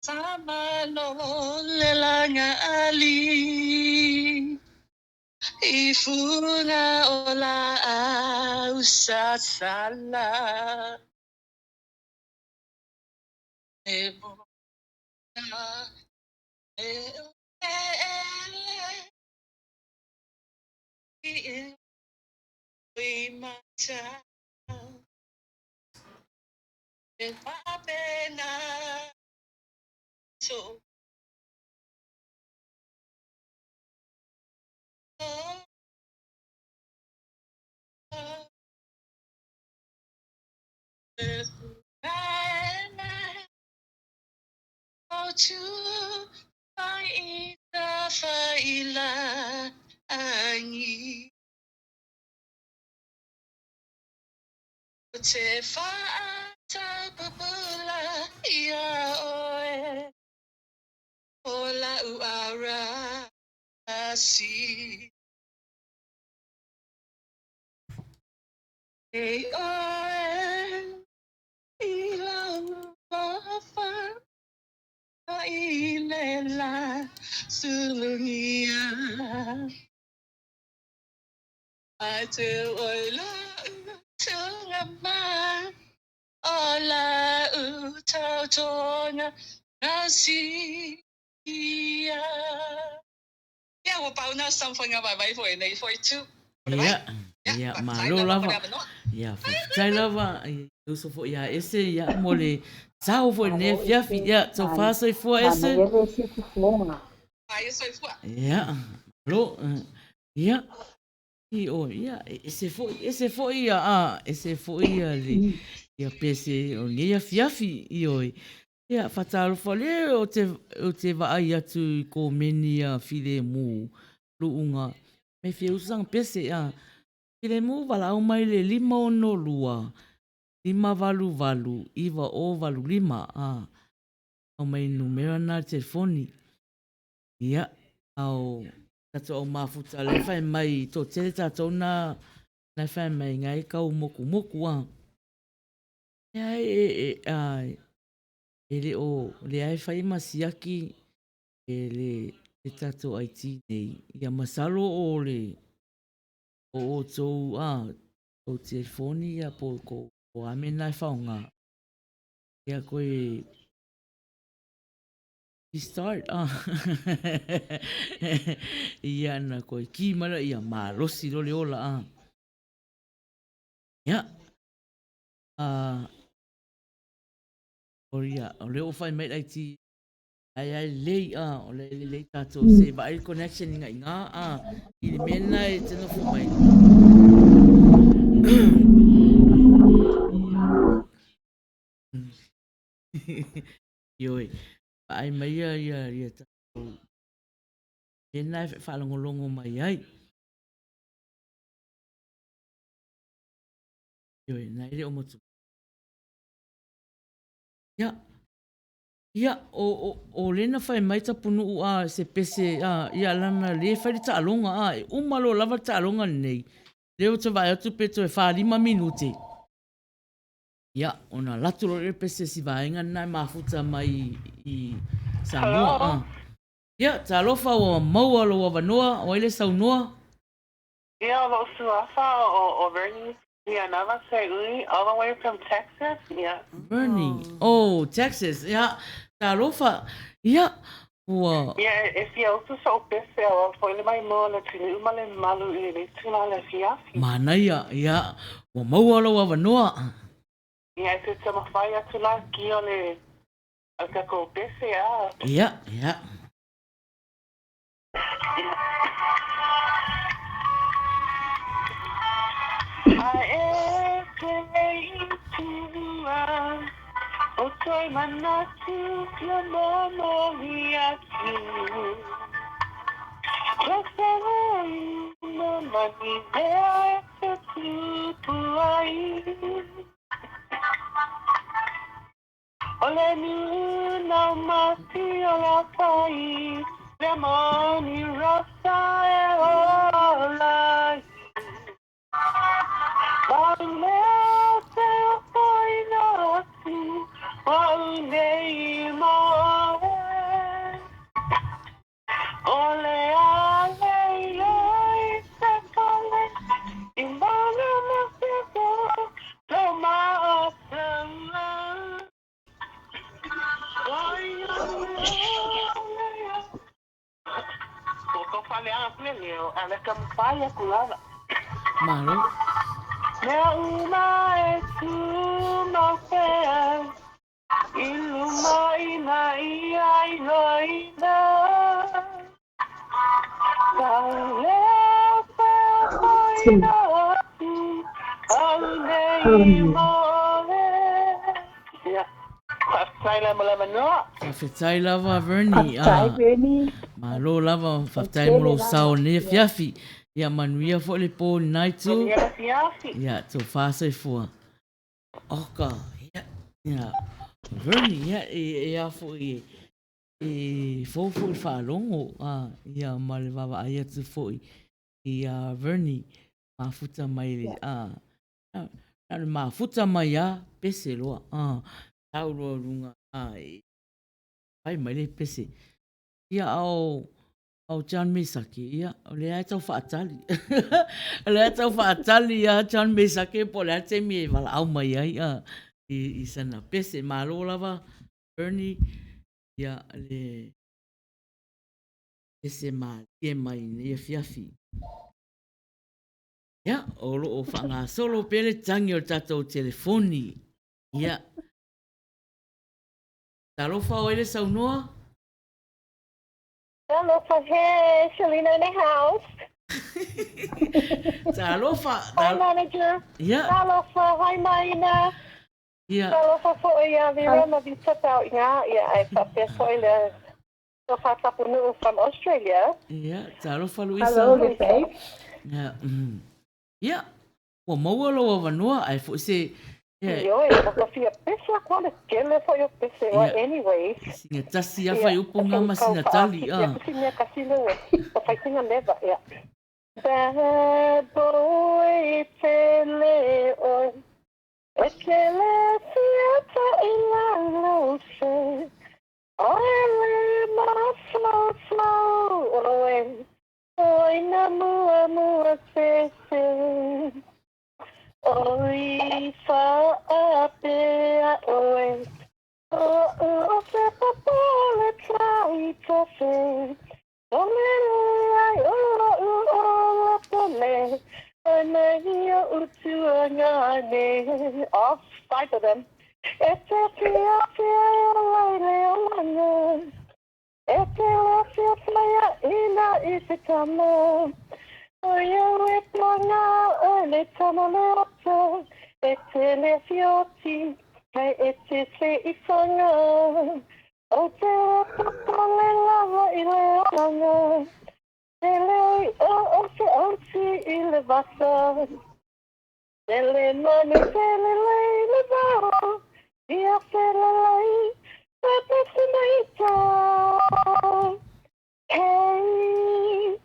Sama lo le laga ali i fuga o laau sasala. E bona e o ele i i mata e faapena to. Te whaataupupula ia oe o lau arasi. E oe i lau alofa i le la sulugia. A te oi lau tunga mai o lau tautoga gausia. Ia, ua pau na sa faiga vaivai foi nei foi tu. Ia, ia, malo lava. Ia, faafetai lava. Ia, uso foi ia Ese, ia, mo le sao foi lenei afiafi. Ia, taufa soifua Ese. Manaia le siukufoga. Ia, malo. Ia, i o, ia, e ese foi, ese foi ia, a, ese foi ia le, ia pese o lenei afiafi, ioe. Ia, faatalofa le o te, o te vaai atu i komeni a Filemu, luuga, me fia uso sanga pese, a, Filemu valaau mai le 562 588 9085, a, aumai numera na le telefoni. Ia, a o tatou au mafuta lea fai mai toatele tatou na na fai mai ngai kau mokumoku a. Ia e e a e le o lea e fai ma siaki e le le tatou IT nei. Ia masalo o le o outou a tou telefoni ia po ko o a mea na e faaaoga. Ia koe restart a ia na koe ki mai la ia malosi loa le ola a. Ia a o ia o lea ua fai mai le IT ai ai lelei a o lea e lelei tatou se vaai le connection i iina a i le mea lena e te nofo mai. Ioe, vaai mai ia ia ia tatou mea lena e faalogologo mai ai. Ioe, na e le o motu. Ia, ia, o, o, o lena fai mai Tapunuu a se pese a, ia lana le fai le taaloga a, e uma loa lava le taaloga lenei. Lea ou te vaai atu pe toe 4, 5 minute. Ia, ona alu atu loa lea pese si vaega lena e mafuta mai i Samoa. Hello. Ah. Ia, talofa ua maua lou avanoa, o ai le saunoa? Ia, o lou suafa o, o Vernie Vianava Seui, all the way from Texas, ia. Vernie, oh, Texas, ia, talofa, ia, ua... Ia, e fia usu so'u pese aua foi le maimoa o le atunuu ma le mamalu i lenei itula o le afiafi. Manaia, ia, ua maua lou avanoa. Ia, e te taumafai atu la ki o le, o le tatou pese, a. Ia, ia. A e te i tua o toe manatu kia momoli atu. Ko te uma mani mea e te tupu ai. O le nuu mati o la pai, le moni rasa e ola ai. Maulea te ofoina atu, wau nei mo oe. O le ale ia i te pale, i mana ma te po, tō maataua. Ua tau faaleaga atu le leo, a o le taumafai atu lava. Malo. Mea uma e tumau pea i luma ina ia iloina. Maulea te ofoina atu, au nei mo oe. Faafetai lava mo le avanoa. Faafetai lava Vernie. Faafetai Vernie. Malo lava, faafetai mo lou sao i lenei afiafi. Ia manuia foi le po i lena itu. Manuia le afiafi. Ia, tofa soifua. Oka, ia, ia, Vernie, ia, e, e a foi e, e fou foi le faalogo, a, ia, ma le vaavaai atu foi iā Vernie, mafuta mai le, a, na o le mafuta mai lava pese loa, a, tau loa i luga, a, e fai mai le pese. Ia, a o, a o John Mesake, ia, o lea e tau faatali. O lea e tau faatali ia John Mesake po o le a le taimi e valaau mai ai a, i, i sana pese. Malo lava, Bernie, ia, le pese malie mai i lenei afiafi. Ia, o lo o faagasolo pea le tagi o le tatou telefoni. Ia. Talofa o ai le saunoa? Talofa, hey, Shelina in the house. Talofa. Hi, manager. Yeah. Talofa, hi, Maina. Yeah. Talofa foi ia Vera ma Vita tau inga. Ia, ai faapea foi le Tofa Tapunuu from Australia. Ia, talofa Luisa. Hello, Lupe. Ia, Ia, ua maua lou avanoa ae foi se Ia, Ioe, ua ka fia pese aku ale tele foi o pese oa anyways. Sina tasi a fai upu nga ma sina tali a. Ia, si mea kasi le ua, o fai singa leva, ia. Bad boy tele oe, e tele fia ta i lalo se. Oe le mafaufau oe, oi na muamua sese. Oi faaapea oe, oʻu o se papale tai tofe. O lele ai o loʻu ola pole, oi nei oʻu tuagane. Off, fight of them. E te fiafia e ola i le olaga, E te fiafia ina i te tama, O iau e panga o le tama le ota, E te le fioti, hei e te te i whanga, O te papa le lava i le olaga, Te leo i o o te oti i le vasa. Tele manu tele lei le vao, ia tele lei, te pese mai tau. Hey,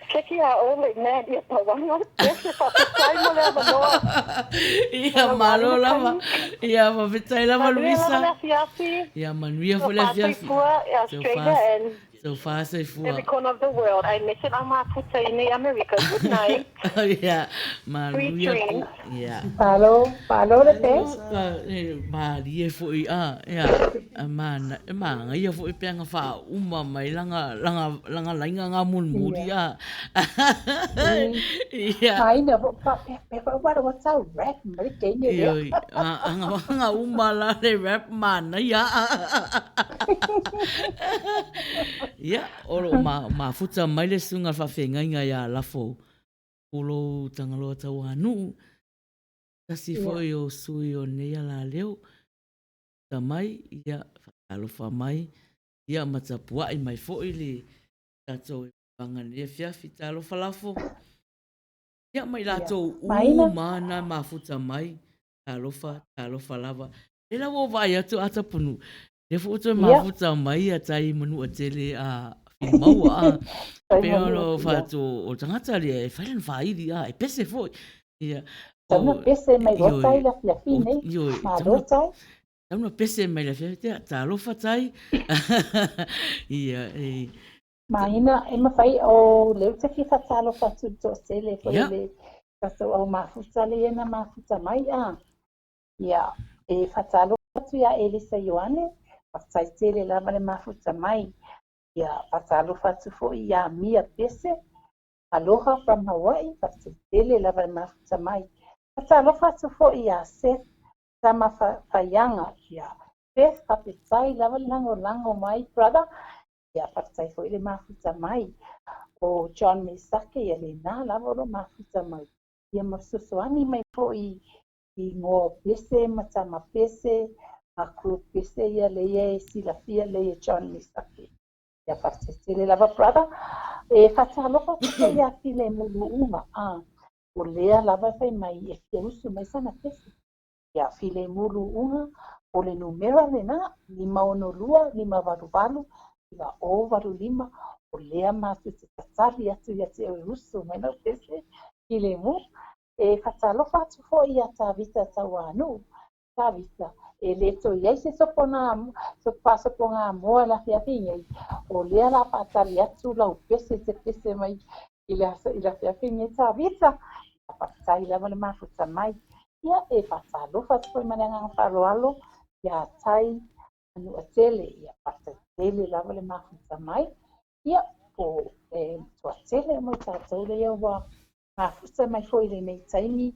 Cheki a ole man, ia tauanga, pese faafetai mo le avanoa. Ia malo lava. Ia faafetai lava Manuia Luisa. lava le afiafi. Ia manuia foi le afiafi. Soifua, Australia and Sofa soifua. Every corner of the world. I miss it ang mafuta ini America. Good night. Ia, manuia Sweet po. Ia. Malo, malo le pe. Malie foi a, ia, mana, e māngaia foi pe anga whaauma mai langa, langa, langa lainga ngā mulimuli a. Ia. Maina, pa, pe, pe, pa, what, what's our rap? Mai teine lea. Ioi, anga, anga uma la le rap mānaia. Ia, o lo ma, mafuta mai le susuga le faafeagaiga ia Lafo Pulou Tagaloa Tauanuu, tasi foi o sui o nei alaleo, ta mai, ia, faatalofa mai, ia ma tapuai mai foi le tatou vaega nei afiafi. Talofa Lafo. Ia ma i latou uma na mafuta mai, talofa, talofa lava. Lea la ua ou vaai atu a Tapunu, lea foi ua toe mafuta mai ia tai Manuatele a Filimaua a. Pei ona ou fai atu o le tagata lea e fai lana faaili a, e pese foi. Ia. Tau na pese mai loa tai le afiafi nei. Ioe. Malo tai. Tau na pese mai le afiafi, talofa tai. Ia, e. Maina, e mafai o lea ou te fia faatalofa atu i le toatele foi le tatou au mafuta lea na mafuta mai a. Ia, e faatalofa atu ia Elisa Ioane, faafetai tele lava le mafuta mai. Ia, faatalofa atu foi ia Mia Pese, aloha from Hawaii, faafetai tele lava le mafuta mai. Faatalofa atu foi ia Seth Tama Faiaga, ia, Seth, faafetai lava le lagolago mai brother, Ia, faafetai foi le mafuta mai o John Mesake, ia lena lava o lo mafuta mai. Ia ma fesoasoani mai foi i igoa o pese ma tama pese. group pese ia lea e silafia lea e John Misaki. Ia faafetai tele lava brother. E faatalofa atu foi ia Filemu Luuga, o lea lava e fai mai e fia usu mai sana pese. Ia Filemu Luuga, o le numera lena, 562 588 9085, o lea matou te tatali atu ia te oe e usu mai lau pese, Filemu. E faatalofa atu foi ia Tavita Tauanuu, Tavita, e le toe i ai se sopogamoa i le afiafi nei, o lea o le a faatali atu lau pese e te pese mai i le afiafi nei Tavita. Faafetai lava le mafuta mai. Ia, e faatalofa atu foi ma le agaga faaaloalo ia Tai Manu'atele. Ia, faafetai tele lava le mafuta mai. Ia, po e toatele o tatou lea ua mafuta mai foi i lenei taimi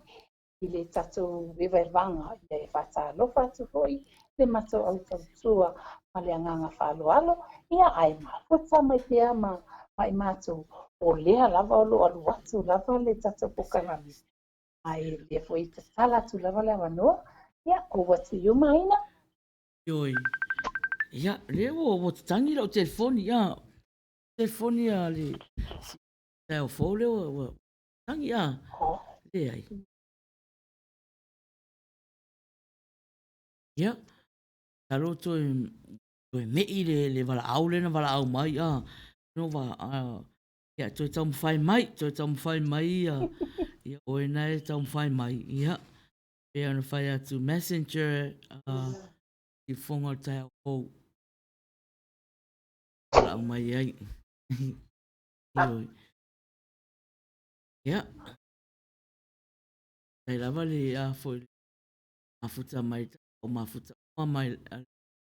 i le tatou evaevaga. Ia, e faatalofa atu foi le matou au tautua ma le agaga faaaloalo. Ia, ae mafuta mai pea ma i matou, o lea lava o lo o alu atu lava le tatou polokalame. Ae lea foi tatala atu lava le avanoa. Ia, over to you, Maina. Ioe. Ia, lea ua tatagi lau telefoni, ia. Telefoni a le taeao fou lea ua tatagi, a. Leai. Ia, masalo toe toe me'i le valaau lea na valaau mai, a. No va, ia, toe taumafai mai, toe taumafai mai, ia, ia oe na e taumafai mai, ia. Pei ona fai atu messenger, i fofoga o le taeao fou. Valaau mai ai. Ioe. Ia. Tai lava le a foi mafuta mai o mafuta uma mai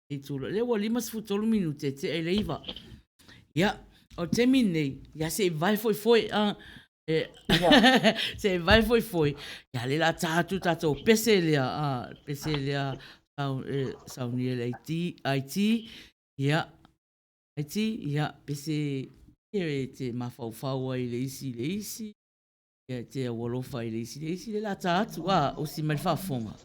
i tula. Lea ua 53 minute e tea i le 9. Ia, o le taimi lenei, ia se i vae foi foi a se i vae foi foi. Ia le la ta atu tatou pese lea, a pese lea saunia le IT, IT, ia IT, ia pese e te mafaufau ai i le isi i le isi, ia e te aualofa i le isi i le isi, le la ta atu, a, osi mai le faafofoga.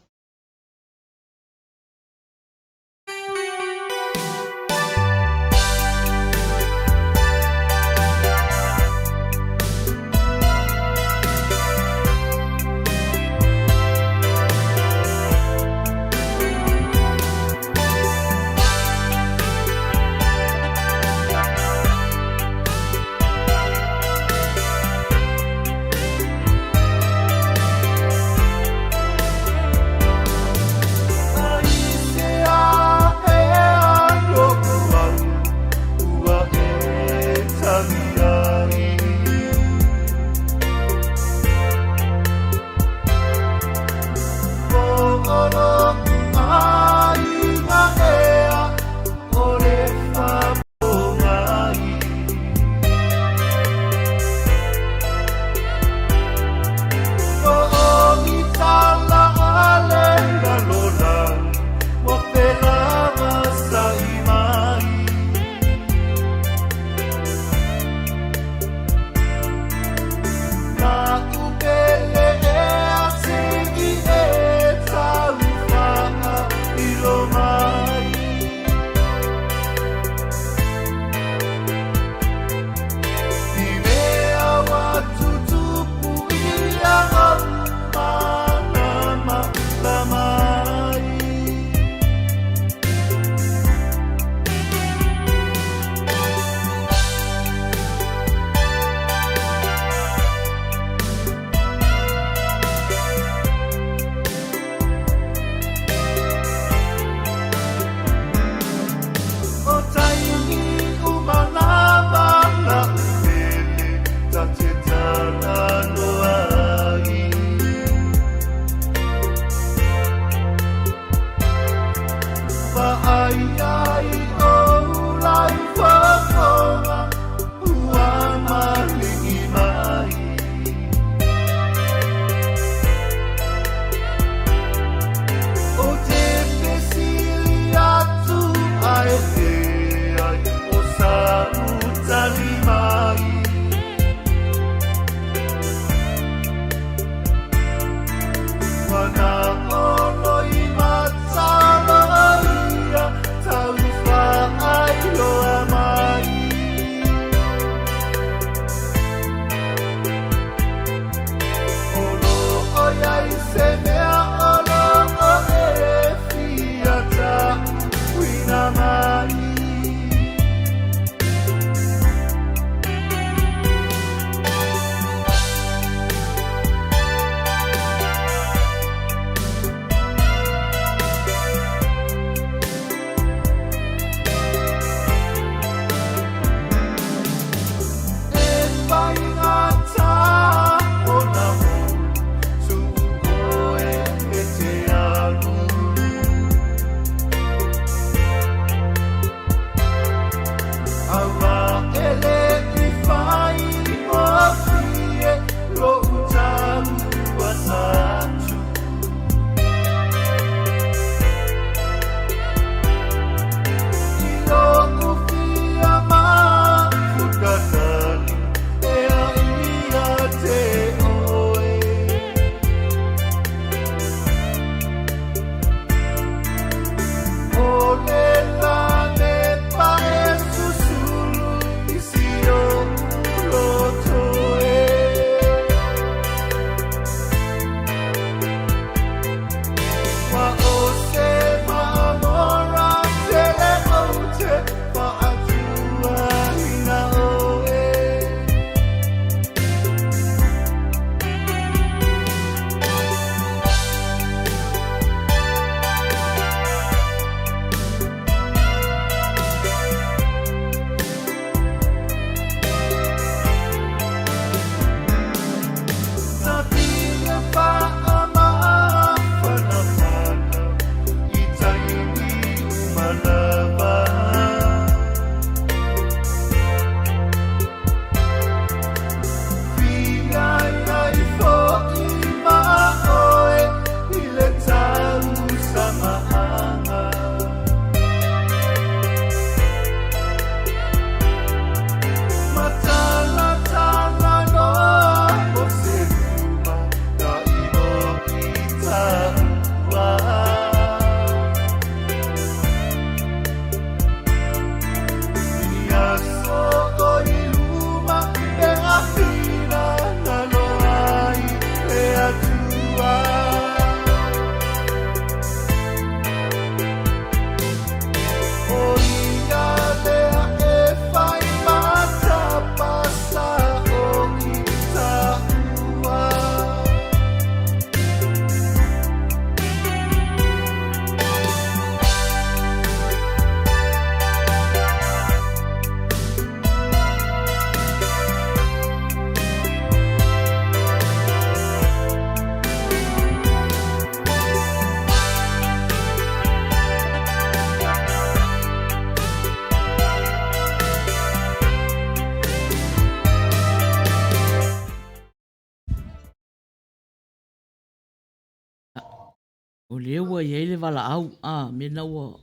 O lea ua i ai le valaau, a, mea na ua,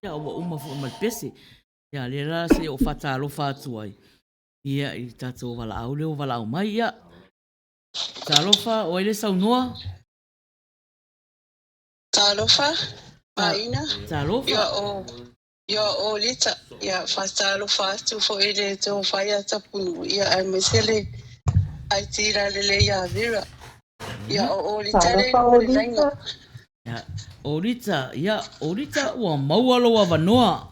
ia, ua uma foi ma le pese. Ia, lea la se i ou faatalofa atu ai, ia, i le tatou valaau lea ua valaau mai, ia. Talofa, o ai le saunoa? Talofa, Maina. Talofa. Ia, o, ia, o Lita. Ia, faatalofa atu foi i le tofa ia Tapunuu, ia, aemaise le IT lalelei ia Vera. Ia, o Olita le Talofa igoa o le laina. Olita. Ia, Olita, ia, Olita, ua maua lou avanoa.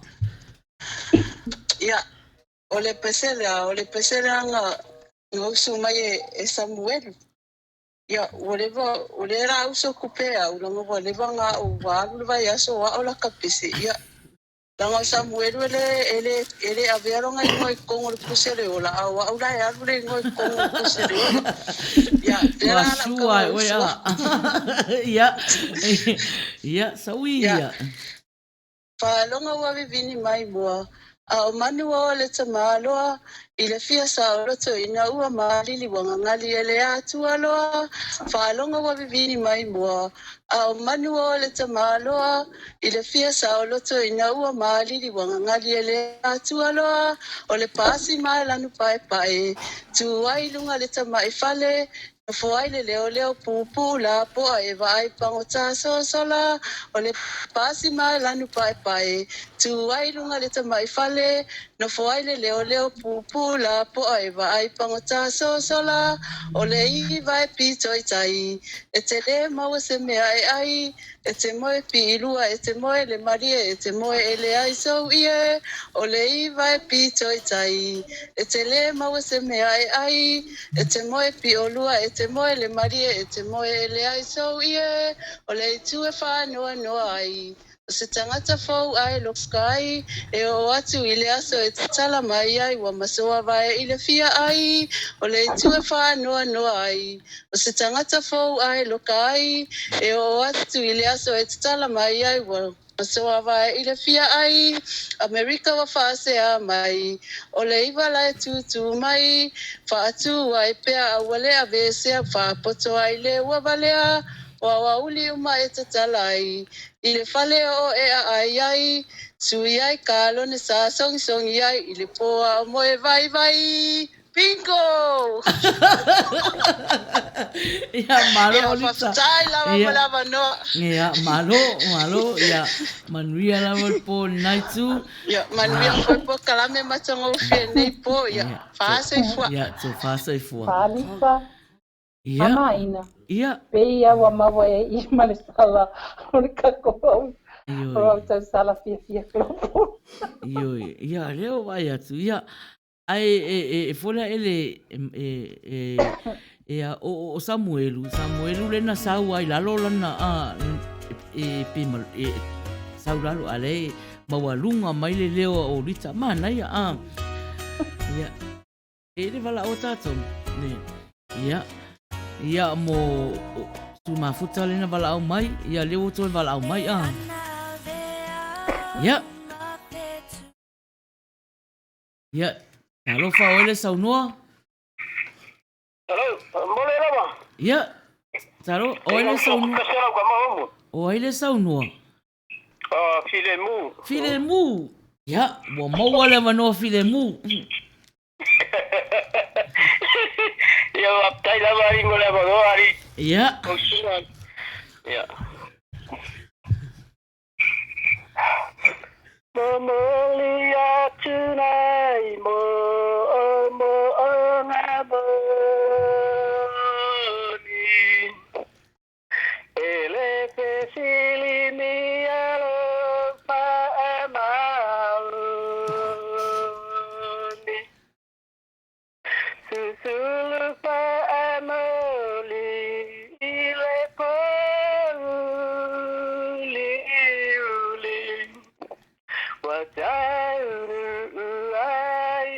Ia, o le pese lea, o le pese lea na, na usu mai e, e Samuelu. Ia, ua leva, o lea la uso kupe au, langa ua leva nga au, ua alu le vaiaso o a'o laka pese. Ia, langa o Samuelu e le, e le, e le avea lona igoa i totonu o le puse o le ola, a o a'u la e alu le igoa i totonu o le puse o le ola. Ia, lea Ua la lau sua tama e oe usu a. Ia, ia, saui Ia, ia. faaloga ua vivini mai mua, a o manu o le tamāloa, i le fia saoloto ina ua malili ua gagali e le Atua loa. Faaloga ua vivini mai mua, a o manu o le tamāloa, i le fia saoloto ina ua malili ua gagali e le Atua loa. O le pasi ma lanu paepae, tu ai luga le tama'i fale, nofo ai le leoleo pupuu lapoa e vaai pagota sosola. O le pasi ma lanu paepae, tu ai luga le tama'i fale, nofo ai le leoleo pupuu lapoa e vaai pagota sosola. O le iva e pito i tai, e te lē maua se mea e ai, e te moe piilua, e te moe le malie, e te moe e leai sou ie. O le iva e pito i tai, e te lē maua se mea e ai, e te moe pi'olua, e te moe le malie, e te moe e leai sou ie. O le itu e faanoanoa ai, o se tagata fou ae loka ai, e oo atu i le aso e tatala mai ai, ua masoa vae i le fia ai. O le itu e faanoanoa ai, o se tagata fou ae loka ai, e oo atu i le aso e tatala mai ai, ua masoa vae i le fia ai. Amerika ua faasea mai, o le iva la e tutū mai, faatū ai pea a ua le avesea, faapoto ai le ua valea, o aoauli uma e tatala ai, i le fale o e aai ai, sui ai kalone sa sogisogī ai, i le pō a o moe vaivai. Bingo! Ia, malo Ia, Olita. faafetai lava mo Ia, le avanoa. ia, malo, malo, ia, manuia lava le pō lenā itu. Ia, manuia foi polokalame matagofie nei pō. Ia, Ia, faasoifua. ia, tofa soifua. Faalisa, Ia, Famaina. ia, Pei ia ua maua e i ma le sala o le tatou au o ioe, au tausala fiafia kolopo. ioe, ia, lea ua vaai atu, ia, ae e, e, e fola ele, e, e, e, e a, o, o Samuelu, Samuelu lena sau ai lalo lana, a, e, pe ma, e, sau lalo, a le, maualuga mai le leo o Olita, manaia, a, ia, e le valaau tatou, ne, ia, ia mo, o, Sumafuta lena valaau mai, ia lea ua toe valaau mai, a, ia, ia, talofa oe le saunoa. Hello, mole lava. Ia, talo, o ai le saunoa. O ai le saunoa. Ah, Filemu. Filemu. Ia, ua maua le avanoa Filemu. Ia, faafetai lava alii mo le avanoa alii. Ia. Ia. Momoli atu nei mo o mo o ngā moni. E le fesili mi alofa e maoni. Susulu pa e moli i le pōuli uli. Wa tauru ai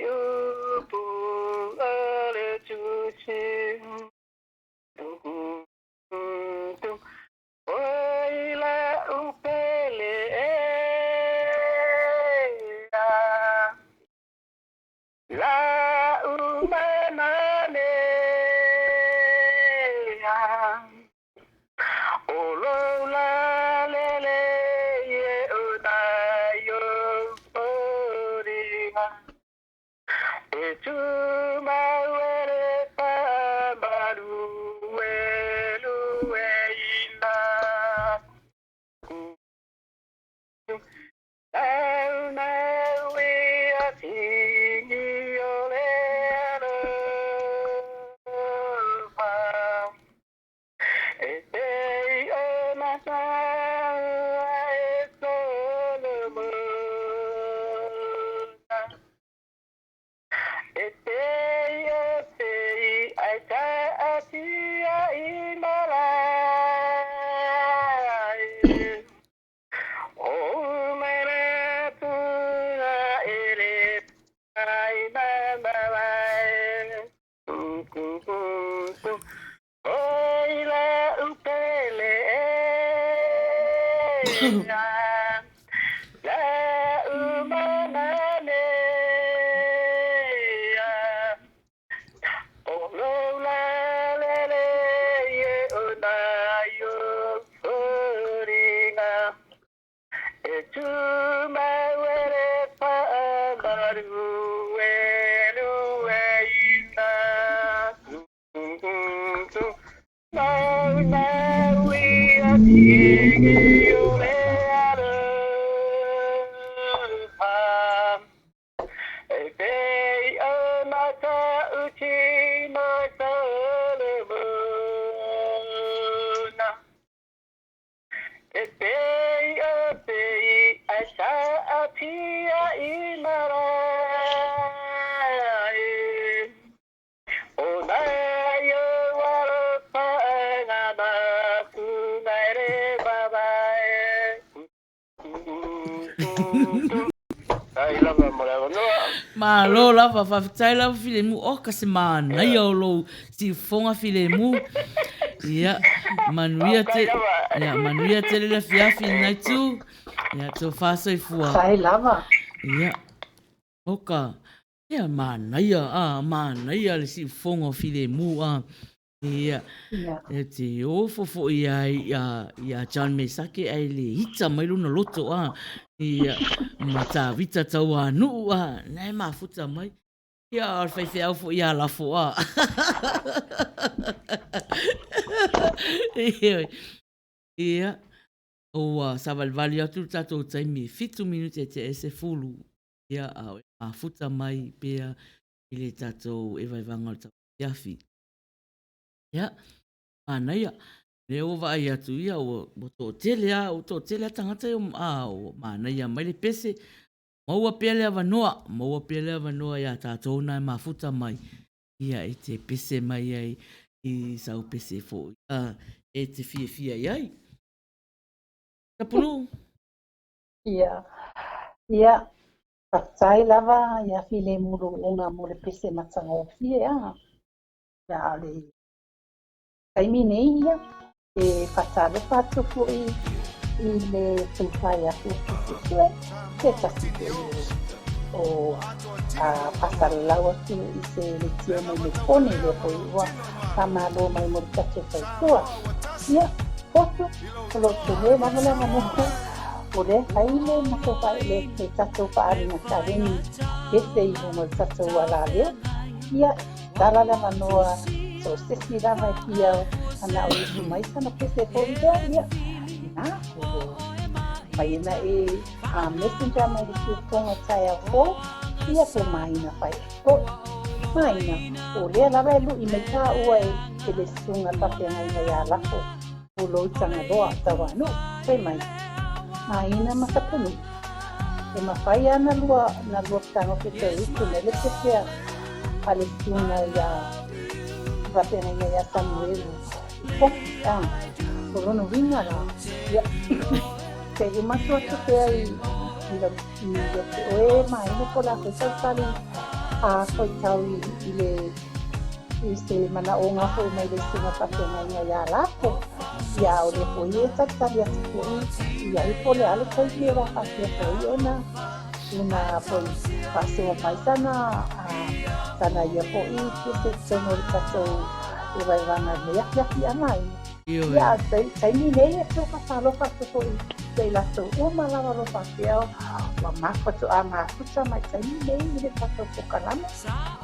E pei e pei ai taatia i malae. O maratuna e le ai mamalae. O ila upele e la umanane. O lola lele ye o na yo furinga. E tu mawere pa maru e lu e ina. Mau mau i a tiki o le aloha. E pei o mata uti mo Solomona. E pei o pei ai sa apia i marae. O nai o alofa ngā maku nai re babae. Ai lava mo le avanoa. Malo lava, faafetai lava Filemu. Oh, ka se manaia o lou siufoga Filemu. Ia, manuia te, ia, manuia tele le afiafi i lenei itu. Ia, tofa soifua. Faafetai lava. Ia, oka, ia, manaia, ah, manaia le siufoga o Filemu, ah. Ia, e te ofo foi ai ia John Mesake ai le ita mai lona loto a. Ia, ma Tavita Tauanuu a, na e mafuta mai. Ia, o le faifeau foi ia Lafo a. Ia, ua savalivali atu le tatou taimi e 7 minute e te 10. Ia, a o e mafuta mai pea i le tatou e vaevaga o le tauafiafi. Ia, manaia. Lea ua vaai atu ia, ua, ua toatele lava, ua toatele lava tagata ia, a, ua manaia mai le pese. Maua pea le avanoa, maua pea le avanoa iā tātou nā e mafuta mai, ia e te pese mai ai i sau pese foi, a, e te fiafia i ai. Tapunuu. Ia, ia, faafetai lava ia Filemu Luuga mo le pese matagofie a. Ia, a o le taimi nei ia, e faatalofa atu foi i le tofa ia Fusi Suesue, se tasi foi o a faasalalau atu i se leitio mai Mekone, lea foi ua faamalo mai mo le tatou fautua. Ia, Fotu, o lo o tele lava le avanoa, o lea e fai le matou le tatou faaaliga taleni pese i luga o le tatou alaleo. Ia, tala le avanoa so o se isi lava e fia manao e usu mai sana pese foi lea, ia, ina, o lo mai ana e a messenger mai le siufoga taeao fou, ia po Maina Faefi foi. Maina, o lea lava e lu'i mai tāua e, e le susuga faafeagaiga iā Lafo o lou Tagaloa Tauanuu, fai mai, Maina ma Tapunuu, e mafai lava na lua, na lua tago fe toe utu mai le pese a, a le susuga iā faafeagaiga iā Samuelu i Foki, a, o lona uiga la, ia, se i uma atu atu pea i, i lau, i ia te oe Maina po o le a foi sau tali a faitau i, i le i se manaoga foi mai le susuga faafeagaiga iā lākou, ia a o lea foi e talitali atu foi i ai po o le a le taimi o le a faapea foi ona ona foi faasoa mai sana sana ia foi pese i totonu o le tatou e vaevaga i lenei afiafi ʻana ai. Ia, a o le taimi nei e toe faatalofa atu foi ia i latou uma lava o lo o faapea ua mafuatoa mafuta mai taimi nei i le tatou polokalame.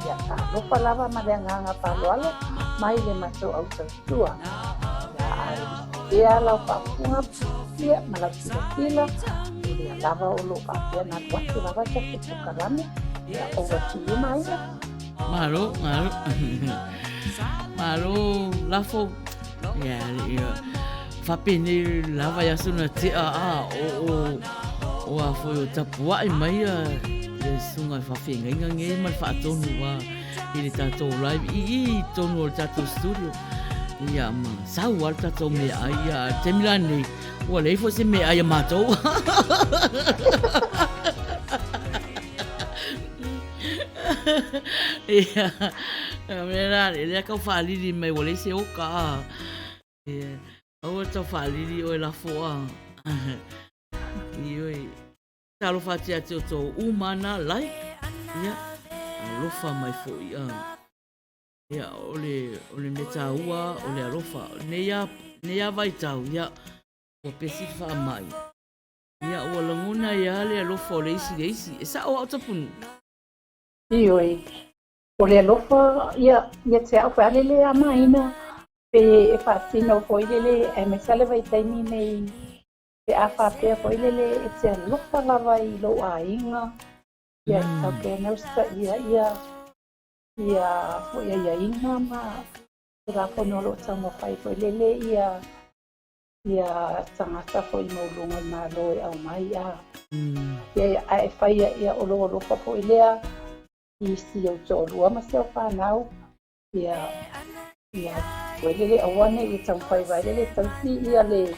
Ia talofa lava ma le agaga faaaloalo mai le matou au tautua. Ia, a e pea lau faafofoga ia ma lau silasila, o lea lava o lo o faapea ona alu atu lava le tatou polokalame. Ia, over to you, Maina. Malo, malo. Malo, Lafo. Ia, ia. Faapenei le la vaiaso na tea a o o o a foi o tapua'i mai ia le susuga i faafeagaiga nei ma le faatonu a i le tatou live i i i totonu o le tatou studio. Ia ma sau lava le tatou meaai ia a o le taimi la lenei ua leai foi se meaai a matou. Ia, o le mea la lea tau faalili mai ua leai se oka a. Ia, aua tau faalili oe lafo a. Ioe. Talofa atu ia te outou uma na like. Ia, alofa mai foi a. Ia, o le, o le mea taua o le alofa. Nei a, nei a vaitau, ia, ua pesi le faamai. Ia, ua lagona ai lava le alofa o le isi i le isi. E sao au Tapunuu? Ioe. O le alofa, ia, ia te au foi a le le amaina pe e faatino foi lele aemaise lava le vaitaimi nei pe a faapea foi lele e te alofa lava i lou aiga, ia e faapea ona usitaia ia ia foi aiaiga ma Tulafono o lo o taumafai foi lele ia ia tagata foi maualuga o le Malo e aumai a ia ae faia ia o lou alofa foi lea i si ou toalua ma si au fanau ia ia foi lele aua ne i taumafai vai lele tausi ia le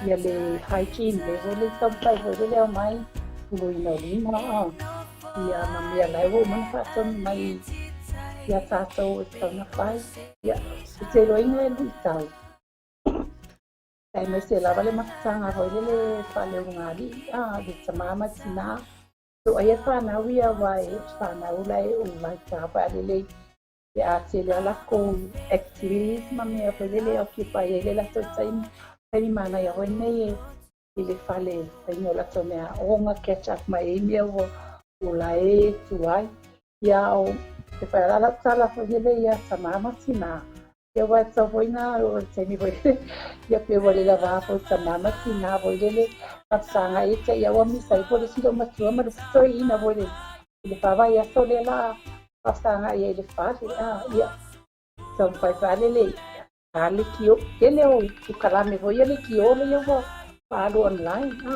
ia le hygiene level le taumafai foi lele aumai puluina o lima a ia ma mea la e ua uma ona faatonu mai ia tatou e tatau ona fai ia ou te iloaina e luitau aemaise lava le mafutaga foi lele faaleulugalii a le tamā ma le tinā Toa ia fanau ia aua e fanau la e o vaitā faalelei pe a tele a lakou activities ma mea foi lele e occupy ai le latou taimi, taimi manaia foi lenei e i le fale e fai o latou meaaoga catch up mai ai mea ua la e tuai. Ia o e fai ala lau tala foi lele ia tamā ma tinā Ia aua e tatau foi na o le taimi foi lele, ia pe ua le lava foi tamā ma tinā foi lele, faafesaga ai te ia ua misa ai foi le isi loomatua ma le toeaina foi lele i le vaiaso lea la faafesaga ai i le fale a ia taumafai faalele a le kio tele o polokalame foi ia le kio lea ua faaalu online a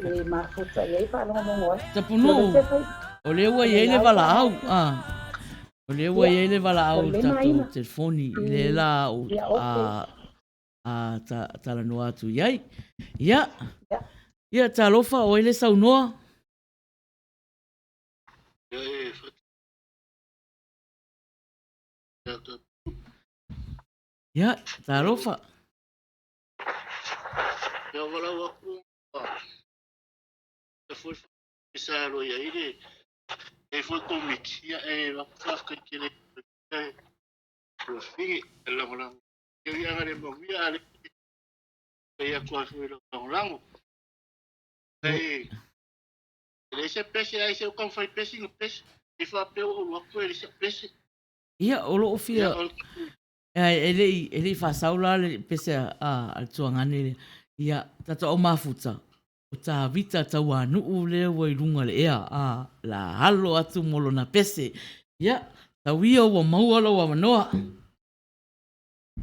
e mafuta i ai faalogologo ai. Tapunuu, o lea ua i ai le valaau a. O lea ua i ai le valaau i le tatou telefoni i le la o a talanoa atu i ai. Ia, ia talofa o ai le saunoa? Ia, talofa. Ia walau aku e foi sa alo ia i le e foi komiti ia e faafetai tele e Rofigi e lagolago ia ia ngare manuia ale e atu ai foi lagolago e le se pese ai se o fai pese no pese e faapea o atu e le se pese. Ia o loo fia e le i faasau la le pese a le tuagane lea. Ia tatou au mafuta O Tavita Tauanuu lea ua i luga o le ea, a la alo atu mo lona pese. Ia, tau ia ua maua lou avanoa.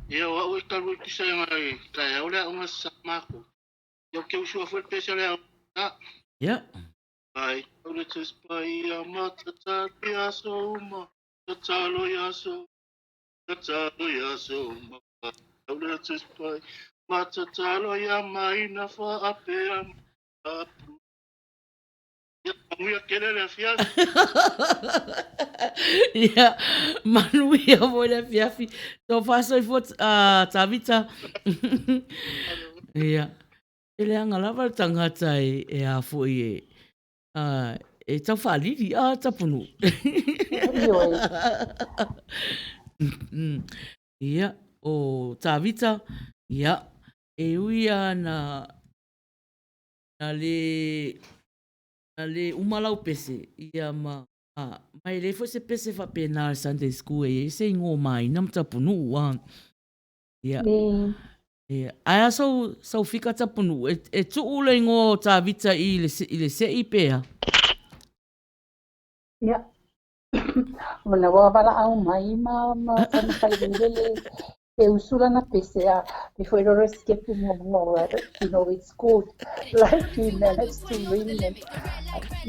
Ia, o au e talu ai tusa i taeao le aoga sa matou. Ia, ou te usu foi le pese o le aoga. Ia. Ai, tau le tuspai ma tatalo i aso uma, tatalo i aso, tatalo i aso uma. Tau le tuspai ma tatalo ia mai na faapea apu. Ia, manuia tele le afiafi. Ia, manuia foi le afiafi. Tau faasoifua Tavita. Ia, e leaga lava le tagata e a foi e, e tau faalili, a Tapunuu. Ioe. Ia, o Tavita, ia, e ui lava na, na le, na le uma lau pese, ia ma, ma e leai foi se pese faapena a le Sunday School e i ai se igoa o Maina ma Tapunuu, a. Ia. Ia, ae a sou, sou fika Tapunuu, e, e tuu le igoa o Tavita i le, i le sei pe a? Ia, Ona ua valaau mai ma ma taumafai foi lele E usu lana pese a pei foi lea o le sikepu muamua you know it's good like he managed to win and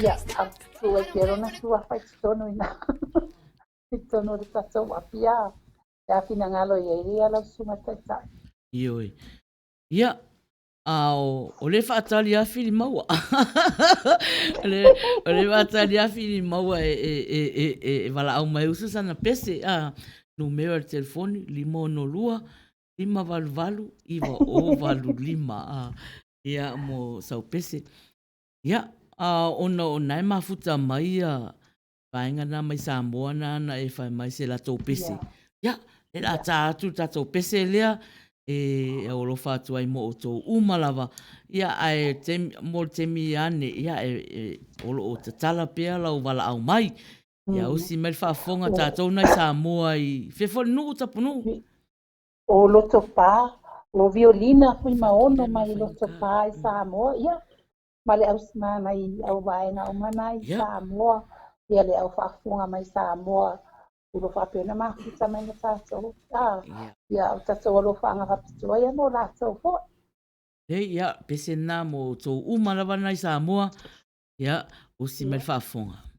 ia a tuu ai pea lona suafa i totonu i ina i totonu o le tatou Apia pe a finagalo i ai ia lau susuga taitai. Ioe. Ia, a o le faatali a Filimaua. O le faatali a Filimaua e, e, e, e, e, e valaau mai usu sana pese, a numera o le telefoni, 562 588 9085, a, ia, mo sau pese. Ia, a ona o na e mafuta mai ia vaega na mai Samoa na ana e fai mai se latou pese. Ia, e la tā atu le tatou pese lea e aualofa atu ai mo outou uma lava. Ia, ae taimi, mo le taimi ane, ia, e, e, o lo o tatala pea lau valaau mai. Ia usi mai le faafofoga tatou na i Samoa i fea foi le nuu Tapunuu? O Lotopa, o Violina Fuimaono mai Lotopa i Samoa, ia, ma le au ma nai au vaega uma na i Samoa, ia le au faafofoga mai Samoa, o lo o faapea ona mafuta mai ma tatou, a, ia o tatou alofaaga faapitoa ia mo latou foi. Lei, ia, pese na mo outou uma lava na i Samoa, ia, usi mai le faafofoga.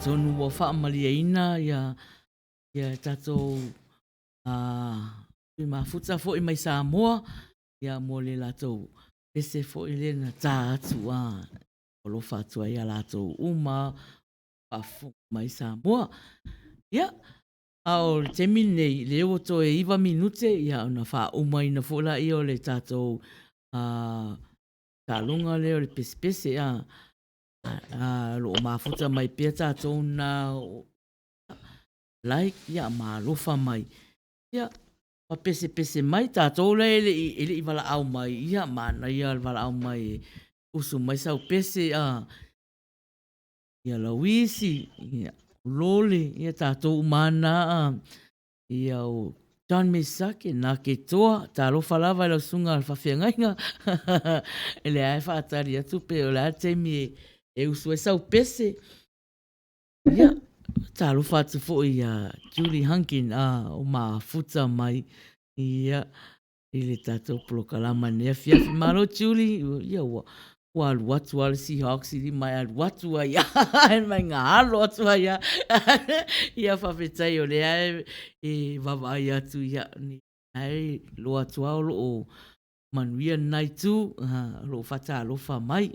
Atonu ua faamalieina ia ia tatou tui mafuta foi mai Samoa ia mo le latou pese foi lea na tā atu a alofa atu ai ia latou uma faafofoga mai Samoa. Ia, a o le taimi lenei, lea ua toe 9 minute, ia ona faaumaina foi laia o le tatou taaloga lea o le pesepese, a, o lo o mafuta mai pea tatou na like, ia, ma alofa mai. Ia, ma pesepese mai tatou la e le i valaau mai, ia, manaia le valaau mai e usu mai sau pese, a, ia Lauisi, ia Lole, ia tatou uma lava na, ia o John Mesake, na ke toa, talofa lava i lau susuga i le faafeagaiga, e lea e faatali atu pe o le a le taimi e usu ai sau pese. Ia, talofa atu foi ia Julie Hunkin, a, o mafuta mai, ia, i le tatou polokalama i lenei afiafi. Malo Julie, ia ua ua alu atu lava le Seahawks i lima e alu atu ai lava, mai ga alo atu ai lava. Ia faafetai o lea e vaavaai atu, ia, e iloa atu lava o lo o manuia lena itu, o lo o faatalofa mai.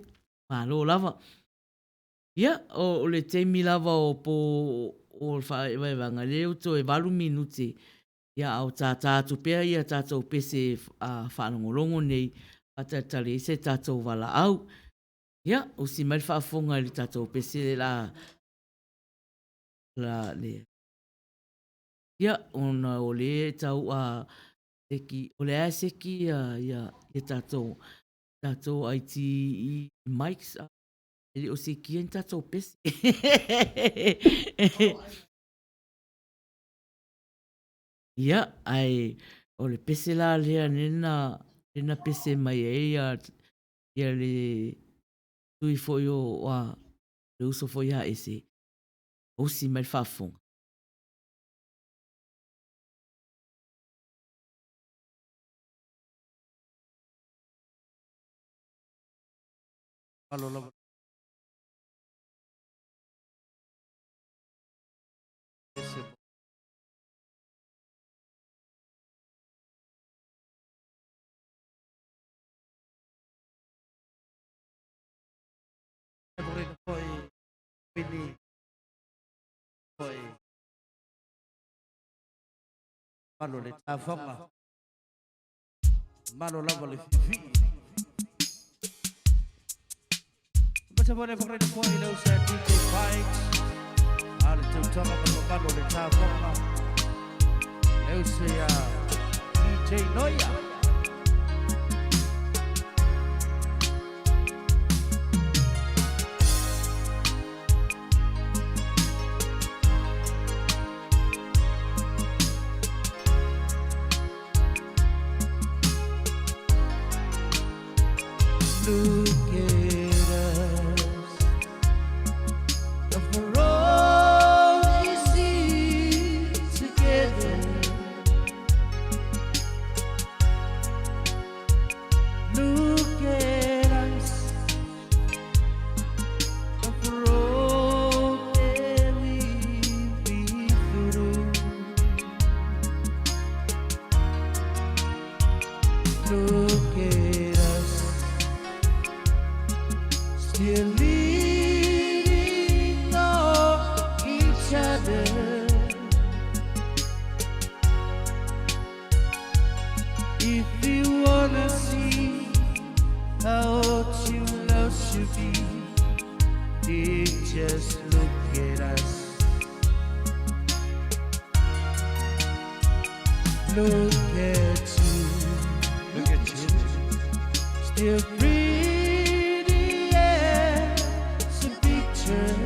Malo lava. Ia, o le taimi lava o po o le faavaevaega, lea ua toe 8 minute Ia, a o tātā atu pea ia tatou pese faalogologo nei, faatalitali ai se tatou valaau. Ia, usi mai le faafofoga i le tatou pese le la, la, le, ia, ona o le tau a, seki, o lea e seki ia, ia, ia tatou, tatou IT mics, e le o sekia ni tatou pese. Ia, ae o le pese la lea lena, lena pese mai ai ia, ia le tui foi o, a, le uso foi ia Ese, osi mai le faafofoga. Malo lava. Malo le tafaga, malo lava le fifi. Masa mo le whakarena koe i lau sa DJ Bikes. A le tautanga ma le malo le tafaga. Leu se a DJ Noia. Look at us For all we see together Look at us For all that we've been through Look at us Still leaning on each other If you wanna see how true love should be Then just look at us Look at you Look at you Still pretty as a picture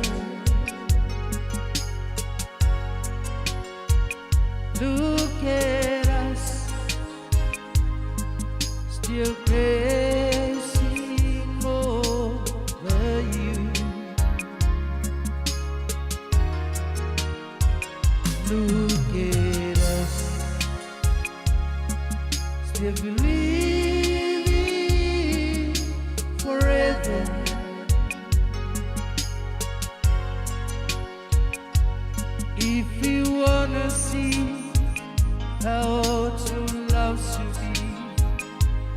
Look at us Still crazy over you Look at us Still believing forever. If you wanna see how true love should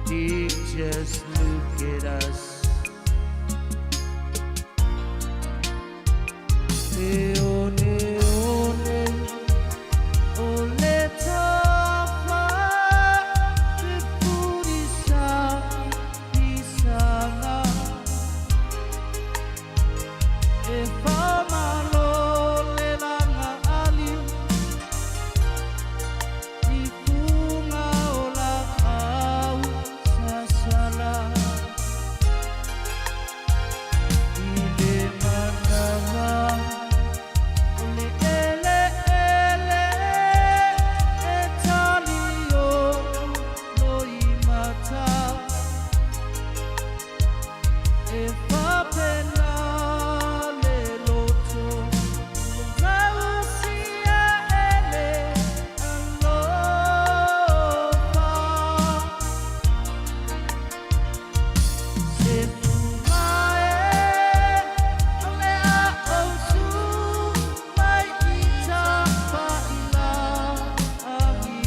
be, just look at us. Le one one, o le tafa, te purisa, pisanga. E whamalo le langa ali, i funga o la au sasala. I le manawa o le ele ele e tali o loi mata. E whapena le loto, mausia ele alofa. Se fumae o le a ausu mai i tapaila agi.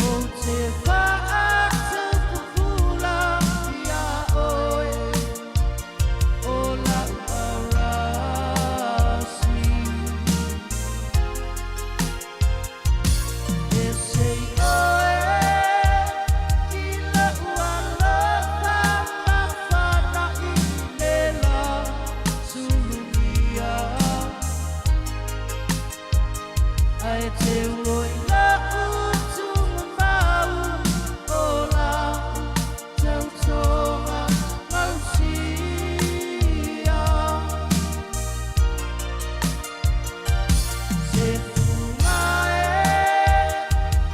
O te whaatupupula ia oe, o lau arasi. E sei oe i lau alofa mafana i le la sulugia. Ae te oi lau tumamau o la tautoga mausia. Se fumae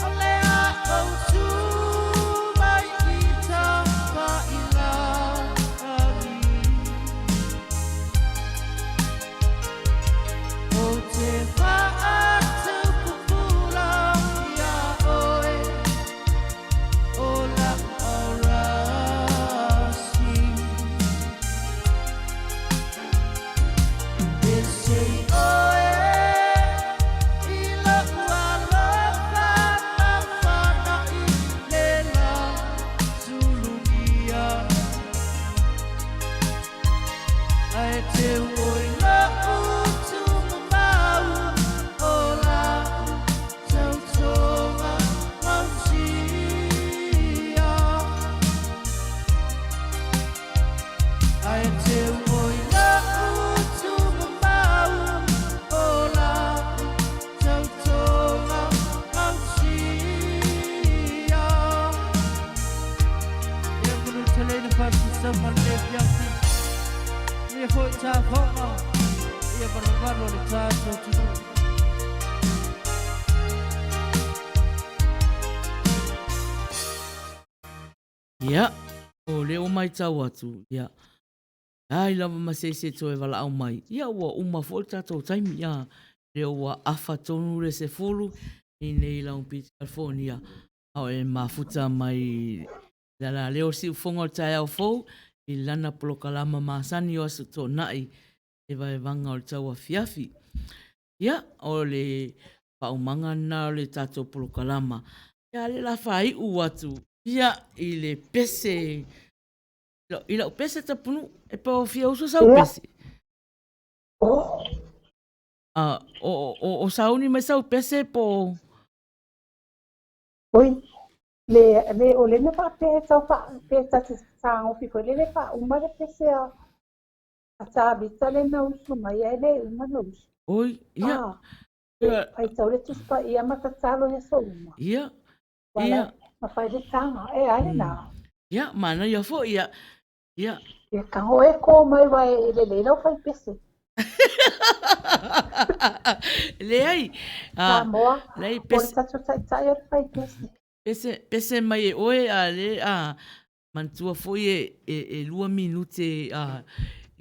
o le a autu mai i tapaila agi. O te whaatupupula ia oe, o lau arasi. E sei oe i lau alofa mafana i le la sulugia. Ae te oi lau tumamau o la tautoga mausia. Ae te oi lau tumamau o la tautoga mausia. Ia manu tele ina whatusama le fiafi. Le foi tā whaonga. Ia maromaro le tātou tunu. Ia, o lea ua maitau atu, ia, ai lava ma se isi e toe valaau mai, ia ua uma foi le tatou taimi, ia, lea ua afa tonu le 10 i nei Long Beach, California, a o e mafuta mai le ala lea o Siufogo o le taeao fou i lana polokalama masani o Aso Toonai e vaevaga o le tauafiafi. Ia, o le faaumaga lena o le tatou polokalama. Ia, a le la faaiu atu ia i le pese, i lau pese Tapunuu, e pau fia uso sau pese. A, o, o, o sauni mai sau pese po... Oi, le, le, o le na faapea e tau faa, pe ta te tāgofi foi le le faauma le pese a, a Tavita le na usu mai ae le uma na usu. Oi, ia. Ah, ia. Faitau le Tusi Paia ma tatalo i aso uma. Ia, ia. Ma fai le tāga, e ai mm. nā. Ia, manaia foi, ia. Ia. Ia, kaho e kō mai wa e lelei lau fai pese. Leai. Samoa, leai, pese. O le tatou taitai o le fai pese. Pese, pese mai e oe a le a manatua foi e, e, e lua minute a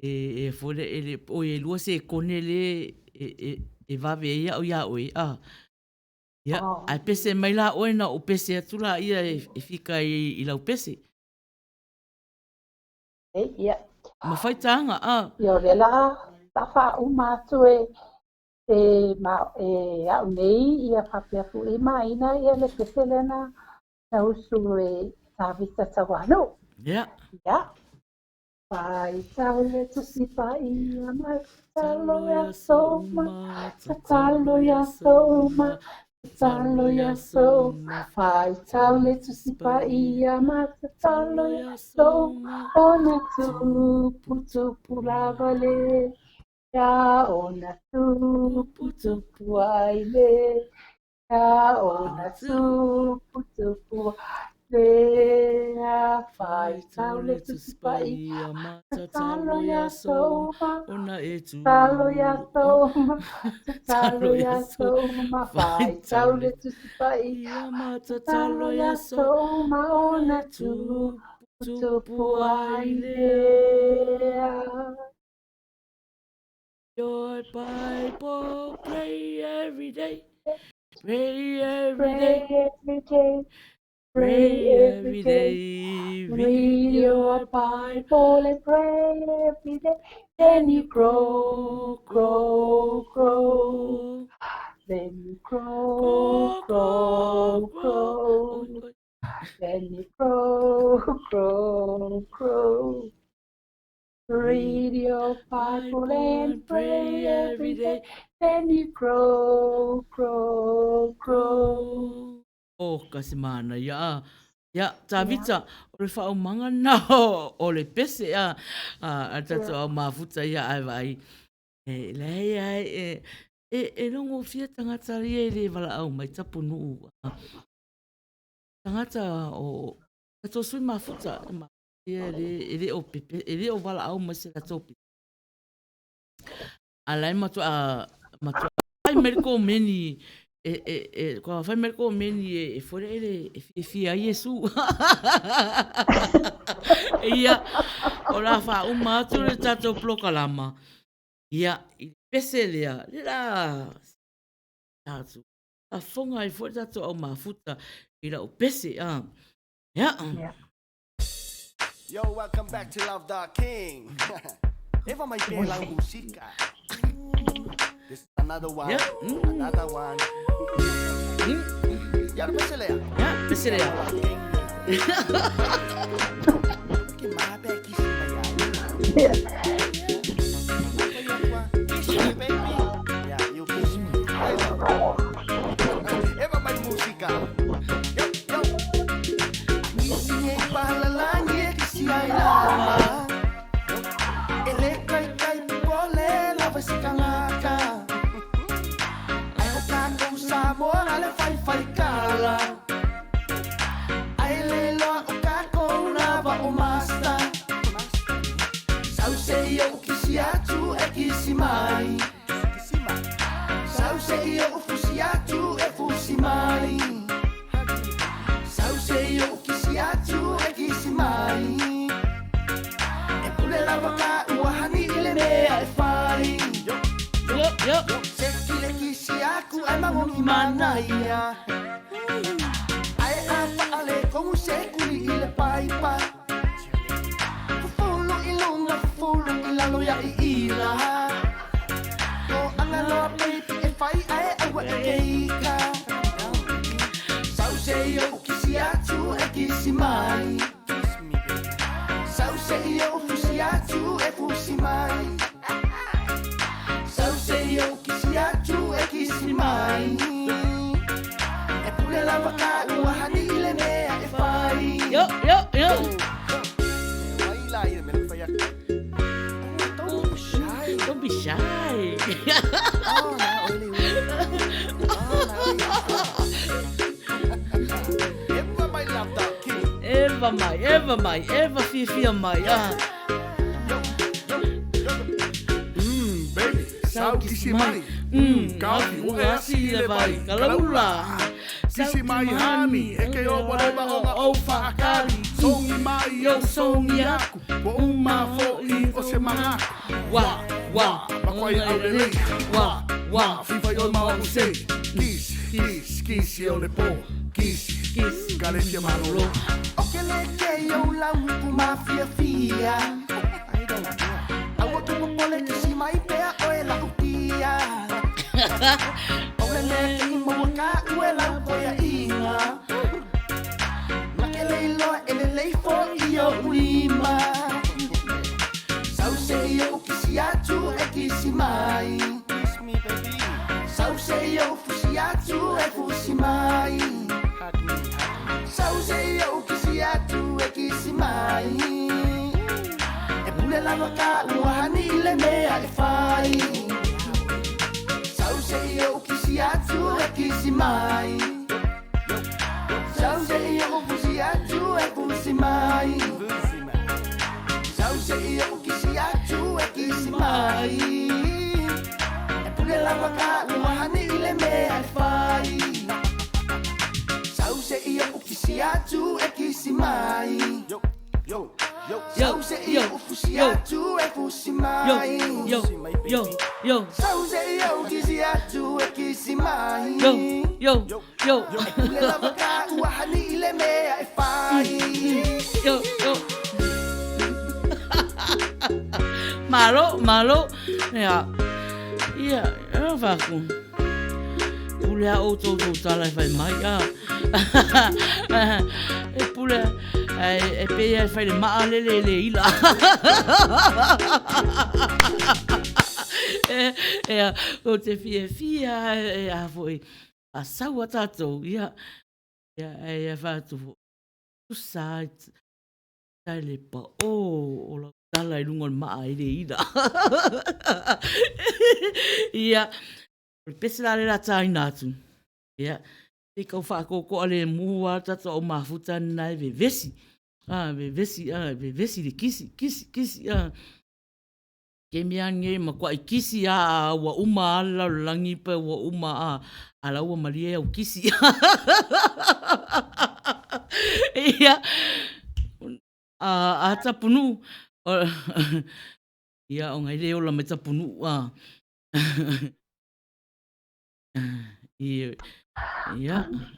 e, e foi le, e le, oi e lua sekone le e, e, e vave ai au iā oe a. Ia, oh. Ae pese mai la oe na o pese atu la ia e, e fika i, i lau pese. Ei, ia. Ma whai tānga, a. Ia, o le la. a faauma atu e e ma e a'u nei ia faapea fo'i Maina ia le pese lea na na usu e Tavita Tauanuu. Ia. Ia. Faitau le Tusi Paia mai tatalo i aso uma, tatalo i aso uma, tatalo i aso uma. Faitau le Tusi Paia ma tatalo i aso uma, ona tuputupu lava lea, ona tuputupu ai lea, ona tuputupu lea. Faitau le Tusi Paia ma tatalo i aso uma, ona e tu. Tatalo i aso uma, tatalo i aso uma, faitau le Tusi Paia ma tatalo i aso uma, ona tuputupu ai lea. Your Bible, pray every day. Pray every day. Pray every day. Pray every day. Read your Bible and pray every day. Then you grow, grow, grow. Then you grow, grow, grow. Then you grow, grow, grow. Read your Bible and pray every day. Then you grow, grow, grow. O ka se mana ia a. Ia, Tavita, o le faaumaga na o le pese a, a tatou au mafuta ia ae vaai. E leai ai, e, e, e logofia tagata ia e le valaau mai tapunuu. Tagata o, tatou sui mafuta, ia e le, e le o pepe, e le o valaau mai se latou pese. A la e matuā, matuā fai mai le komeni e, e, e, kua fai mai le komeni e, e fore ele e fiafia ai Iesu. Ia, o la faauma atu le tatou polokalama. Ia, i le pese lea, le la tatou faafofoga ai foi le tatou au mafuta i lau pese. A. Ia. Yeah. Yo, welcome back to Love the King. Eva mai pe lau musika. This is another one. Yeah. Another one. Ya le pese lea. Ya, pese lea. Yeah. Kiss me, baby. Yeah, you kiss me. Eva mai musika. Yo, yo. Nisi e palalangi e kisi ai lama. Ele kai kai pole lava se kanaka. Ai o kako Samoa ale fai fai kala. Ai le loa o kako na va o master. Sau se i o kisi atu e kisi mai. Sau se i o fusi atu e fusi mai. Sau se i o kisi atu e kisi mai. E pule lava ka ua hani i le mea e fai. Yo, yo. Se ki le kisi aku ai mangongi manaia. Ai a faale komu se kuli i le paipa. Fufulu i lunga, fufulu i lalo ia i ila. Ko anga loa baby e fai ae aua e keika. Sau se i o kisi atu e kisi mai. Sau se i o fusi atu e fusi mai. Sau se i o kisi atu e kisi mai. E pule lava ka ua hani i le mea e fai. Yo, yo, yo. Don't be shy. Don't be shy. Eva mai, Eva mai, Eva fiafia mai. Ah. Baby, sau kisi mai. Kaofi, ua e asi i le vai, kalaula. Kisi mai hani, e ke o whatever o nga o whaakari. Songi mai o songi aku, po uma fo'i o se mangaku. Wa, wa, makwai au le lei. Wa, wa, fifa i o mau se. Kisi, kisi, kisi o le po. Kisi, kisi, kale fia manolo. O ke le ke o lau ku mafia fia. Aua tu popole kisi mai pea oe lau tia. O le mea ke i maua ka ue lau poia inga. Na ke leiloa e le leifo i o ulima. Sau se i o kisi atu e kisi mai. Kiss me baby. Sau se i o fusi atu e fusi mai. Sau se i o kisi atu e kisi mai. E pule lava ka ua hani i le mea e fai. Sau se i o kisi atu e kisi mai. Sau se i o fusi atu e fusi mai. Sau se i o kisi atu e kisi mai. E pule lava ka ua hani i le mea e fai. Sau se i o kisi atu e kisi mai. Yo, yo, yo. Sau se i o fusi atu e fusi mai. Yo, yo, yo. Sau se i o kisi atu e kisi mai. Yo, yo, yo. E pule lava ka ua hani i le mea e fai. Yo, yo. Malo, malo. Ia, ia, e whaku. Pule a outou tou tala e whai mai, a. E pule, e pēia e whai le maa lele e le ila. E, o te fia fia e a foi. A sau a tātou, ia, ia, e a whaatu fo. Tusa, ai le paʻō o lau tala i luga o le maa e le ila. Ia, o le pese la lea o le a tāina atu, ia, se i tau faatoatoa lemu lava le tatou au mafuta lena e vevesi, a, vevesi, a, vevesi le kisi, kisi, kisi, a. Taimi lava lenei e matuai kisi lava a ua uma lava le lalolagi pe ua uma a, a la ua malie au kisi. Ia, a Tapunuu, ia ona e le ola mai Tapunuu a. Ia,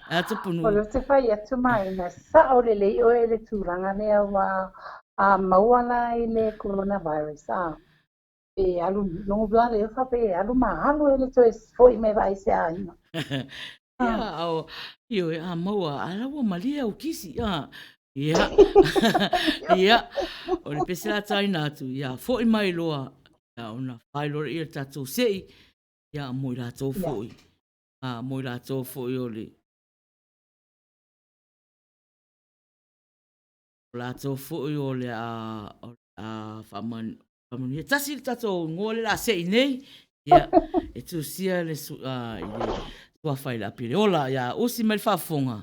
a Tapunuu. O lea ou te fai atu Maina, sao lelei oe i le tulaga lea ua a maua la i le coronavirus a pe alu logo la lea faapea e alu ma alu e le toe foi mai vaai se aiga. Ia, o, ioe, a maua, a la ua malie au kisi, a. Ia, ia, o le pese la taina atu, ia, foi mai loa, ia, ona fai loa lea i le tatou sei, ia, mo i latou foi, a, mo i latou foi o le, o latou foi o le a, o le a faamanuia. Tasi le tatou igoa lea o le a sei nei, ia, e tusia le, i le suafa i le api le ola, ia usi mai le faafofoga.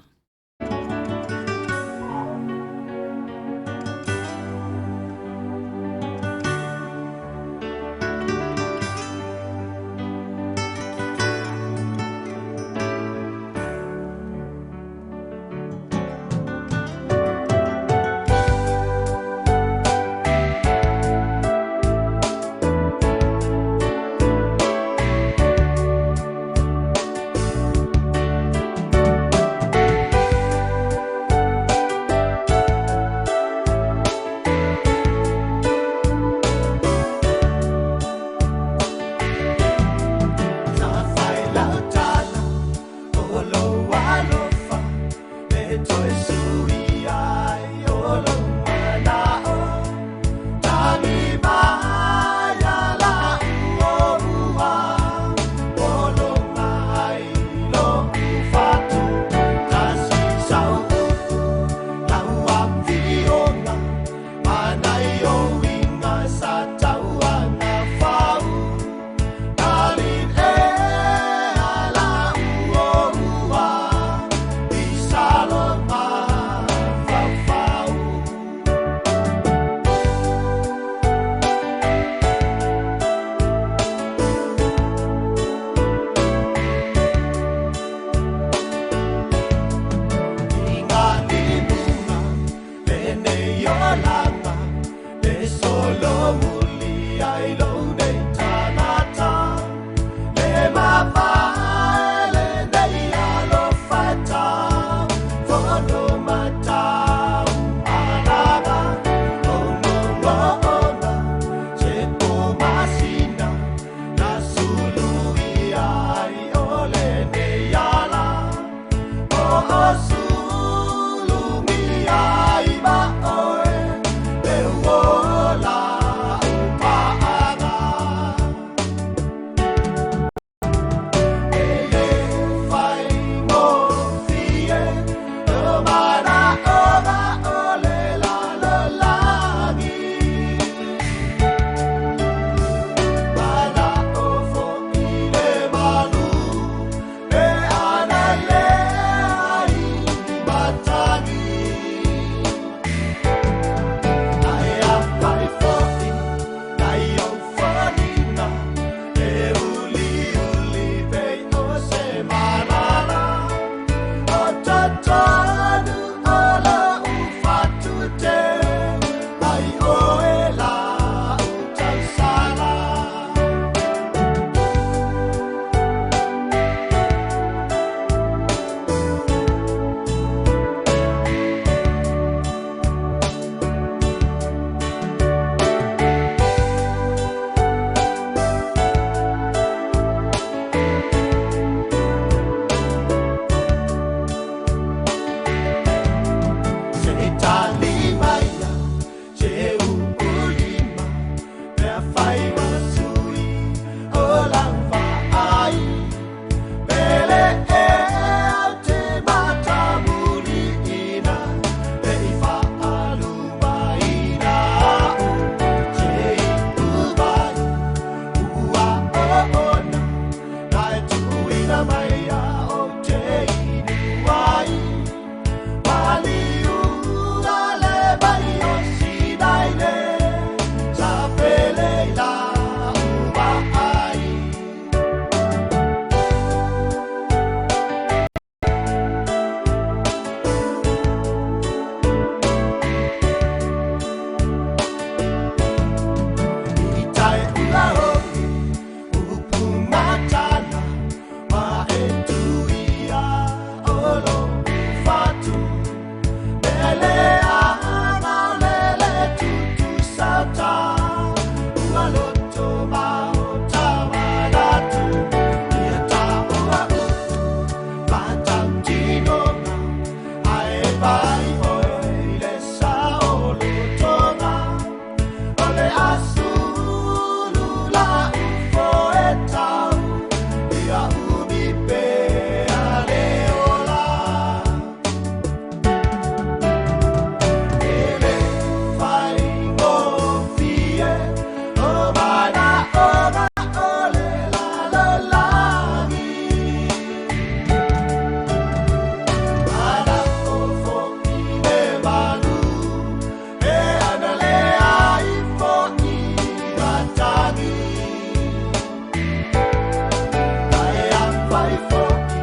ai foʻi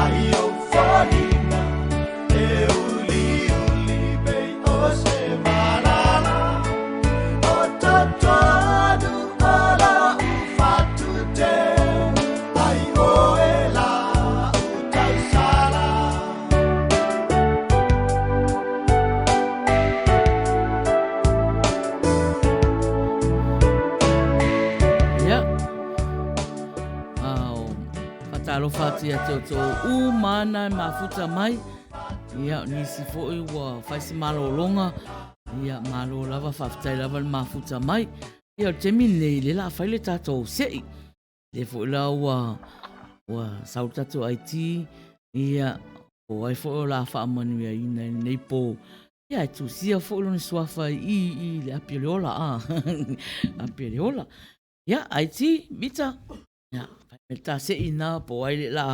ai ou foliga e uliuli pei o se malala o totonu o loʻu fatute ai oe laʻu tausala. Ia. Ao, faatalofa atu ia te outou uma ana e mafuta mai. Ia, o nisi foi ua fai se malologa. Ia, malo lava, faafetai lava le mafuta mai. Ia, o le taimi lenei, lea o le a fai le tatou seʻi. Lea foi la ua, ua sau le tatou IT, ia, o ai foi o le a faamanuiaina i lenei pō. Ia, e tusia foi lona suafa i i le api o le ola, a. Api o le ola. Ia, IT, Mita, ia, fai mai le ta seʻi lena po o ai le la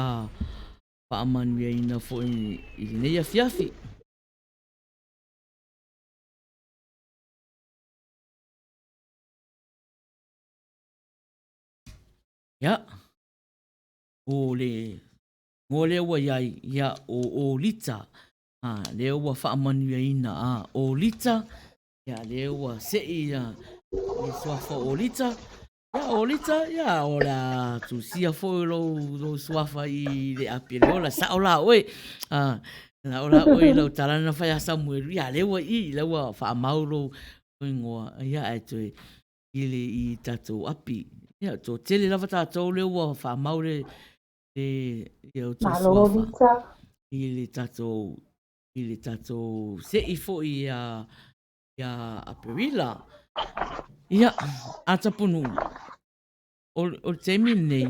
faamanuiaina foi i lenei afiafi. Ia, o le igoa lea ua i ai, ia, o Olita, a, lea ua faamanuiaina, a, Olita, ia, lea ua sei ia, le suafa o Olita, ia, Olita, ia, o le a tusia foi lou, lou suafa i le api le ola, sao la oe, a, sao la oe i lau tala na fai a Samuelu, ia, lea ua i, lea ua faamau lou igoa, ia, ae toe, i le i tatou api. Ia, toatele lava tatou lea ua faamau le, le, ia outou Malo, suafa Lisa. i le tatou, i le tatou seʻi foi ia, ia Aperila. Ia, a Tapunuu, o, o le taimi lenei,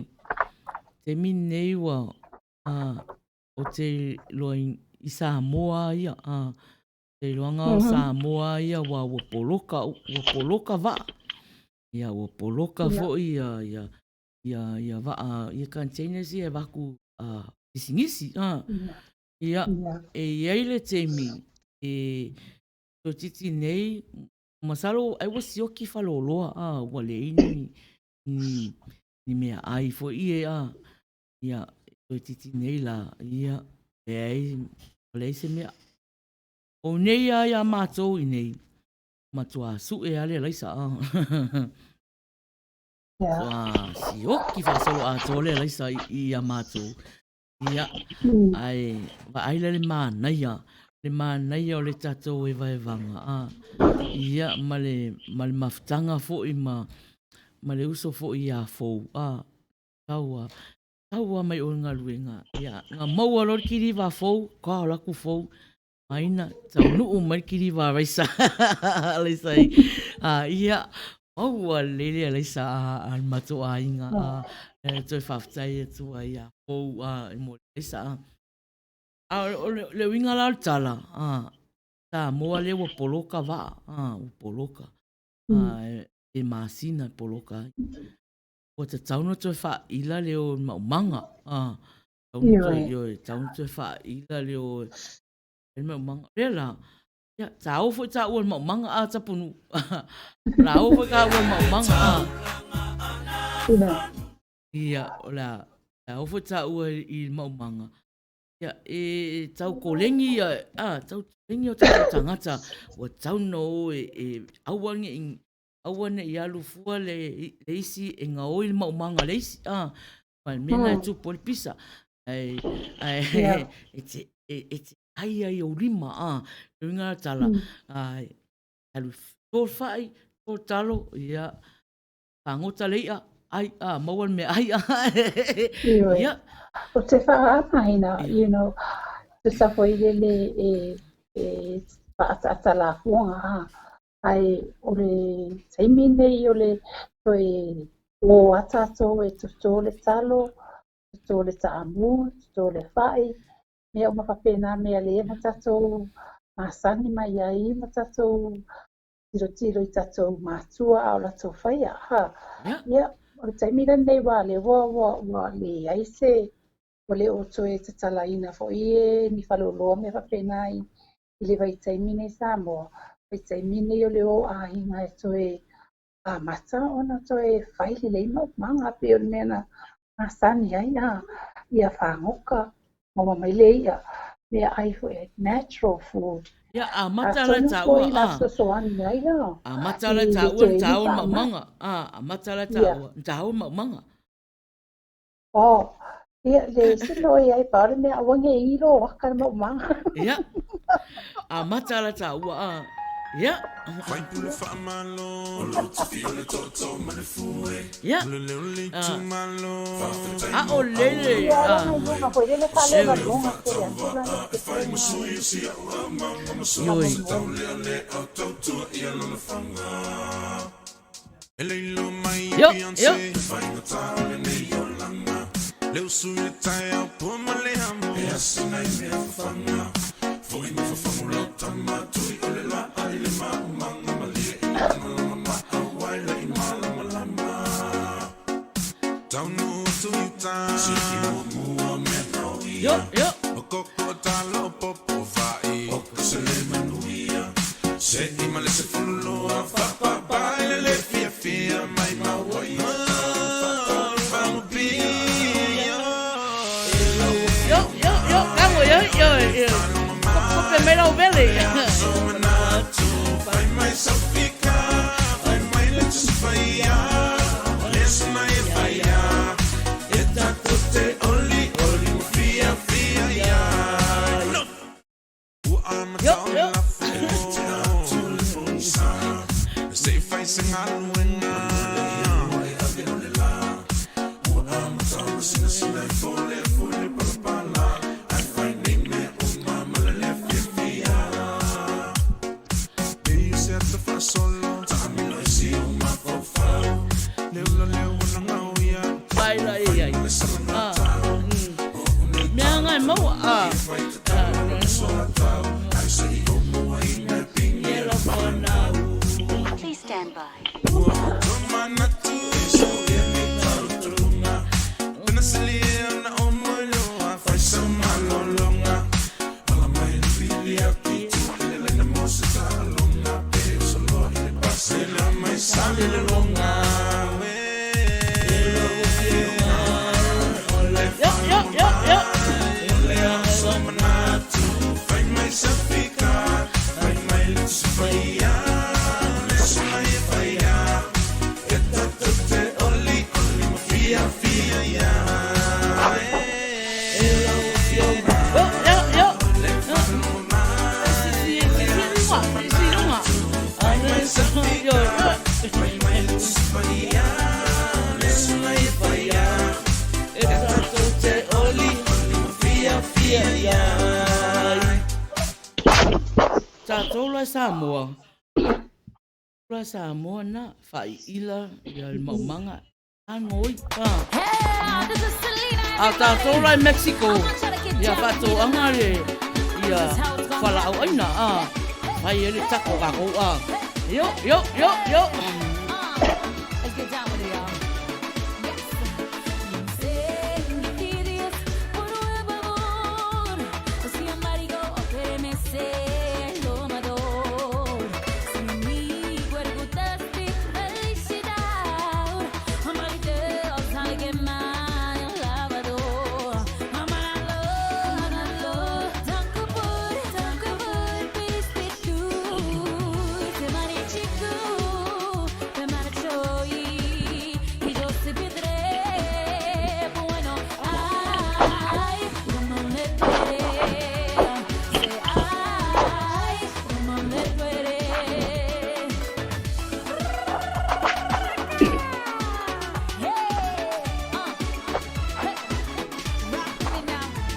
taimi lenei ua, a, ou te iloa i, i Samoa ia, a, Te iloaga o Samoa ia ua ua poloka ua poloka vaa. Ia ua poloka foi ia ia ia ia vaa ia containers ia e vaku a pisinisi a. Ia e iai le taimi e toeitiiti nei masalo ai ua sioki faleoloa a ua leai ni ni ni meaai foi ia a. Ia toeitiiti nei la ia leai leai se mea. O nei a iā mātou i nei, matua suʻe a le alaisa a. Matua sioki faasolo atoa le alaisa i iā mātou. Ia, ae vaai la le manaia, le manaia o le tatou evaevaga a. Ia, ma le, ma le mafutaga foi ma, ma le uso foi iā Fou a. Tau a, tau lava mai oe galuega. Ia, na maua loa le kiliva fou, ka o laku fou, aina, taunuu mai le kiliva a Raisa. Raisa i, a, ia, maua lelei le alaisa a, a le matou aiga. A, e toe faafetai atu ai ia Fou a, i mo le alaisa. A, a o le, le uiga la o le tala, a, Samoa lea ua poloka vaa, a, ua poloka. A, e masina e poloka ai. Ua tatau ona toe faaila le o maumaga. Ah, tatau ona toe, ioe, tatau ona toe faaila le o le maumaga. Lea la, ia, sa o foi tāua i le maumaga a Tapunuu. O le a o foi tāua i le maumaga a. Ia, o le a o foi tāua i le maumaga. Ia, e tau kolegi ia, a, tau kolegi o tātou tagata, ua tatau ona o e aua ne i aua ne i alu fua le, le isi e gaoi le maumaga a le isi, a, ma le mea lena e tupu ai le pisa. Ae, ae, e te, e, e te ai ai ou lima, a, le uiga o le tala, a, alu to le fai, to le talo, ia, fagota le i'a, ai, a, maua le meaai, a, ia. O te whakamahina, you know, tusa foi lele e, e whaataata lafuanga, a, Ae o le taimi nei o le toe ō a tātou e totō le talo, totō le taamu, totō le fai, mea uma faapena mea lea ma tātou masani mai ai ma tātou tilotilo i tātou mātua a o latou faia. Ha. Ia, o le taimi lenei ua lea ua, ua, ua leai se, ua le o toe tatalaina foi e ni faleoloa mea faapena i, i le vaitaimi nei Samoa, vaitaimi nei o le o aiga e toe amata ona toe fai lelei maumaga pei o le mea na masani ai a ia fāgoka maua mai le i'a meaai foi ai natural food. Ia, amata la Atonu taua foi la a. fesoasoani ai a Amata la i le taua toe na ili taua le faamai. maumaga. A, amata la Ia. taua na taua le maumaga. Oh, ia le isi mea o i ai pau le mea aua ne i ilo aka le maumaga. Ia, amata la taua a. Ia. Ia. A, a o lele Ia, a. lona iloga foi lele faalevaluga tele atu la le fesoasoani Ioi. Io, io. Io, io. Io, io, io, kamo, io, io, io. Kope mai lau vele. Io, io. Vai la i ai. Ah. Mea ngai maua. Ah. Please stand by. Io, io, io, io. Io, io, io. Si, si, si, si, si, si, lunga. Io, io. E tatou te oli, fia, fia, ia. Tatou la Samoa. La Samoa na whaiila ia le maumaga. Anoi. A tatou la i Mexico. Ia whaatoanga le ia whalaau aina. A. Whai e le tako kākou a. Io, io, io, io. Let's get down with it, y'all.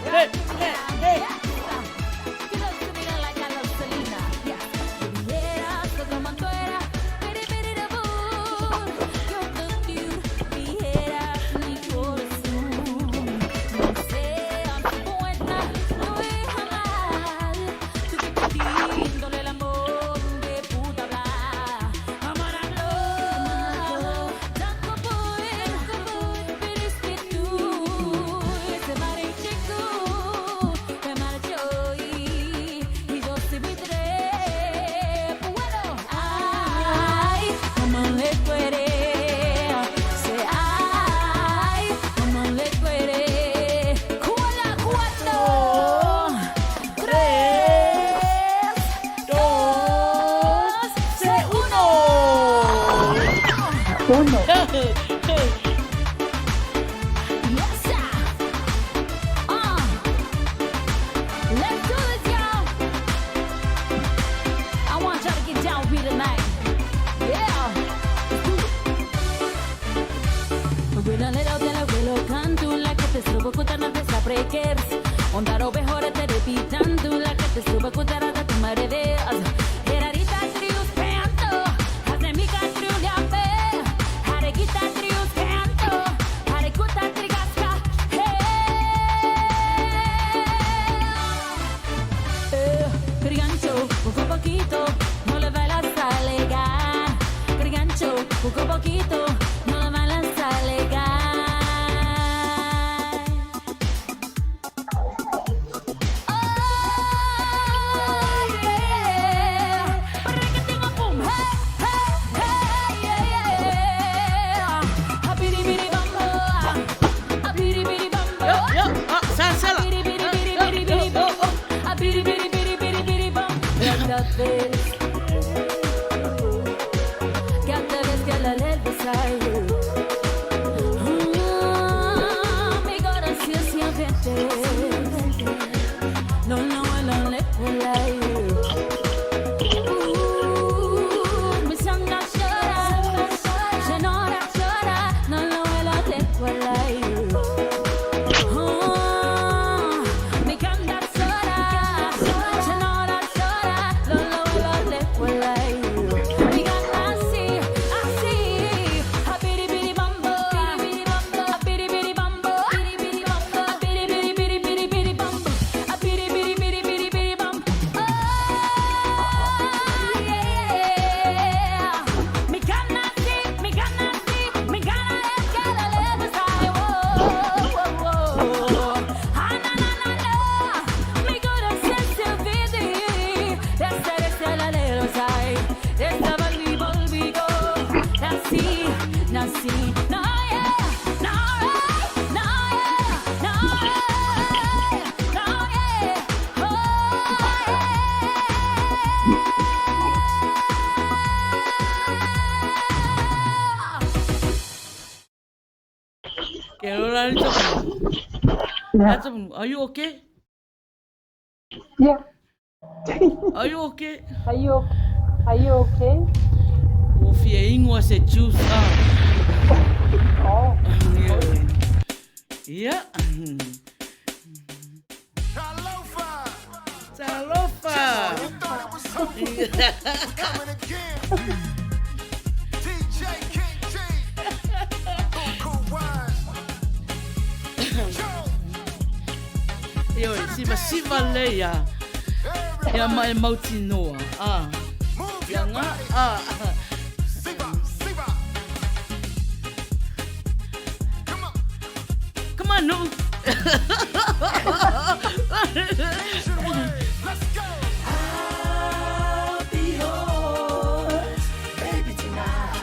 Hey, hey, hey. Are you okay? Yeah. Are you okay? Are you, are you okay? Ua fia ingoa se juice ah. Oh. Yeah. Talofa. Ioe, sivasiva lelei ia ia mai mautinoa. Ah. Ia ngā, ah. Come on, no. I'll be yours, baby, tonight.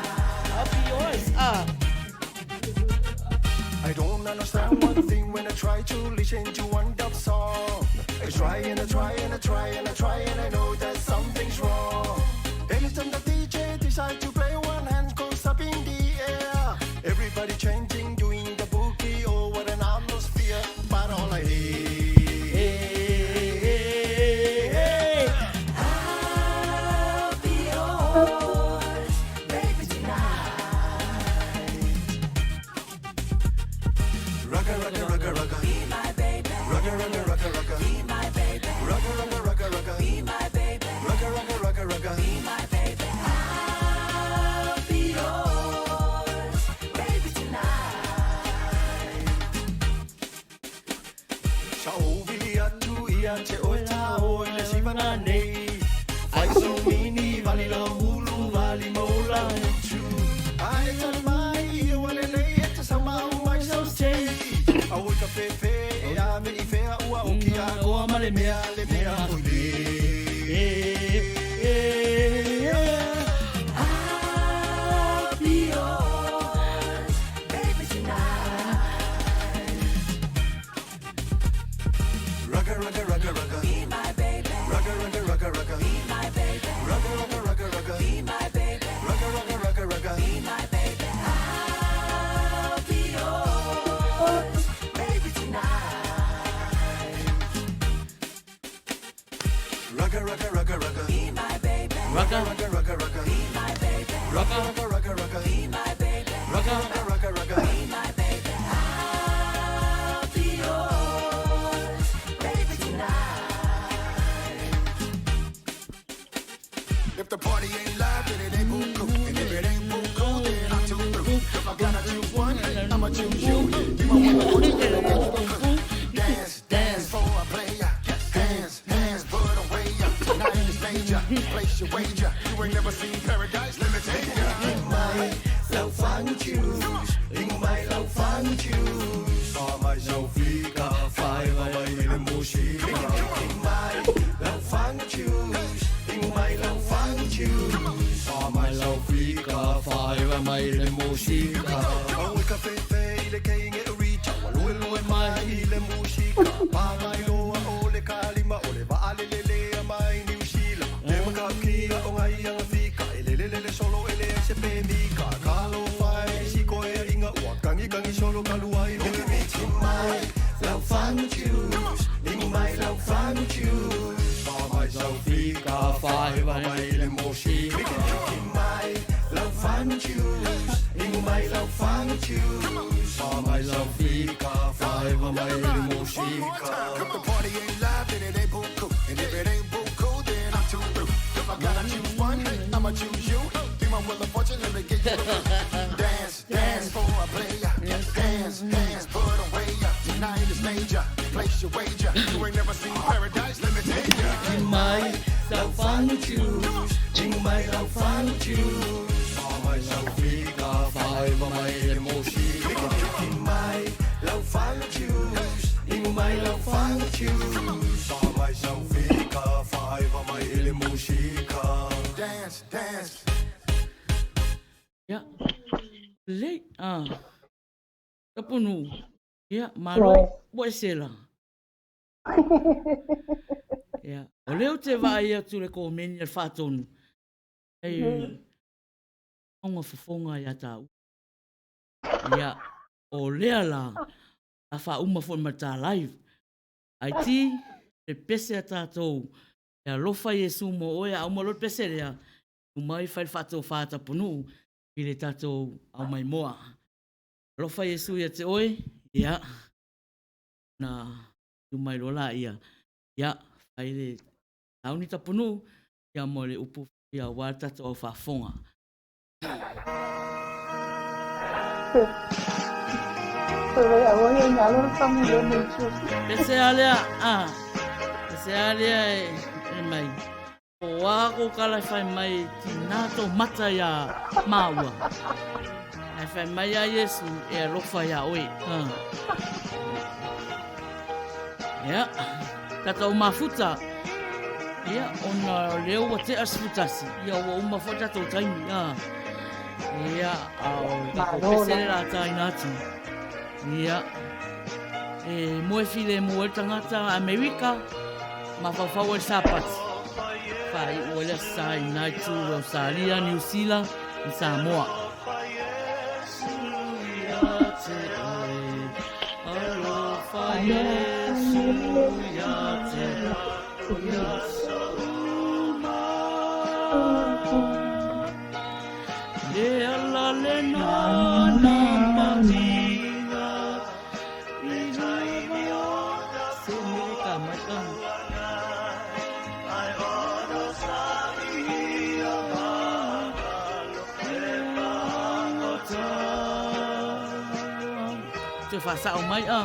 I'll be yours. Ah. I don't understand one thing when I try to listen to one dub song. I try and I try and I try and I try and I know that something's wrong. Anytime the DJ decides to play, one hand goes up in the air. Everybody chanting, doing the boogie, oh what an atmosphere. But all I hear, I'll be yours, baby, tonight. Rugga, rugga, rugga, rugga. Be my baby. Rugga, rugga, rugga, rugga. Be my baby. Rugga, rugga, rugga, rugga. Be my baby. Rugga, rugga, rugga, rugga. Be my baby. I'll be yours, baby, tonight. Sa ovili atu ia te oe tā o i le sivana nei. Whai so mini vali la hulu vali mola utu. Ai tali mai i wale lei e te sama au mai sau te. Au i ka fefe e a me i whea ua o ki a koa ma le mea le mea o i le. I'll be yours, baby, tonight. Rugga, rugga, rugga, rugga. Be my baby. Rugga, rugga, rugga, rugga. Be my baby. Rugga, rugga, rugga, rugga. Be my baby. Rugga, rugga, rugga, rugga. Be my baby. I'll be yours, baby, tonight. Rugga, rugga, rugga, rugga. Be my baby. Rugga. Rugga, rugga, rugga. Be my baby. Rugga, rugga, rugga, rugga. Be my baby. Rugga, rugga, rugga, rugga. Be my baby. I'll be yours, never seen paradise, let me take ya. Mai lau fagu choose, ingo mai lau fagu choose. Fa mai sau fika, faiva mai le musika. Mai lau fagu choose, ingo mai lau fagu choose. Fa mai lau fika, faiva mai le musika. Aue ka fefe i le keinge o richa, wa lue lue mai i le musika. Pa mai loa o le kalima, o le vaa le lele a mai New Zealand. Le makakia o ngai anga fika, e lele lele solo e le ai se pe mika. Ka lo fai si koe inga ua kangi kangi solo ka luai o le miti mai. Lau fagu choose, ingo mai lau fagu choose. Fa mai sau fika, faiva mai le musika. Mai lau fagu choose, ingo mai lau fagu choose. Fa mai sau fika, faiva mai le musika. If the party ain't live, then it ain't buku. And if it ain't buku, then I'm too through. If I gotta choose one, I'ma choose you. Be my wheel of fortune, let me get you a clue. Dance, dance for a player. Dance, dance, put away. Tonight is major. Place your wager. You ain't never seen paradise, let me take ya. Mai lau fagu choose, ingo mai lau fagu choose. Fa mai sau fika, faiva mai le musika. Mai lau fagu choose, ingo mai lau fagu choose. Fa mai sau fika, faiva mai le musika. Dance, dance. Ia, lelei, a. Tapunuu, ia, malo, ua ese la. Ia, o lea ou te vaai atu i le komeni a le Faatonu, hei auga fofoga ia tāua. Ia, o lea la, a faauma foi ma le ta live. Ai ti, le pese a tātou, e alofa Iesu mo oe, a uma loa le pese lea, tu mai fai le faatofa a Tapunuu i le tatou aumaimoa. Alofa Iesu ia te oe, ia, na tu mai loa laia, ia, fai le sauni Tapunuu, ia mo le upu ia aua le tatou au faafofoga. Pese a lea, a, pese a lea e mai. O a kou kala e whai mai tinā tō mata iā māua. Ae whai mai a Iesu e alofa iā oe. Ha. Ia, tātou mafuta. Ia, ona lea ua tea 11. Ia, ua uma foi tātou taimi. Ha. Ia, a o tātou pese le la tāina atu. Ia, e moe filemu ai le tagata Amerika, mafaufau ai le Sapati. Faaiu ai le Aso Sa i lena itu o Ausetalia, Niu Sila ma Samoa. Le ala lena na mahinga i Se mele ka mai ka. Toe faasao mai a.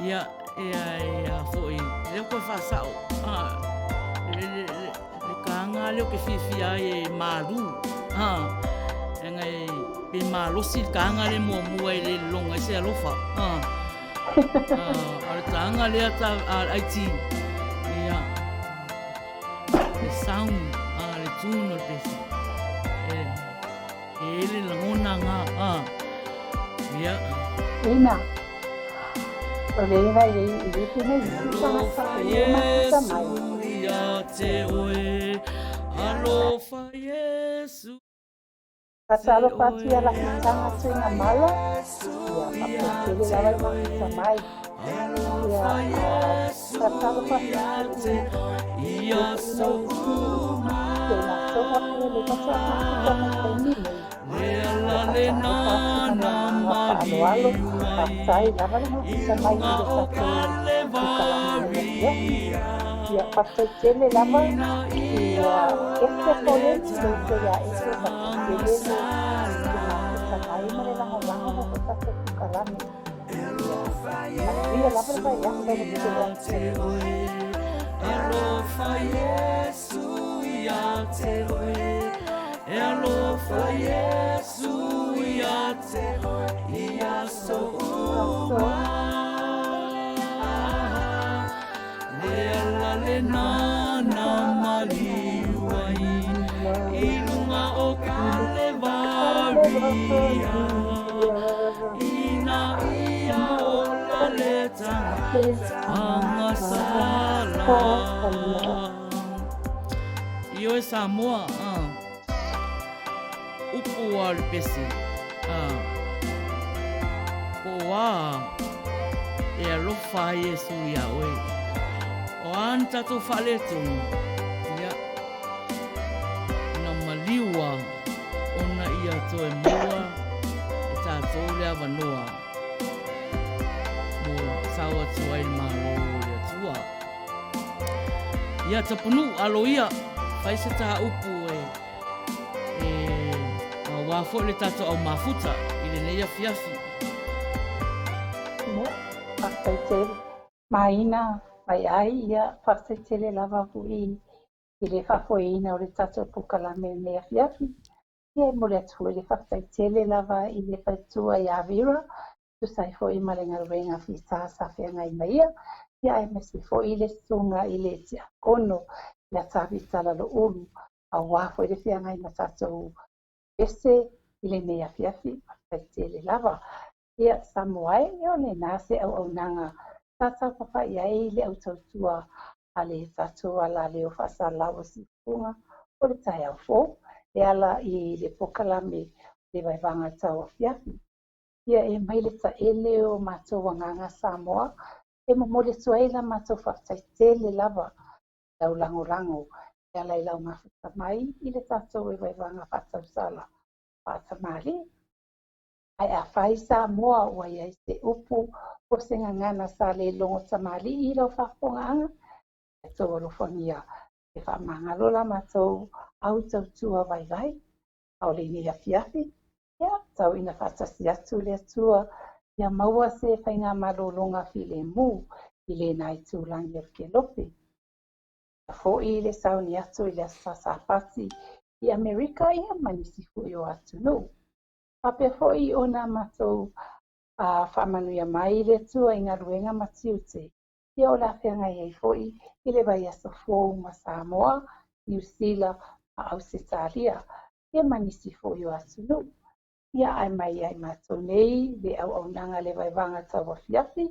Ia, ia, ia foi, lea koe faasao, a, le, le, le, le kāga lea ou te fiafia ai e malū, a, leaga e, pe malosi le kāga lea muamua e le lologa ai se alofa, a, a, a o le tāga lea ta, a le IT, ia, le sound, a, le tune o le pese, e, e ele lagona ngā, a, ia. Ina. O le iva i i le nei isi tagata e le mafuta mai. Ia te oe, alofa Iesu. Faatalofa atu ia Lakitanga Tuigamala, ia faafetai tele lava le mafuta mai. Ia faatalofa atu foi i le isi te latou atu le faatoa mafuta mai taimi nei. faataoto atu ma le agaga faaaloalo. Faafetai lava le mafuta mai i le tatou polokalame i le afiafi. Ia, faafetai tele lava ia Ese Foleni, le uso ia Ese, faafetai tele le mafuta mai ma le lagolago mo le tatou polokalame. Ia, manuia lava le vaiaso i le afiafi. Alofa Iesu ia te oe E alofa Iesu ia te oe I aso uma Le ala lena na maliu ai I luga o Kalevaria Ina ia ola le tagata agasala. Ioe Samoa, ah. Upu a o le pese, ah. Po o a e alofa ai Iesu iā oe. O a ni tatou faaletonu, ia, na maliu a ona ia toe maua e tatou le avanoa mo sao atu ai le Malo o le Atua. Ia Tapunuu, alo ia, fai se ta upu e, e aua foi le tatou au mafuta i lenei afiafi. Ia, faafetai tele. Maina mai ai, ia, faafetai tele lava foi i le faafoeina o le tatou polokalame i lenei afiafi. Ia, e momoli atu foi le faafetai tele lava i le faletua ia Vera, tusa ai foi ma le galuega fita sa feagai ma ia, ia aemaise foi le susuga i le Tiakono ia Tavita Laloulu, aua foi le feagai ma tatou pese i lenei afiafi. Faafetai tele lava. Ia, Samoa e, ia o lena se auaunaga sa taupapa'i ai le au tautua a le tatou alaleo faasalau o Siufuga o le taeao fou e ala i le polokalame o le Vaevaga Tau Afiafi. Ia e mai le taele o matou agaga Samoa e momoli atu ai la matou faafetai tele lava i lau lagolago e ala i lau mafuta mai i le tatou Vaevaga Faatausala Faatamalii. Ae afai Samoa ua i ai se upu po o se gagana sa le logo tamalii i lau faafofogaaga, ia tou alofagia e faamagalo la matou au tautua vaivai. A o lenei afiafi, ia, tau ina faatasi atu le Atua ia maua se faigamalologa filemu i lena itulagi o le Kelope. Ia foi le sauni atu i le Aso Sapati i Amerika ia ma nisi foi o atunuu. Faapea foi ona matou faamanuia mai le Atua i galuega ma tiute, ia o le a feagai ai foi i le vaiaso fou ma Samoa, Niu Sila ma Ausetalia, ia ma nisi foi o atunuu. Ia ae mai ia i matou nei le auaunaga le Vaevaga Tauafiafi,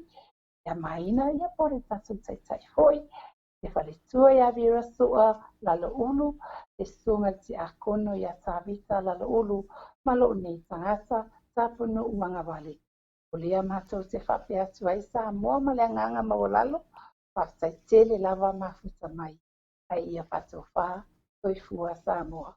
ia Maina, ia po o le tatou Taitai foi, le faletua ia Vera Sua Laloulu, le susuga i le Tiakono ia Tavita Laloulu ma lou nei tagata, Tapunuu Agavale. O lea matou te faapea atu ai Samoa ma le agaga maualalo, faafetai tele lava mafuta mai, ae ia faatofa, soifua Samoa.